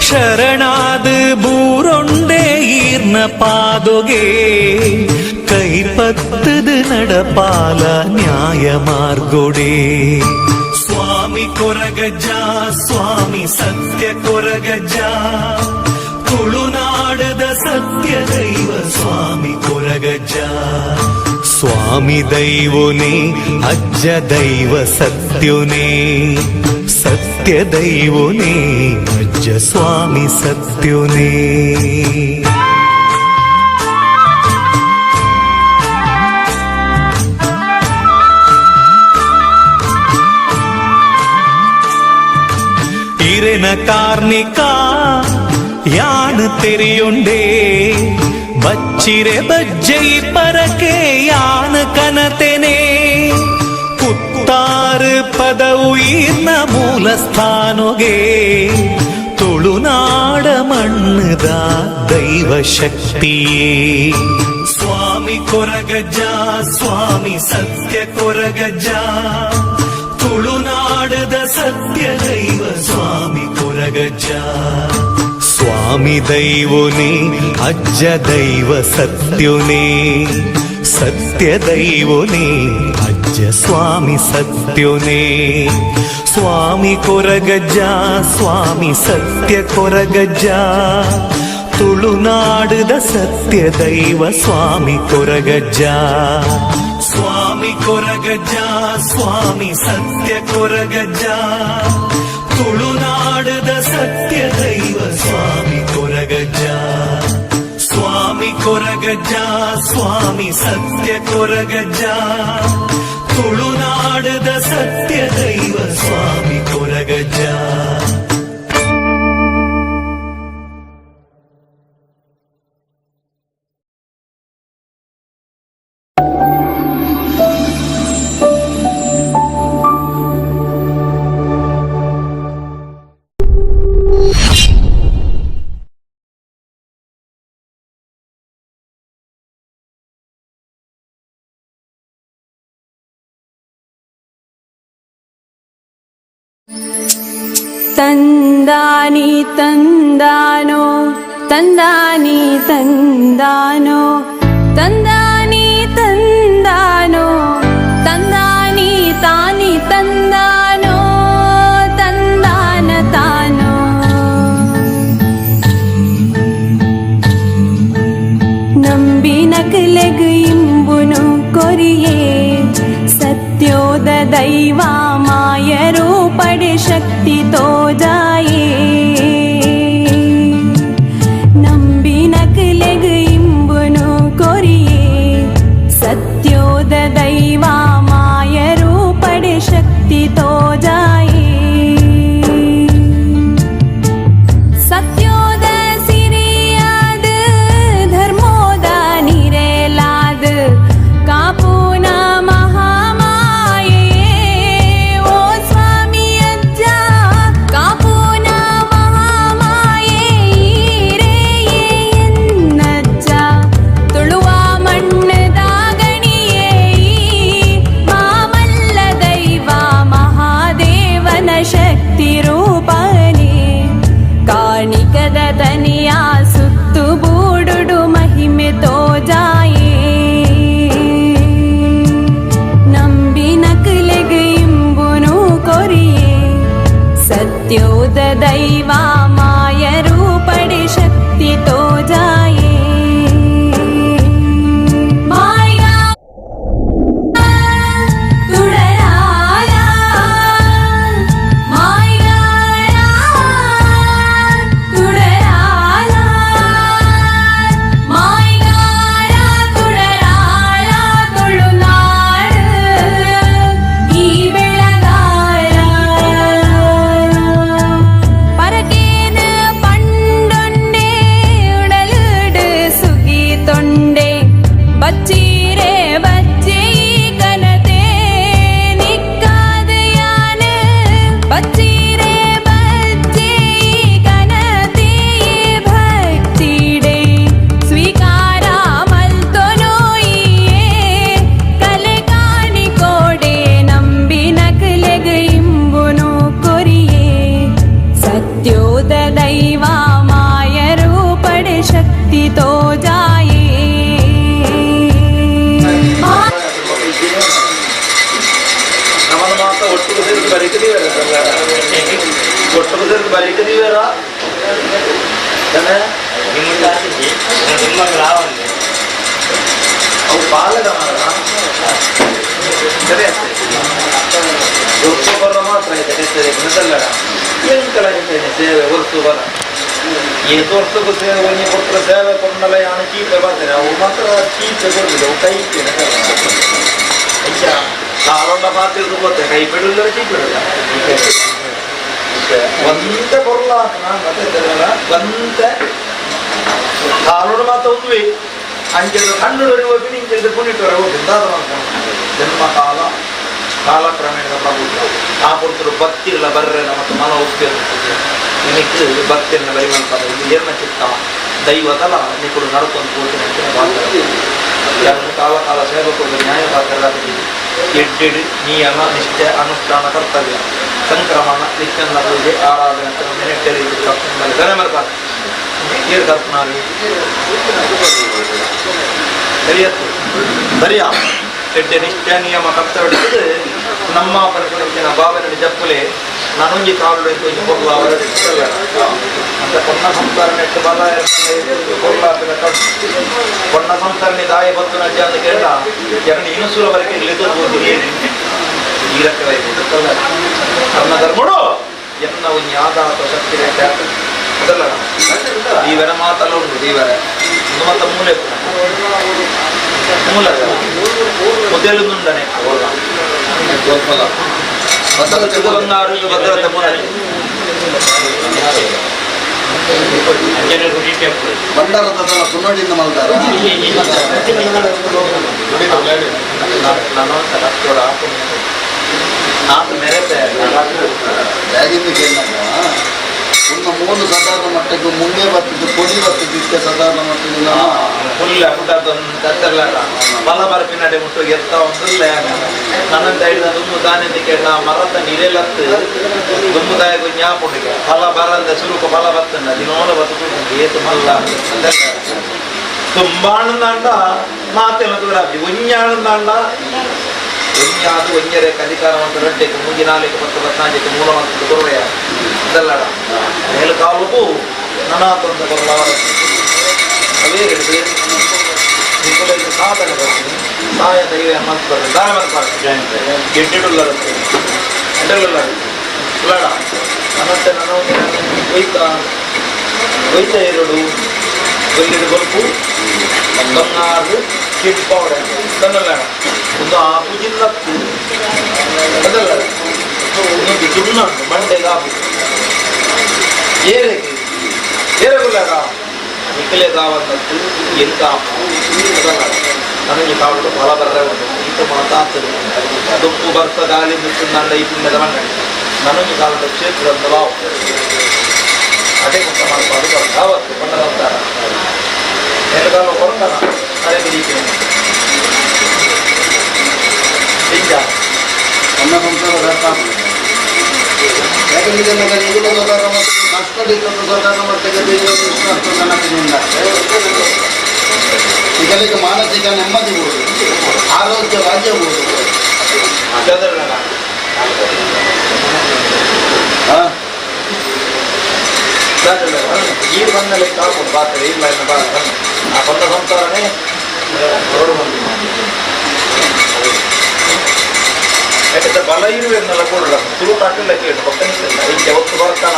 ಶರಣಾದ ಬೂರೊಂಡೆ ಈರ್ನ ಪಾದೊಗೆ, ಕೈಪತ್ತದ ನಡಪಾಲ ನ್ಯಾಯ ಮಾರ್ಗೊಡೆ. ಸ್ವಾಮಿ ಸ್ವಾಮಿ ಕೊರಗಜ್ಜ, ಸ್ವಾಮಿ ಸತ್ಯ ಕೊರಗಜ್ಜ, ತುಳುನಾಡದ ಸತ್ಯ ದೈವ ಸ್ವಾಮಿ ಕೊರಗಜ್ಜ. ಸ್ವಾಮಿ ದೈವನೇ ಅಜ್ಜ ದೈವ ಸತ್ಯುನೇ, ಸತ್ಯ ದೈವನೇ ಅಜ್ಜ ಸ್ವಾಮಿ ಸತ್ಯುನೇ. ಇರೆನ ಕಾರ್ಣಿಕ ಯಾನು ತೆರೆಯುಂಡೆ, ಬಚ್ಚಿರೆ ಬಜ್ಜೈ ಪರಕೆ ಯಾನು ಕನತೆನೆ. ಪುತ್ತಾರು ಪದವು ಈರ್ನ ಮೂಲಸ್ಥಾನೊಗೆ, ತುಳುನಾಡ ಮಣ್ಣದ ದೈವ ಶಕ್ತಿಯೇ. ಸ್ವಾಮಿ ಕೊರಗಜ್ಜ, ಸ್ವಾಮಿ ಸತ್ಯ ಕೊರಗಜ್ಜ, ತುಳುನಾಡದ ಸತ್ಯ ದೈವ ಸ್ವಾಮಿ ಕೊರಗಜ್ಜ. ಸ್ವಾಮಿ ದೈವನೇ ಅಜ್ಜ ದೈವ ಸತ್ಯುನೇ, ಸತ್ಯ ದೈವನೇ ಅಜ್ಜ ಸ್ವಾಮಿ ಸತ್ಯುನೇ. ಸ್ವಾಮಿ ಕೊರಗಜ್ಜ, ಸ್ವಾಮಿ ಸತ್ಯ ಕೊರಗಜ್ಜ, ತುಳುನಾಡದ ಸತ್ಯ ದೈವ ಸ್ವಾಮಿ ಕೊರಗಜ್ಜ. ಸ್ವಾಮಿ ಕೊರಗಜ್ಜ, ಸ್ವಾಮಿ ಸತ್ಯ ಕೊರಗಜ್ಜ, ತುಳುನಾಡದ ಸತ್ಯ ದೈವ ಸ್ವಾಮಿ ಕೊರಗಜ್ಜ. ಸ್ವಾಮಿ ಕೊರಗಜ್ಜ, ಸ್ವಾಮಿ ಸತ್ಯ ಕೊರಗಜ್ಜ, ತುಳುನಾಡದ ಸತ್ಯ ದೈವ ಸ್ವಾಮಿ ಕೊರಗಜ್ಜ. ತಂದಾನಿ ತಂದಾನೋ, ತಂದಾನಿ ತಂದಾನೋ, ತಂದಾನಿ ತಂದಾನೋ, ತಂದಾನಿ ತಾನಿ ತಂದಾನೋ, ತಂದಾನ ತಾನೋ. ನಂಬಿನಕಲೆಗ್ ಇಂಬುನು ಕೊರಿಯೇ, ಸತ್ಯೋದ ದೈವ ಮಾಯರು ಪಡೆ ಶಕ್ತಿ ತೋಜಾಯೇ. ನಂಬಿನಕಲೆಗ್ ಇಂಬುನು ಕೊರಿಯೇ, ಸತ್ಯೋದ ದೈವ ಮಾಯರು ಪಡೆ ಶಕ್ತಿ ತೋಜಾಯೇ. ಸತ್ಯೋದ ಸಿರಿಯಾದ ಧರ್ಮೋದ ನಿರೇಲಾದ ಕಾಪುನ ಮಹಾಮಾಯೆ, ಓ ಸ್ವಾಮಿ ಅಜ್ಜ ಕಾಪುನ ಮಹಾಮಾಯೆ ಈರೇಯೇ ಎನ್ನಜ್ಜ. ತುಳುವ ಮಣ್ಣದ ಗಣಿಯೇ ಮಾಮಲ್ಲ ದೈವ ಮಹಾದೇವನ ಶಕ್ತಿ ರೂಪನೇ. ಕಾಣಿಕದ ತನಿಯ ಸುತ್ತು ಬೂಡುಡು ಮಹಿಮೆ ತೋಜಾಯೇ. ನಂಬಿನಕಲೆಗ್ ಇಂಬುನು ಕೊರಿಯೇ, ಸತ್ಯೋದ ದೈವ ಮಾಯರು ಪಡೆ ಶಕ್ತಿ ತೋಜಾಯೇ. ಮಾಯಾ ತುಡರಾಲ, ಮಾಯಾರ ತುಡರಾಲ, ಮಾಯಾರ ತುಡರಾಲ, ತುಳುನಾಡ ಈ ಬೆಳಗಾಲ. ಪರಕೆ ಒಟ್ಟು ಸೇರಿದು ಬರೀಕೆ ದಿವೇರ ಒಟ್ಟು ಸೇರಿದು ಬರೀಕೆ ದಿವೇರ ಅವು ಪಾಲದ ಮರ ಸರಿ ವರ್ಷ ಬರ ಮಾತ್ರ ಐತೆ ಎಂಕಲ ಸೇವೆ ವರ್ಷ ಬರ ಏತು ವರ್ಷಕ್ಕೂ ಸೇವೆ ಒಂಜಿ ಕೊಟ್ಟರೆ ಸೇವೆ ಕೊಂಡಲ್ಲ ಯಾನು ಚೀಪೆ ಬರ್ತೇನೆ ಅವು ಮಾತ್ರ ಚೀಪೆ ಕೊಡುದಿಲ್ಲ ಅವು ಕೈ ಅಯ್ಯ ಕಾಲೊಂಡ ಪಾತ್ರೆ ಗೊತ್ತೆ ಕೈ ಬಿಡಲ್ಲ ಚೀಪೆ ಬಿಡಲ್ಲ ಒಂದೇ ಕೊರಲ ಮತ್ತೆ ಒಂದೇ ಕಾಲೋಡು ಮಾತ್ರ ಒಂದುವೆ ಅಂಚೆದ ಕಣ್ಣುಡೊರಿ ಹೋಗಿ ಇಂಚೆದ ಪುಣಿಟೊರೆ ಹೋಗಿ ದಾದ ಜನ್ಮ ಕಾಲ ಕಾಲಕ್ರಮೇಣ ಪ್ರಭುತ್ವ ಆ ಪೊರ್ತರು ಭಕ್ತಿಗಳ ಬರ್ರೆನ ಮತ್ತು ಮನ ಒಪ್ಪಿರ್ತದೆ ನಿನಕ್ಕೆ ಭಕ್ತಿಯನ್ನು ಬರಿ ಮಲ್ಪದ ಇದು ಏರ್ನ ಚಿತ್ತ ದೈವದಲ ನಿಕುಡು ನಡ್ಕೊಂಡು ಹೋಗ್ತೀನಿ ಅಂತ ಕಾಲ ಕಾಲ ಸೇವಕರು ನ್ಯಾಯ ಪಾತ್ರ ಎಡ್ಡೆಡು ನಿಯಮ ನಿಷ್ಠೆ ಅನುಷ್ಠಾನ ಕರ್ತವ್ಯ ಸಂಕ್ರಮಣ ನಿತ್ಯನ ಪೂಜೆ ಆರಾಧನೆ ಏರ್ ಕರ್ಪಣಾರಿ ಸರಿಯತ್ತು ಸರಿಯಾ ಎಡ್ಡೆ ನಿಷ್ಠೆ ನಿಯಮ ಕರ್ತವ್ಯ ನಮ್ಮ ಪರಿಕಲ್ಪನೆ ಭಾವನೆ ಜಪ್ಪುಲೆ ನಾನೊಂಜಿ ಕಾಲು ಒಂಜಿ ಪೊರ್ಲ ಅಂತ ಕೊನ್ನ ಸಂಸಾರ ನೆಟ್ಟು ಬಲ ಪೊರ್ಲ ಕೊನ್ನ ಸಂಸಾರನೆ ದಾಯ ಬತ್ತು ನಜ್ಜ ಅಂತ ಕೇಳ ಎರಡು ಇನುಸುರ ವರೆಗೆ ಈ ಧರ್ಮ ಧರ್ಮಡು ಎನ್ನ ಒಂಜಿ ಆಧಾರ ಶಕ್ತಿ ಅದಲ್ಲ ದೀವರ ಮಾತಲ್ಲ ಉಂಟು ದೀವರ ಒಂದು ಮಾತ ಮೂಲೆ ಮೂಲ ಮೊದಲುಂಡನೆ ಬಂಗಾರು ಭದ್ರತೆ ಮೂಲ ಬಂಡಾರದ ಸುನ್ನಡಿಯಿಂದ ಮಲ್ದಾರ ಹೇಗಿಂದ ಕೇಳಿದಾಗ ಒಂದು ಮೂರು ಸಾಧಾರಣ ಮಟ್ಟಕ್ಕೆ ಮುಂದೆ ಬರ್ತಿದ್ದು ಕೊಡಿ ಬರ್ತಿದ್ದು ಇಷ್ಟೇ ಸಾಧಾರಣ ಮಟ್ಟದಿಂದ ಫುಲ್ ಪುಟ್ಟದೊಂದು ಬಲ ಬರಪಿನಡೆ ಮುಟ್ಟು ಎತ್ತ ಒಂದುಲ್ಲ ನನ್ನಂತ ಹಿಡಿದ ದುಮ್ಮು ದಾನಿಂದ ಕೇಳ ಮರತ ನೀರೆಲ್ಲತ್ತು ದುಮ್ಮುದಾಯ ಜ್ಞಾಪುಡಿಗೆ ಫಲ ಬರಂದ ಸುರುಕ ಫಲ ಬರ್ತಂಡ ದಿನೋಲ ಬತ್ತು ಏತು ಮಲ್ಲ ತುಂಬಾಣಂದಾಂಡ ಮಾತೆಲ್ಲ ದೂರ ಒಂಜಾಣಂದಾಂಡ ಒಂಜಾದು ಒಂಜರೆ ಅಧಿಕಾರ ಮತ್ತು ರಡ್ಡೆಗೆ ಮೂಜಿ ನಾಲ್ಕು ಪತ್ತು ಪತ್ನಾಜಕ್ಕೆ ಮೂಲ ಮತ್ತು ಕೊರವೆಯ ಅದಲ್ಲಡ ಮೇಲು ಕಾಲುಗೂ ನನಾತೊಂದು ಕೊರಲ ಅವೇ ಹಿಡಿದು ನಿಮ್ಮಲ್ಲಿ ಸಾಧನೆ ಬರ್ತೀನಿ ಸಹಾಯ ದೈವ ಮನ್ಸು ಬರ್ತೀನಿ ದಾನ ಮನ್ಪಾಡ ಗೆಡ್ಡೆಡುಲ್ಲ ಎಡ್ಡಲ್ಲ ಉಳ್ಳಾಡ ನನ್ನಂತೆ ನಾನು ಒಯ್ತಾ ಒಯ್ತಾ ಎರಡು ಗೊಲ್ಲಿಡು ಬಲ್ಪು ಬಂಗಾರು ಕಿಡ್ಪಾವಡೆ ತನ್ನಲ್ಲ ಒಂದು ಆಪು ಜಿನ್ನತ್ತು ಅದಲ್ಲ ಇನ್ನೊಂದು ದುನ್ನ ಮಂಡೆಗೆ ಆಪು ಏರೆಗೆ ಏರೆಗುಲ್ಲಾರ ನಿಕ್ಕಲೆ ದಾವಂತದ್ದು ಎಂತ ಅದಲ್ಲ ನನಗೆ ಕಾವಲು ಫಲ ಬರ್ರೆ ಉಂಟು ಈತ ಮಾತಾಗ್ತದೆ ದುಪ್ಪು ಬರ್ತ ಗಾಳಿ ಮುತ್ತುಂದಾಂಡ ಈ ಪುಣ್ಯದ ಮಣ್ಣೆ ನನಗೆ ಕಾಲದ ಕ್ಷೇತ್ರ ಬಾವು ಅದೇ ಮುಖ ಮಾಡ್ಬಾರ್ದು ಯಾವತ್ತು ಬಣ್ಣದಂತಾರ ಎಡಗಾಲ ಕೊರಕನ ಅದೇ ಬಿಡಿಕೆ ನಿಜ ಅನ್ನ ಸಂಸಾರ ವ್ಯರ್ಥ ಯಾಕಂದ್ರೆ ಈಗಲೂ ಸಾಧಾರಣ ಮತ್ತು ಕಷ್ಟ ಸಾಧಾರಣ ಮಟ್ಟಕ್ಕೆ ಈಗಲಿಗೆ ಮಾನಸಿಕ ನೆಮ್ಮದಿ ಬೋದು ಆರೋಗ್ಯ ಭಾಗ್ಯ ಬೋದು ಈ ಬಂದ ಲೆಕ್ಕ ಹಾಕೊಂಡು ಬಾತ್ರೆ ಇಲ್ಲ ಇನ್ನು ಬಾ ಆ ಬಂದ ಸಂಸಾರನೇ ಹೊರಡು ಬಂದಿಲ್ಲ ಯಾಕಂದ್ರೆ ಬಲ ಇರುವೆನ್ನೆಲ್ಲ ಕೊಡಲ್ಲ ತುರು ಹಾಕಲ್ಲ ಕೇಳು ಪಕ್ಕನಿಲ್ಲ ಹಿಂಗೆ ಹೊತ್ತು ಬರ್ತಾನ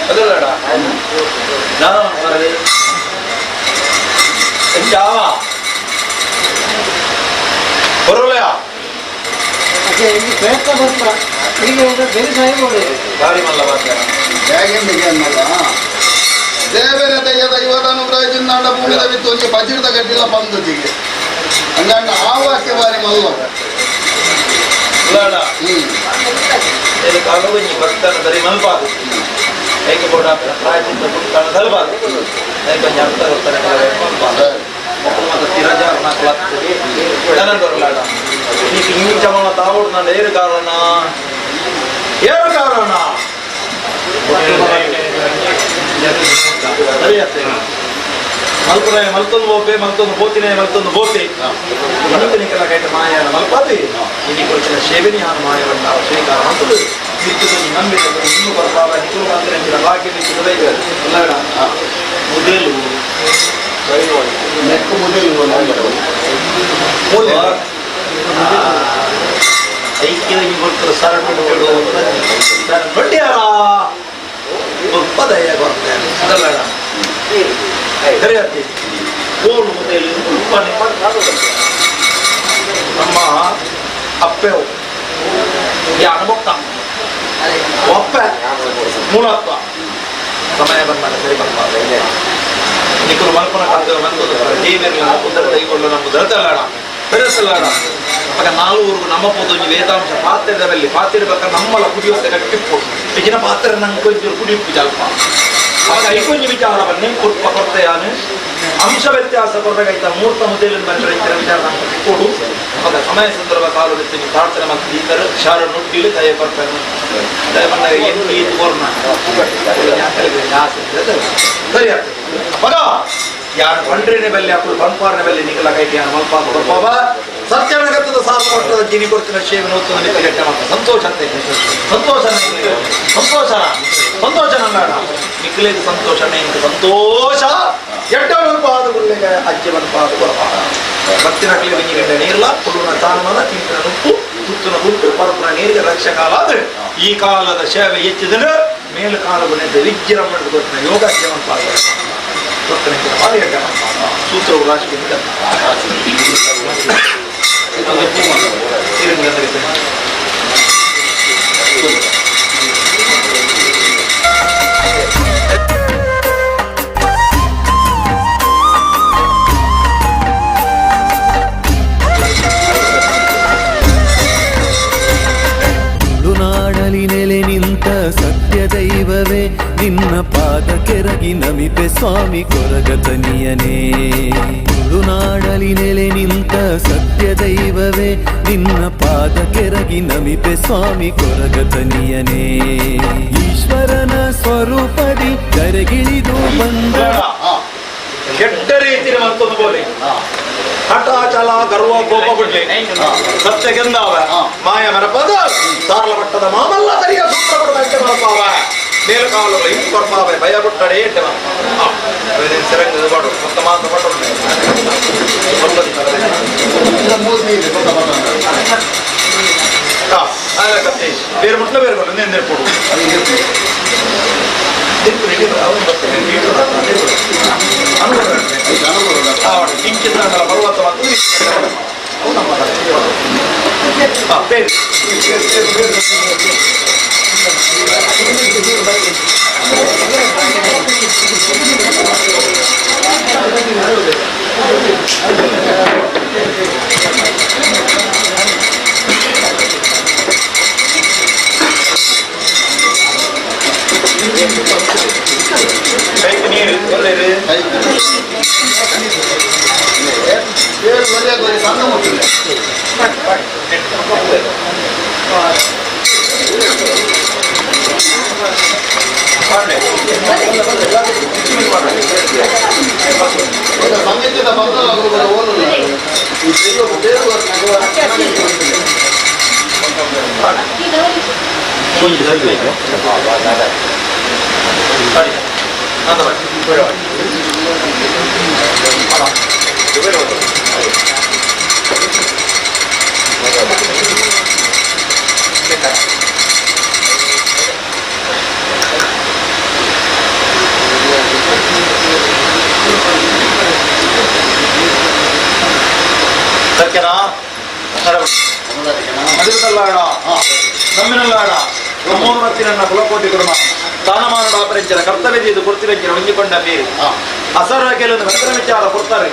ಅದಲ್ಲಡ ನಾನು ಯಾವ ಬರೋಲ್ಲ ಪ್ರಯತ್ನ ಬರ್ತಾ ಈಗ ಬೇರೆ ಸಾಯ್ಬೋದು ಭಾರಿ ಮಲ್ಲ ಮಾತಾಡ ಹೇಗೆಂದಿಗೆ ಅನ್ನಲ್ಲ ದೇವರ ದಯ್ಯ ದೈವದ ಅನುಗ್ರಹದಿಂದ ಭೂಮಿದ ಬಿತ್ತು ಒಂಜಿ ಪಜಿರ್ದ ಗಡ್ಡಿಲ ಪಂದುಜಿಗೆ ಹಂಗಂಡ ಆವಾಕೆ ಬಾರಿ ಮಲ್ಲ ಕಾಲುವಂಜಿ ಭಕ್ತನ ದರಿ ಮಲ್ಪಾದು ಏಕ ಬೋಡ ಪ್ರಾಯಚಿತ್ತ ಪುಟ್ಟಣ ತಲುಪಾದು ಏಕ ಅರ್ಥ ಗೊತ್ತನೆ ಮಲ್ಪಾದು ಮಕ್ಕಳು ತಿರಜಾರ್ನ ಕ್ಲತ್ತು ದನಂದೊರಲಾಡ ನೀಕು ಇಂಚ ಮನ ತಾವುಡು ನಾನು ಏರು ಕಾರಣ ಏರು ಕಾರಣ ಸರಿಯತ್ತೆ ಮಲ್ಪುರ ಮಲ್ತೊಂದು ಬೋಪೆ ಮಲ್ತೊಂದು ಬೋತಿನೇ ಮಲ್ತೊಂದು ಬೋತೆ ಮಲ್ತನಿಕೆಲ್ಲ ಕೈಟ ಮಾಯಾನ ಮಲ್ಪಾದಿ ಇಲ್ಲಿ ಕೊಡ್ಚಿನ ಶೇ ಸೇವೆನಿ ಯಾನು ಮಾಯವನ್ನು ಸ್ವೀಕಾರ ಮಾಡ್ತದೆ ನಿತ್ಯದ ನಂಬಿಕೆ ಇನ್ನೂ ಬರ್ಪಾವ ನಿಕುಲು ಮಂದಿರ ಬಾಕಿ ನಿತ್ಯದ ಅಲ್ಲ ಮುದೇಲು ನೆಕ್ಕು ಮುದೇಲು ಐಕ್ಯದ ಕೊಡ್ತಾರೆ ಸರಳ ಬಡ್ಡಿಯಾರ ಪದಯ ಕೊಡ್ತೇನೆ ಅದಲ್ಲ ಸರಿಯಾತಿ ಕೋಲು ಮುದೇಲು ಉಪ್ಪನೆ ನಮ್ಮ ಅಪ್ಪೆವು ಯಾನ ಬೊಕ್ಕ ಒಪ್ಪೆ ಮೂಲತ್ವ ಸಮಯ ಬಂದಾಗ ಸರಿ ಬಂದ ನಿಕ್ಕಲು ಮಲ್ಪನ ಕಾಲದ ಬಂದು ದೇವರೆಲ್ಲ ಉದರ ಕೈಗೊಳ್ಳು ನಮ್ಮ ದರತಲ್ಲಾಡ ಬೆರೆಸಲಾಡ ಅವಾಗ ನಾಲ್ವೂರ್ಗು ನಮ್ಮ ಪೋದೊಂಜಿ ವೇದಾಂಶ ಪಾತ್ರೆದರಲ್ಲಿ ಪಾತ್ರೆ ನಮ್ಮಲ ಕುಡಿಯುತ್ತೆ ಗಟ್ಟಿಪ್ಪು ಹೆಚ್ಚಿನ ಪಾತ್ರೆ ನಂಗೆ ಕೊಂಚೂರು ಕುಡಿಯುಪ್ಪು ಜಲ್ಪ ಅವಾಗ ಐಕೊಂಜಿ ವಿಚಾರ ಬನ್ನಿ ಕೊಟ್ಪ ಕೊಡ್ತೆಯಾನು ಅಂಶ ವ್ಯತ್ಯಾಸ ಕೊರಗೈತ ಮೂರ್ತ ಮುದೇಲಿನ ಬಂದರೆ ಇತರ ವಿಚಾರ ನಮ್ಗೆ ಕೊಡು ಅವಾಗ ಸಮಯ ಸಂದರ್ಭ ಕಾಲು ಬಿತ್ತೀನಿ ಪ್ರಾರ್ಥನೆ ಮತ್ತು ಈತರ ಶಾರ ನುಟ್ಟಿಲು ದಯ ಬರ್ತಾನೆ ದಯ ಬಂದಾಗ ಏನು ಈತು ಕೊರ್ನ ಸರಿ ಅವಾಗ ಯಾರು ಪಂಡ್ರೇನೆ ಬಲ್ಲೆ ಅಪ್ಪಳು ಪಂಪಾರನೆ ಬಲ್ಲೆ ನಿಗಲ ಕೈಟಿ ಯಾರು ಮಲ್ಪಾಪ ಕೊರ್ಪಾವ ಸತ್ಯನಗತದ ಸಾಲ ಮಟ್ಟದ ಜಿನಿ ಕೊಡ್ತಿನ ಶೇವನ ಹೊತ್ತು ನಿತ್ತ ಮಾತ್ರ ಸಂತೋಷ ಅಂತ ಸಂತೋಷ ಸಂತೋಷ ಸಂತೋಷ ನನ್ನ ನಿಕ್ಕಲೇದು ಸಂತೋಷ ಇಂಕ ಸಂತೋಷ ಎಡ್ಡ ಪಾದ ಗುಳ್ಳೆಗೆ ಅಜ್ಜಿ ಪಾದ ಕೊರಪಾದ ಭಕ್ತಿನ ಕಲಿ ಒಂಜಿ ಗಂಟೆ ನೀರ್ಲ ಕುಡುನ ತಾನಮನ ತಿಂತಿನ ನುಪ್ಪು ತುತ್ತುನ ಹುಟ್ಟು ಪರಪುನ ನೀರಿಗೆ ರಕ್ಷ ಕಾಲ ಆದ್ರೆ ಈ ಕಾಲದ ಸೇವೆ ಹೆಚ್ಚಿದ್ರೆ ಮೇಲು ಕಾಲ ಬಂದ ವಿಜ್ರಮಣದ ಕೊಟ್ಟಿನ ಯೋಗ ಜೀವನ ಪಾದ ಸೂತ್ರವು ರಾಶಿಯಿಂದ ತುಳುನಾಡಲಿ ನೆಲೆ ನಿಂತ ಸತ್ಯ ದೈವವೇ ನಿನ್ನ ಪಾದ ಕೆರಗಿ ನಮಿಪೆ ಸ್ವಾಮಿ ಕೊರಗತನಿಯನೇ. ತುಳುನಾಡಲಿ ನೆಲೆ ನಿಂತ ಸತ್ಯ ದೈವವೇ ನಿನ್ನ ಪಾದ ಕೆರಗಿ ನಮಿಪೆ ಸ್ವಾಮಿ ಕೊರಗತನಿಯನೇ. ಈಶ್ವರನ ಸ್ವರೂಪದಿ ಕರೆಗಿಳಿದು ಬಂದ ಕೆಟ್ಟ ರೀತಿಯ ಮತ್ತೊಂದು ಬೋಲೆ ಹಠ ಛಲ ಗರ್ವ ಕೋಪ ಬಿಡ್ಲಿ ಸತ್ಯ ಗೆಂದಾವ ಮಾಯ ಮರಪದ ಸಾರಲ ಮಟ್ಟದ ಮಾಮಲ್ಲ ಸರಿಯ ಸೂತ್ರ ಕೊಡದ ಮರಪಾವ ಮೇಲುಕಾಲುಗಳ ಇಂಪು ಕೊರ್ಪಾವೆ ಭಯ ಬಿಟ್ಟಡೆ ಎಡ್ಡೆ ಸಿರಂಗ ಪಾಡು ಮೊತ್ತ ಮಾತ ಪಾಡು ಬೇರೆ ಮುಟ್ಲ ಬೇರೆ ಕೊಡು నేను ಕೊಡು ಪರ್ವತ ಮತ್ತು ಸಂಗೀತದ ಬಂದಲ್ಲ ಸತ್ಯನಾ ಮದುವೆದಲ್ಲಾಡ ನಮ್ಮಿನಲ್ಲಾಡ ಬ್ರಹ್ಮೋನ್ಮತ್ತಿನ ಕುಲಕೋಟಿ ಕುರುಮ ಸ್ಥಾನಮಾನಡ ಅಪರಂಚರ ಕರ್ತವ್ಯ ಇದು ಕೊಡ್ತಿರಂಚಿನ ಒಂಜಿಕೊಂಡ ಬೇರೆ ಅಸರ ಕೆಲವೊಂದು ಮಂತ್ರ ವಿಚಾರ ಕೊಡ್ತಾರೆ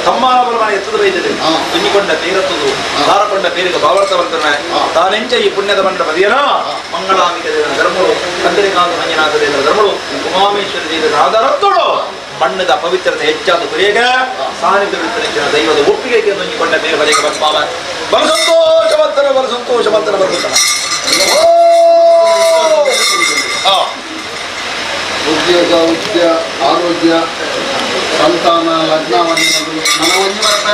ತಮ್ಮಾನ ಬಲಮಾನ ಎತ್ತದ ಬೈದಿದೆ ಒಂಜಿಕೊಂಡ ತೀರತ್ತದು ಸಾರಕೊಂಡ ಪೇರಿಗೆ ಭಾವಾರ್ಥ ಬಂತನ ತಾನೆಂಚ ಈ ಪುಣ್ಯದ ಮಂಡ ಬದಿಯನ ಮಂಗಳಾಮಿಕ ದೇವನ ಧರ್ಮಳು ಕಂದರಿಕಾದ ಮಂಜನಾಥ ದೇವರ ಧರ್ಮಳು ಉಮಾಮೇಶ್ವರ ದೇವರ ಆಧಾರತ್ತೋಳು ಮಣ್ಣದ ಪವಿತ್ರತೆ ಹೆಚ್ಚಾದ ಕುರಿಯಗ ಸಾನ್ನಿಧ್ಯ ವಿತರಿಸಿದ ದೈವದ ಒಪ್ಪಿಗೆಗೆ ಒಂಜಿಕೊಂಡ ಬೇರೆ ಬಲಿಗೆ ಬರ್ಪಾವ ಬಲು ಸಂತೋಷ ಬರ್ತಾನೆ ಬಲು ಸಂತೋಷ ಬರ್ತಾನೆ ಬರ್ತಾನೆ. ಉದ್ಯೋಗ ಉದ್ಯ ಆರೋಗ್ಯ ಸಂತಾನ ಲಗ್ನ ನನ್ನ ಒಂಜಿ ಬರ್ತಾ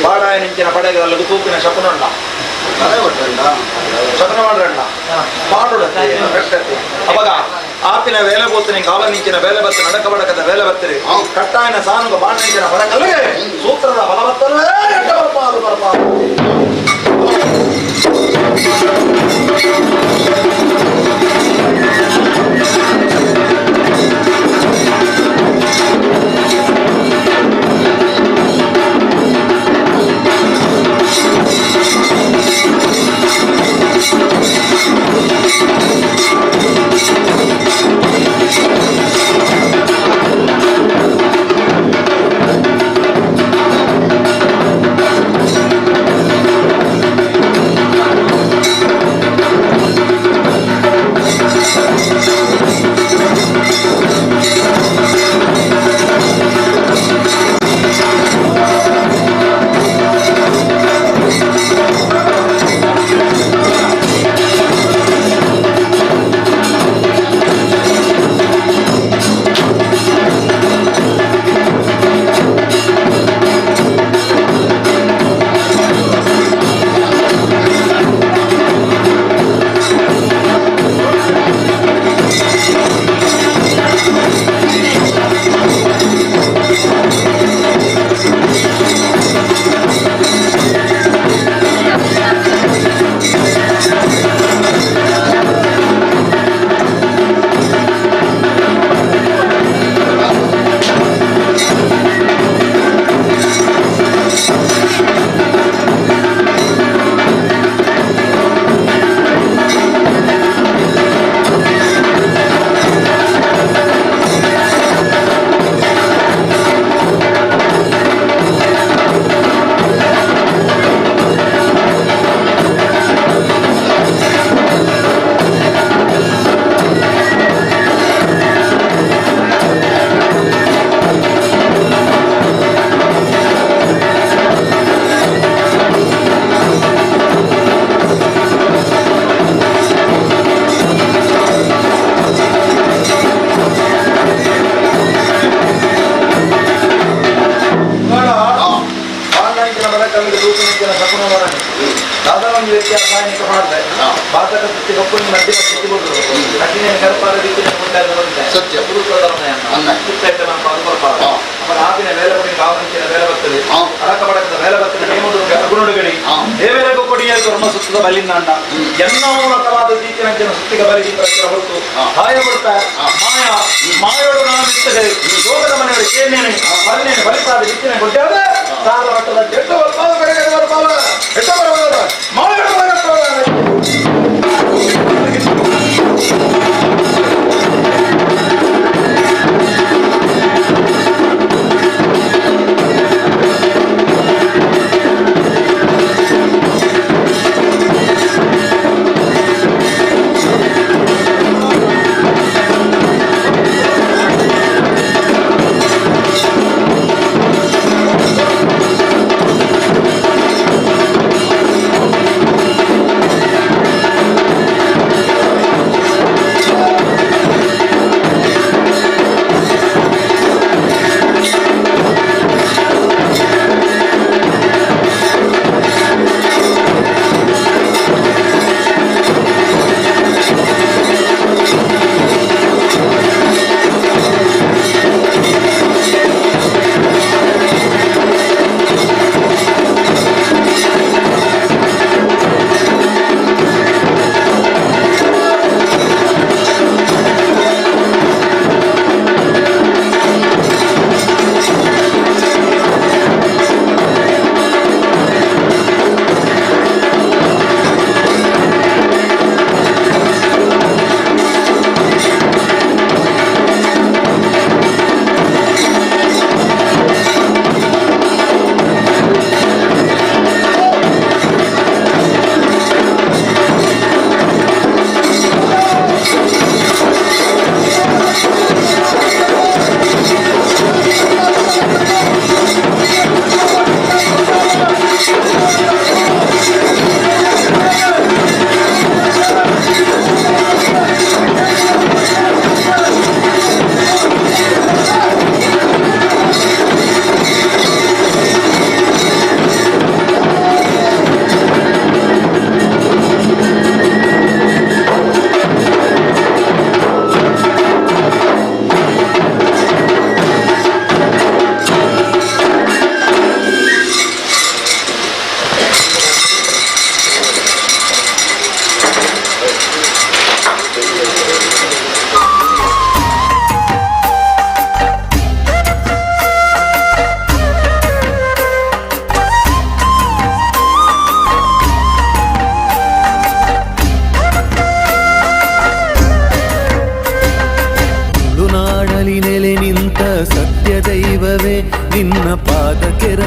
ಬಾಡಾಯ ನಿಂಚಿನ ಪಡೆಗಲ್ಲ ತೂಪಿನ ಶಕುನಂಡ ಶಕುನ ಮಾಡ್ರಣ್ಣ ಪಾಡುಡತ್ತೆ ಬೆಟ್ಟತ್ತೆ ಅವಾಗ ಆಪಿನ ವೇಲೆ ಬೋತಿನ ಕಾಲ ನಿಂಚಿನ ವೇಲೆ ಬತ್ತ ನಡಕ ಬಡಕದ ವೇಲೆ ಬತ್ತರಿ ಕಟ್ಟಾಯನ ಸಾನುಗ ಬಾಣ ನಿಂಚಿನ ಬಡಕಲ್ಗೆ ಸೂತ್ರದ ಬಲವತ್ತಲ್ಲೇ ಎಟ್ಟ ಬರ್ಪಾದು ಬರ್ಪಾದು ಸತ್ಯ ಸುತ್ತದ ಬಲಿನಾಂಡ ಎನ್ನ ಮೂಲಕವಾದ ದೀಪಿನಂಚಿನ ಸುತ್ತಿಗ ಬಲಿ ಹೊರತು ಹಾಯ ಕೊಡ್ತ ಮಾಯ ಮಾಯೋಡು ನಾನು ಇರ್ತದೆ ಲೋಕದ ಮನೆಯವರು ಕೇನೇನೆ ಬಲ್ಲೇನೆ ಬಲಿಪಾದ ದಿಕ್ಕಿನ ಕೊಟ್ಟಾದ ಸಾಲ ಮಟ್ಟದ ಕೆಟ್ಟು ಬರ್ಪಾದ ಕಡೆಗೆ ಬರ್ಪಾದ ಎಟ್ಟ ಬರಬಾರ ಮಾಯೋಡು ಿ.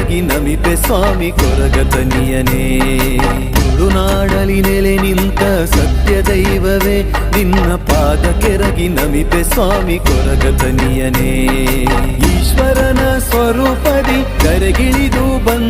ಕೆರಗಿ ನಮಿಪೆ ಸ್ವಾಮಿ ಕೊರಗತನಿಯನೇ. ತುಳುನಾಡಲಿ ನೆಲೆ ನಿಂತ ಸತ್ಯ ದೈವವೇ, ನಿನ್ನ ಪಾದ ಕೆರಗಿ ನಮಿಪೆ ಸ್ವಾಮಿ ಕೊರಗತನಿಯನೇ. ಈಶ್ವರನ ಸ್ವರೂಪದಿ ಕರೆಗಿಳಿದು ಬಂದ.